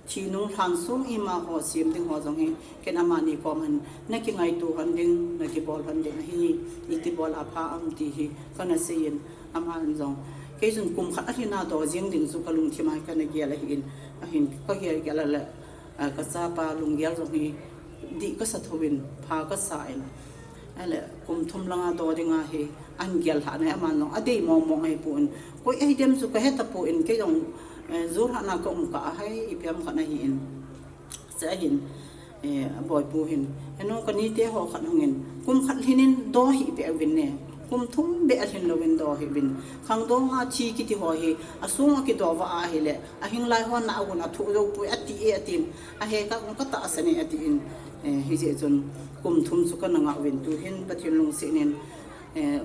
Thi nung lhan sung ima ho sem ding ho jong hi, ken amani kom hin, na kingaito hon ding, na kibol hon ding ahi, iti bol a pha am ti hi, ka na sei in, aman jong, Kei chun kum khat alhin a do jing ding chu ka lungthim a kana gel ahin, ahin ka gel gel a le, a, ka chapa lunggel jong hi dih ka sa thouvin, pha ka sa in. Ahile kum thum langa do dinga hi ahin gel lhah na hi, aman jong adei mong mong ahipon. Koi ahi dem chu ka he tapon, kei jong, eh, Jorhat na ka um kah a hi, ipi ham khat ahin. Chua hin, eh, a boipu hin, "Henu, ka nite ho khat hungin, kum khat lhinin do hih beh uvin ne. Kum thum beh alhin louvin do hih uvin. Khangdong a thi kiti ho hi, asung a kido va ahile, ahing lai ho na agun athu jou poi ati e," atin. "Ahe ka, ka tahsan e," atin. Eh, hijeh chun kum thum chu kana ngah uvin, tu hin Pathen lungset in, eh,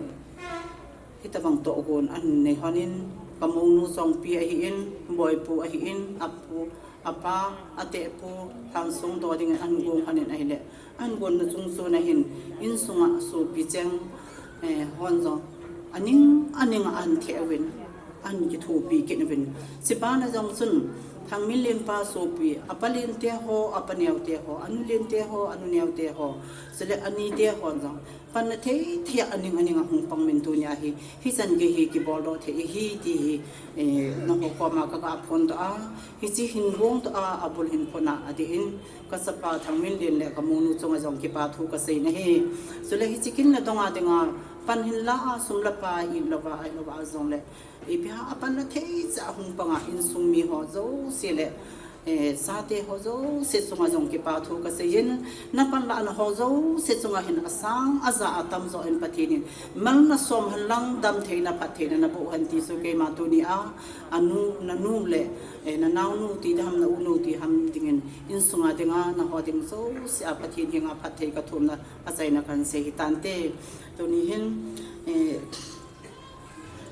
hitabang tohgon ahin nei lhonin, ka mounu Chongpi ahin, boipu ahin, apu, apa, atehpu, lhansong do dingin ahin gong lhonin ahile, ahin gonna chung chon ahin, insunga sopi cheng, eh, hon jong aning, aning a ahin theh uvin, ahin kithopi kit uvin. Chubana jong chun, Thangminlen pa sopi, apa lente ho, apa neote ho, anu lente ho, anu neote ho, chule anite hon jong, panna thei thei a aning aning a hung pang uvin tunia hi, hichan gei hi kibol doh thei ahi ti hi, eh, nangho koma ka ga phondoh a, hiche hin gong doh a, abul hin phon a, adeh in ka chapa Thangminlen le ka mounu chunga jong kipa thu ka sei nahi. Chule hiche kin le dong a dinga pan hin la a, sum la pai, it louva, ai louva jongle, ipi ham a panna thei cha hung panga insung mi ho jouse le, eh, chate ho jouse chunga jong kipa thu ka seiyin, na panlahna ho jouse chunga hin asang aja atamjo in Pathen in mal na som hen lang damtheina phattheina na boh hen ti chu keima tunia, anu, nanu le, eh, na naonu ti ding ham, na unu ti ham dingin, insunga dinga, naho ding jousea Pathen henga phatthei ka thumna achaina kahin sei hitante. Tuni hin, eh,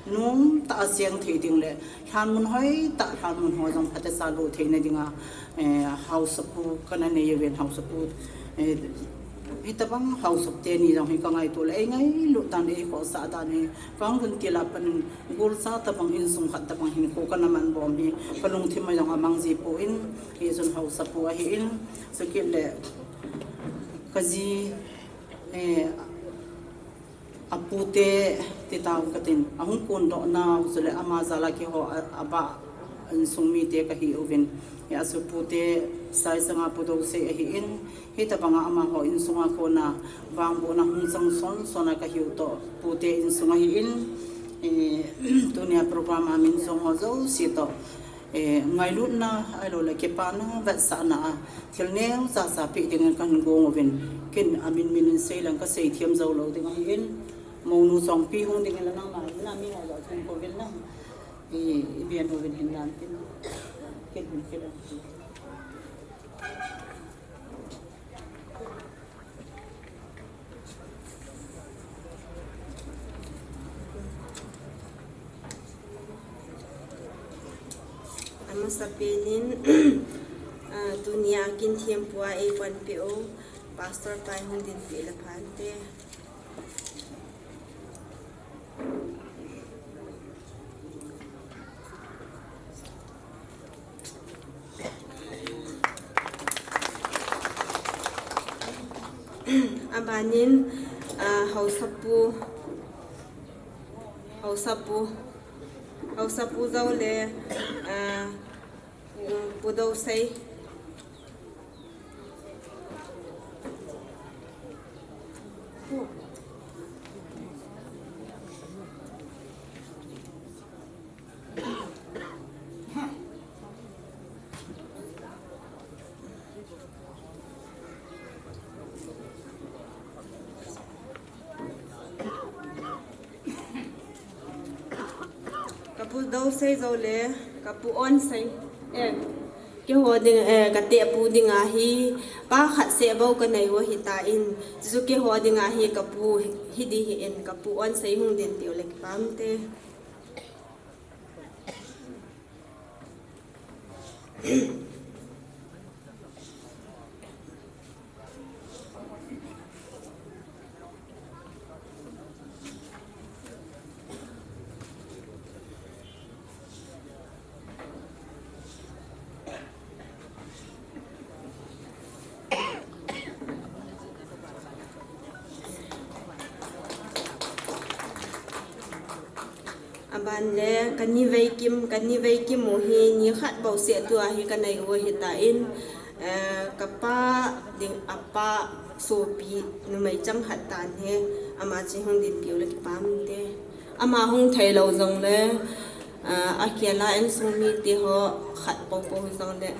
Nomtah a cheng thei ding le, lhanmun hoitah, lhanmun ho jong phatecha lo theina dinga, eh, haosapu kana nei uvin, haosapu, eh, hitabang haosapu teni jong hi ka ngaito le, ei ngailut dan, ei khohsah dan hi, ka hung gun til a pat in, golcha tabang, insung khat tabang hinkho kana man bom hi, ka lungthim a jong amang jipon, hichun haosapu ahin, chukit le, ka ji, eh, apute ti tau katin, ahung kondoh nau, chule ama jal a keiho a, abah insung mite kahi uvin. Hia chu pute Saisanga Pu Dousei ahin, hitabanga amaho insunga kona vangbohna hung chang son son a kahiu toh, pute insung ahin, eh, tunia program a min jong ho jouse toh, eh, ngailutna, ahilou le kipana, vetsahna a, thil neocha cha peh dingin kahin gong uvin, ken amin min in sei leng ka sei thiam jou lou ding ahin, mounu Chongpi hung dingin la nangma, na mi ho jong thum kouvin lang, i, i ben uvin hin nan tin, ken hin ken. Amasapen in, ah, tunia kin thempu a eipanpeh u, Pastor pa in hung dinpeh le phante. Abanin, ah, haosapu, haosapu, haosapu jou le, ah, Pu Dousei. Ka Pu Dousei jou le, ka Pu Onsei. Eh, keiho ding, eh, ka tehpu dinga hi, pa khat seh bou ka nei u ahitan, chuchu keiho dinga hi ka pu hi ding ahin, ka Pu Onsei hung dinpeh u le kipah inte. Ban le, kani vei kim, kani vei kim u hi, ni khat bou seh tua hi kanei u ahitan, eh, kapa ding apa sopi numei chang khat tan hi, ama chu hung dinpiu le kipah inte. Ama hung thei lou jongle, eh, akela insung mite ho khat poupou jongle.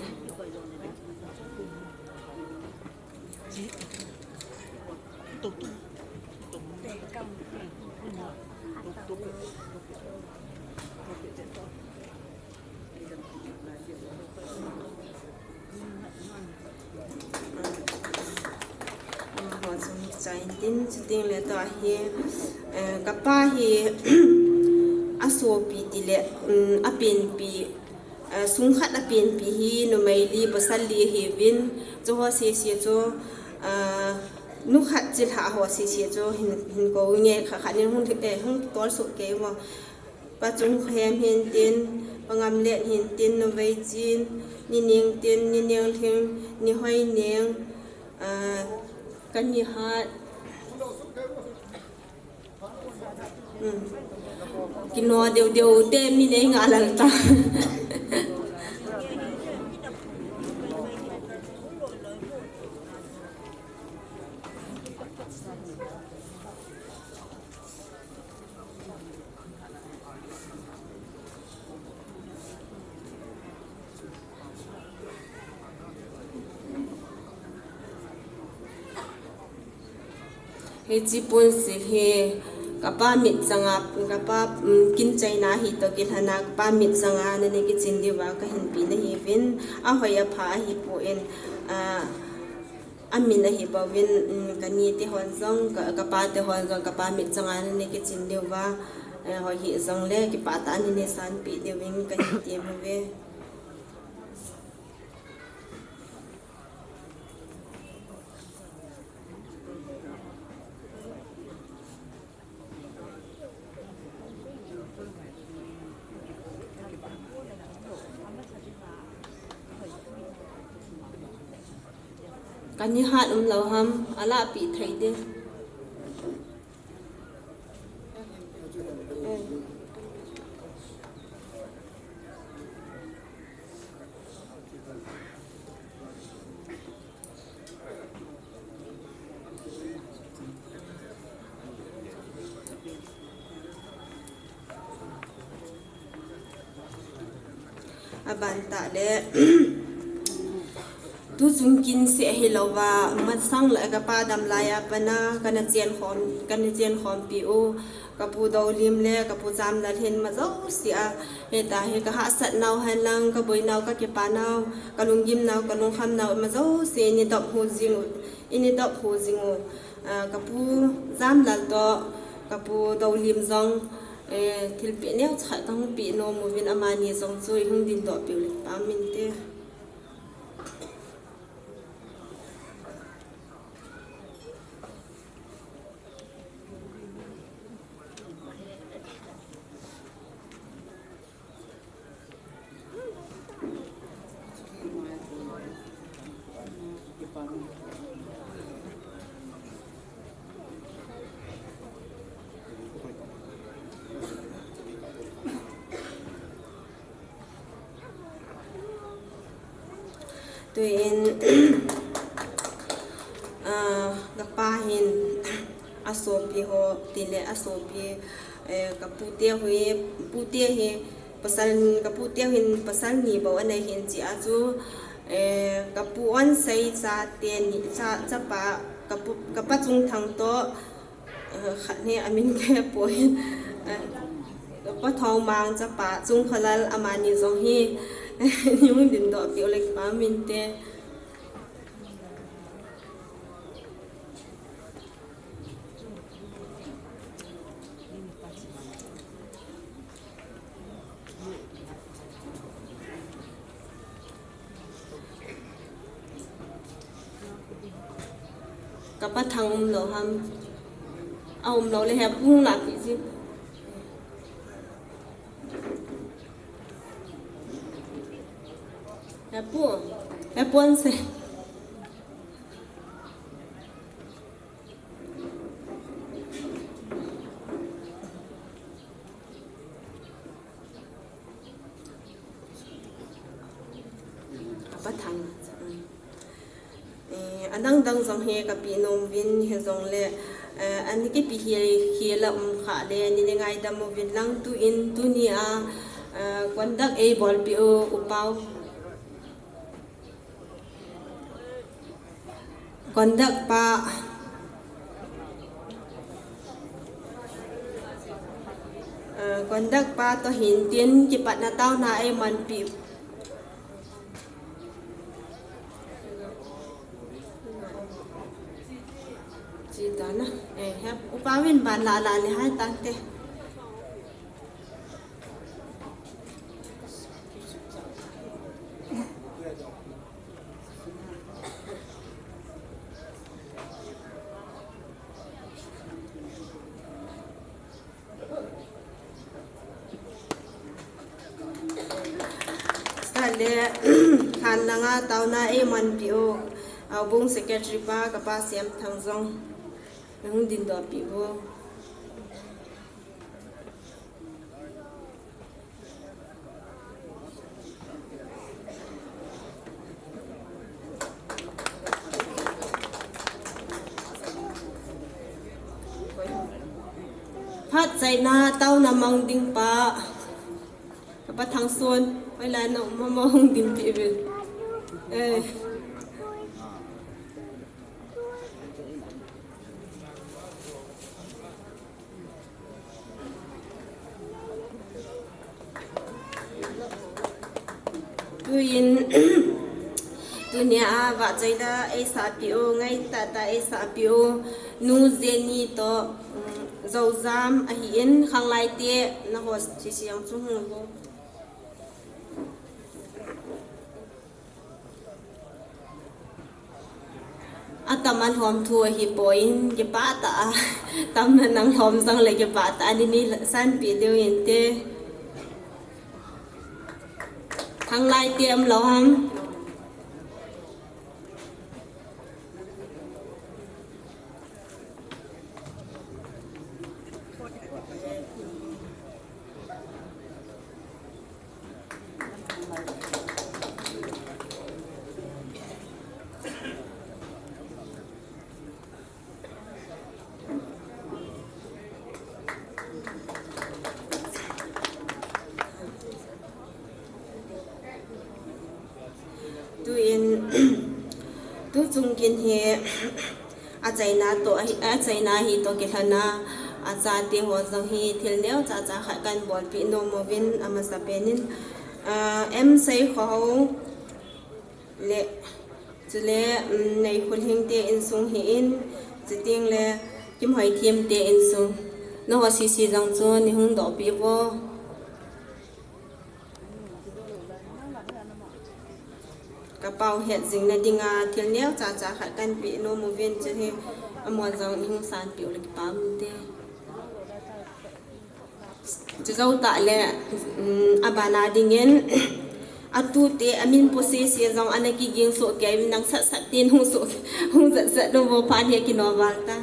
Amaho chu kichai intin, chuteng le tua hi, eh, kapa hi asopi tile, um, apenpi, eh, sung khat apenpi hi numei li, pasal li ahiuvin, chuho sese chu, ah, nu khat chilhah ho sese chu hin, hin kou nge kha khat nin hung, eh, hung tolsuh kei mo. Pa Chungkhohem hintin, Pa Ngamlen hintin, Nuveichen, Ni Nengten, Ni Nenglhing, Ni Hoineng, ah, Kanihat. Hmm. Kino deu deu te mi nei nga lal ta. Hiche ponsil hi kapa mit changa, kapa, um, kin chaina hi toh kilhona kapa mit changa nani kichin diuva kahin peh nahiuvin, ahoi apha ahipon, ah, amin ahi bouvin, um, kani te hon jong, ka, kapa te hon jong, kapa mit changa nani kichin diuva, eh, hoi hijongle, kipah tah a nani sanpeh diuvin kahin tem uve. Kani hat umlou ham, alahpeh thei ding. Aban tah le, tuchung kin seh hilouva, masang le kapa dam laiya pat a, kana chen khom, kana chen khompi u, kapu Dolim le kapu Jamlal hin majouse a, hita hi kahahsat nau henlang, kaboi nau, kakipah nau, kalunggim nau, kalungkham nau, majouse ini dop hu jing u, ini dop hu jing u, ah, kapu Jamlal toh, kapu Dolim jong, eh, thilpeh neocha khat kahung peh nom uvin amani jong chu ihung dindoh peh u le kipah inte. Tuin, ah, kapa hin asopi ho, tile asopi, eh, kapu te ho, pu te hi, pasal, kapu te hin pasal ni bou anei hin chia chu, eh, kapu Onsei chate ni, cha, chapa, kapu, kapa Chungthang toh, eh, khat hi amin kapoi, eh, kapa Thongmang chapa Chungkholal amani jong hi, ihung dindoh peh u le kipah inte. Kapa Thang umlou ham. Aumlou le hepu hung lahpeh jing. Hepu, hepu Onsei. Pathang. Eh, adang dang jong hi kapi nom uvin hijongle, eh, ani kipi hi, hi la um kha le, ni le ngaidam uvin lang tuin tunia, eh, conduct eibolpi u, Upau. Conduct pa, eh, conduct pa toh hintin kipatna taona eimanpi. Chitana, eh, he, Upau vin ban la la le hai tante. Sale, khan nanga taona eimanpi u, Houbung Secretary pa, kapa Siamthang jong, nahung dindopi u. Phat chaina taona mang ding pa, kapa Thangson, hoilai na um ham, hung dinpi uvin. Eh. Tuin, tunia vahchoina eisahpi u, ngaitah tah eisahpi u, Nu Jenny toh, um, Joujam ahin, khanglai te, naho sisi jong chu hung ho. Atam a lhom thu ahipoi, kipah tah a. Tam a nang lhom jongle kipah tah a, ni ni sanpi diu inte. Khanglai te umlou ham. Tuin, tuchung kin hi achaina toh ahi, achaina hi toh kilhona, achate ho jong hi thil neocha cha khat kahin bolpeh nom uvin amasapen in, ah, M Seikhohao le, chule, um, Neikholhing te insung hi in, chuteng le Kimhoithem te insung. Naho sisi jong chu nei hung dohpeh uvo. Ka pao het jing na dinga thil neocha cha khat kahin pe nom uvin, chuhi amahon jong nei hung sanpeh u le kipa um inte. Chujou tah le, um, abana dingin, atute amin po sese jong ana kiging soh kei, nang sat sat tin hung soh, hung sat sat lo vo phan he kino val ta.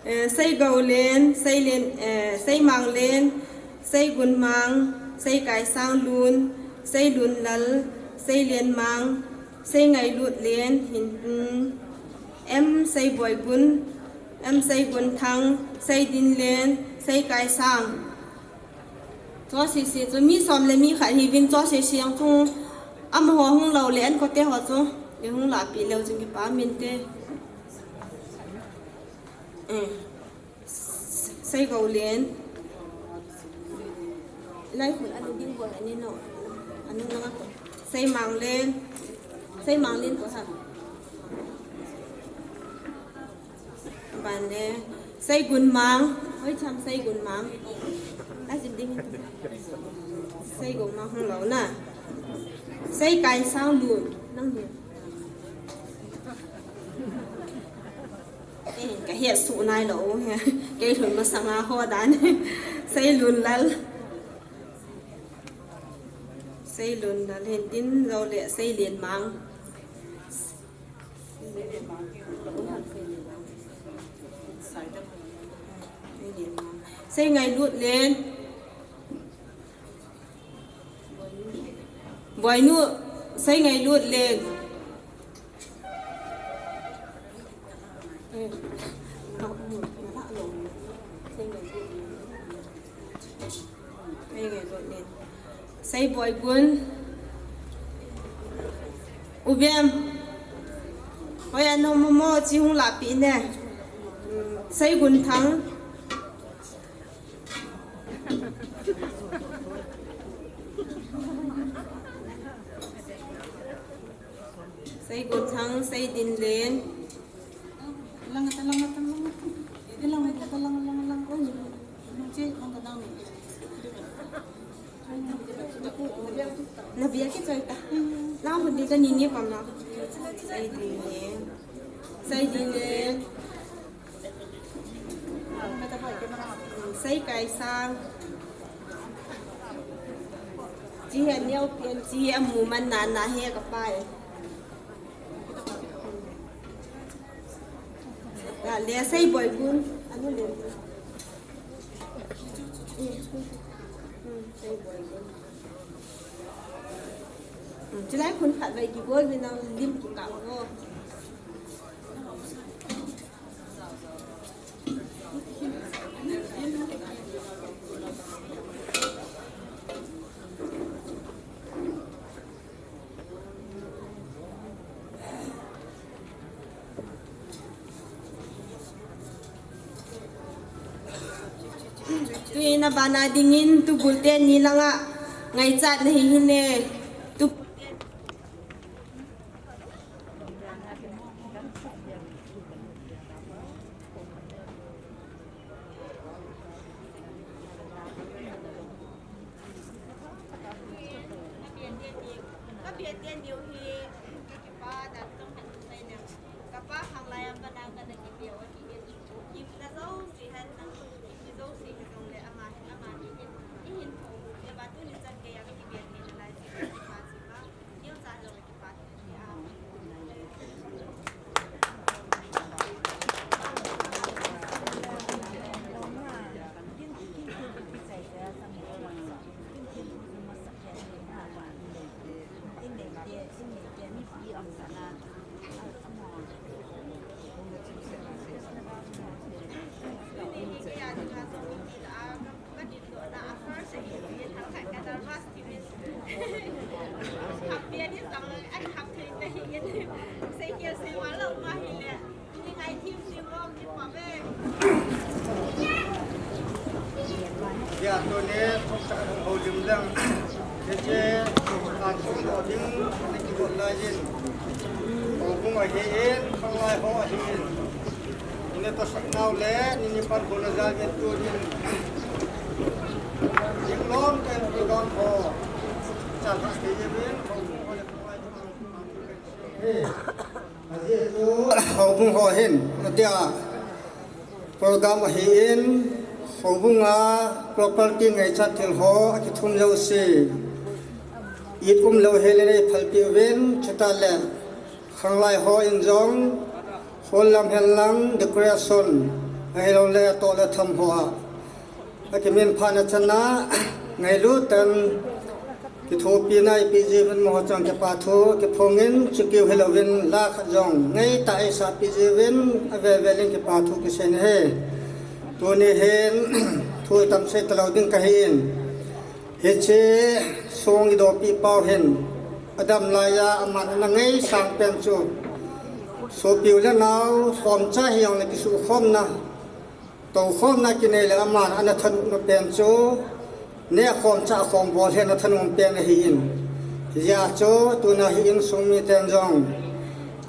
Eh, Seigoulen, Seilen, eh, Seimanglen, Seigunmang, Seikaisanglun, Seilunlal, Seilenmang, Seingailutlen, hin, mm, M Seiboigun, M Seigunthang, Seidinlen, Seikaisang. Chu sese chu mi som le mi khat hiuvin, chu sese jong chu amaho hung lou le an kote ho chu. Ei hung lahpeh leu chun kipa um inte. Eh. Seigoulen. Lai khun anu ding bol ani no. Anu nanga ko. Seimanglen. Seimanglen ko ha. Ban le, Seigunmang, Hoi cham Seigun Mang. Ajin ding. Seigun Mang hung lo na. Seikai Sang Lun. Nang ni. Eh, ka hiat su nai lo he. Kei lhun masanga ho dan. Seilun Lal. Seilun Lal hin tin lo le Seilin Mang. Seingailut Len. Boinu, Seingailut Len. Sei Boigun. Ubem. Hoi ano momo chi hung lapi ne. Seigun Thang. Seigun Thang, Seidin Len. Lang, lang, lang, lang, lang. Lang, lang, lang, lang, lang. Oh, ni, ni, ni, ni, ni, ni, ni. Na bia ki choi ta. Na hun di ka ni ni pam na. Seidin Len. Seidin Len. Seikai Sang. Chi he neo pian chi he amu man na na he ka pai. Ya, le Sei Boigun. Anu le. Sei Boigun. Chulai khun khat vai ki bol mi nang lim ki ka ngo. Tuin abana dingin tubul teni langa ngaichat na hi hine. Tu Ya, tuni thoksa ka houlim lang. Hiche, a thoksa ding, na kibol lai in. Houbung ahin, khanglai ho ahin. Nini tohsah nau le, nini pan hona jal in tunin. Ding lom ten program ho. Chal ha ke ye bin, houbung ho le khanglai ho. Hey. Ajeh chu houbung ho hin, atia program ahin, houbung a property ngaichat thil ho akithum jouse. It um lou hel in eiphalpeh uvin, chutah le khanglai ho in jong, hall lam hen lang, decoration, ahilou le toh le tham ho a. Akimin phat na chan a, ngailut tah in kithopina eipeh jiuvin amaho chang kipa thu kiphongin, chukeu hilouvin la khat jong ngaitah eisahpeh jiuvin, avevel in kipa thu kisei ahi. Tuni hin thu tam sei talou ding kahin. Hiche song idopeh pau hin, adam laiya aman ana ngaisang pen chu, sopi u le nao, khomcha hijongle kisuhkhomna, toukhomna kinei le aman ana thanopna pen chu, nehkhomcha khom bol hi ana thanom pen ahin. Hijeh chun tuna hi insung miten jong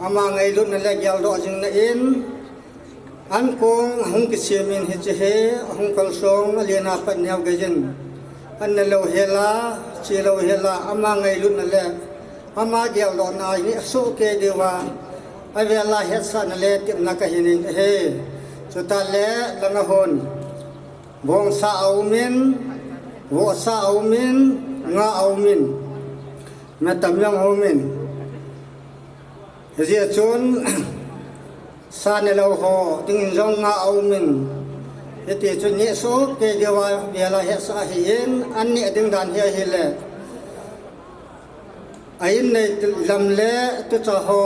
ama ngailutna le geldoh jingna in, Ankong ahung kisemin hiche hi ahung kalsong alen a pat neo geiyin, an ne lou hel a, che lou hel a, ama ngailutna le ama geldohna a ineh soh kei diuva avel a hetsahna le tepna kahin nei ahi. Chuteng le langa hon bongsa aumin, vohsa aumin, nga aumin, metam jong aumin. Hijeh chun sa ne lou ho dingin jong nga aumin. Hiti chun neh soh kei diuva avel a hetsah ahin, an neh ding dan hi ahile, a in nei lam le tucha ho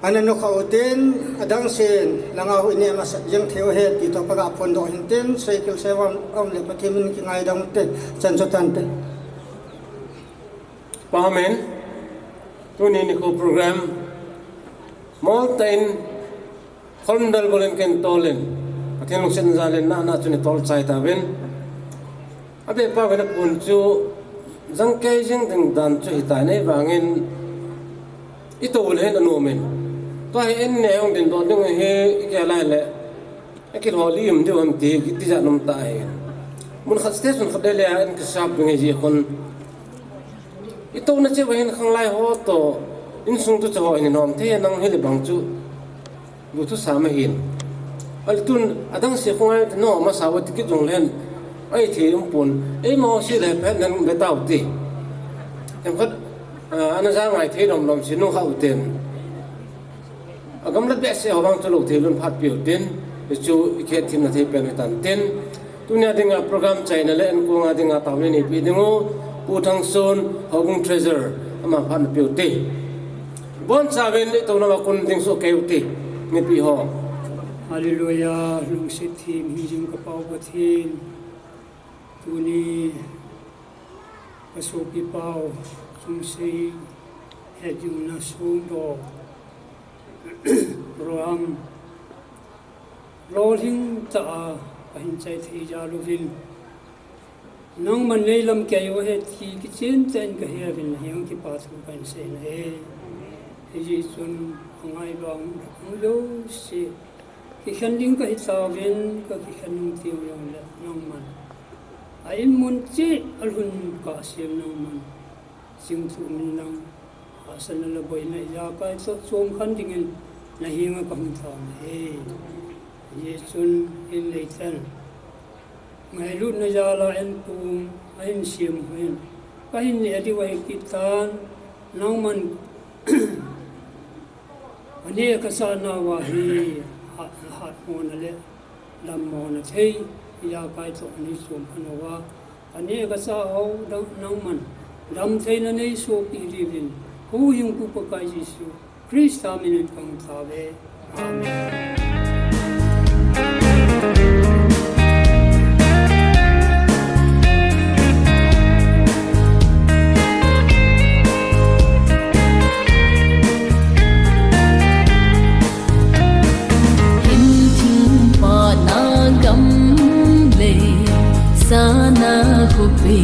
ana nukha utin, adang sen langa hon ineh masat jeng thei u ahi ti toh kaga phondoh hintin, seikil seivam um le Pathen min kingaidam ute. Chan chu tante. Pa amen. Tuni nikho program moltah in khonbel golin ken tolin, Pathen lungset jal in nana chun itol chai tauvin. Abeh pa vena pun chu jangkei jing ding dan chu hitai nei vangin itoh le hin anom in. Tua hi in ne hung ding doh ding hi ikilai le akilholi um diu ham ti, kiti jat um tah ahi. Mun khat station khat le le a in kisap ding ahi jeh khun. Itohna cheh uva hin khanglai ho toh insung tucha ho hin nom thei nang hile bang chu. Lu thusam ahin. Ahile tun adang se khongai no masa uva tikit jong len. Ai thei um pon. Eima ho se le phen nan be tau ti. Themkhat, ah, ana ja ngai thei lom lom se nung kha utin. Agamlat behseh ho vang chu lo thei lun phat piu tin, hichu i khet themna thei pen hitan tin. Tunia dinga program chaina le ankonga dinga taona neipe ding u, Pu Thangson, Houbung Treasurer, ama phat na piu te. Bonchauvin itohna a kon ding soh kei u te, mipi ho. Hallelujah, lungset them hing jing ka Pa u Pathen. Tuni ka sopi pau, Chungsei hetjingna songdoh program lolhing tah a kahin chai thei jal uvin, nangman nei lamkai u ahi ti kichen tah in kahe uvin, nahenga kipa thu kahin sei ahi. Hijeh chun angai bang hung jouse kikhen ding kahi tauvin, ka kikhen nung teng jongle nangman a in mun cheh a lhun kahsem nangman chingthu min lang, hahsatna le boina ijakai toh chomkhen dingin nahenga kahung tao ahi. Hijeh chun in neiten ngailutna jal a in pung ahin sem u hin kahin neh diu ahi kit tan, nangman aneh kachah nauva hi hat, hatmona le dammona thei ijakai toh anei chomkhen uva, aneh kachah ho dang nangman damtheina nei sohpeh diuvin, huhhingpu Pakai Jesu Christa minin kahung tao e. Amen. Himthim pana gam le sana khopi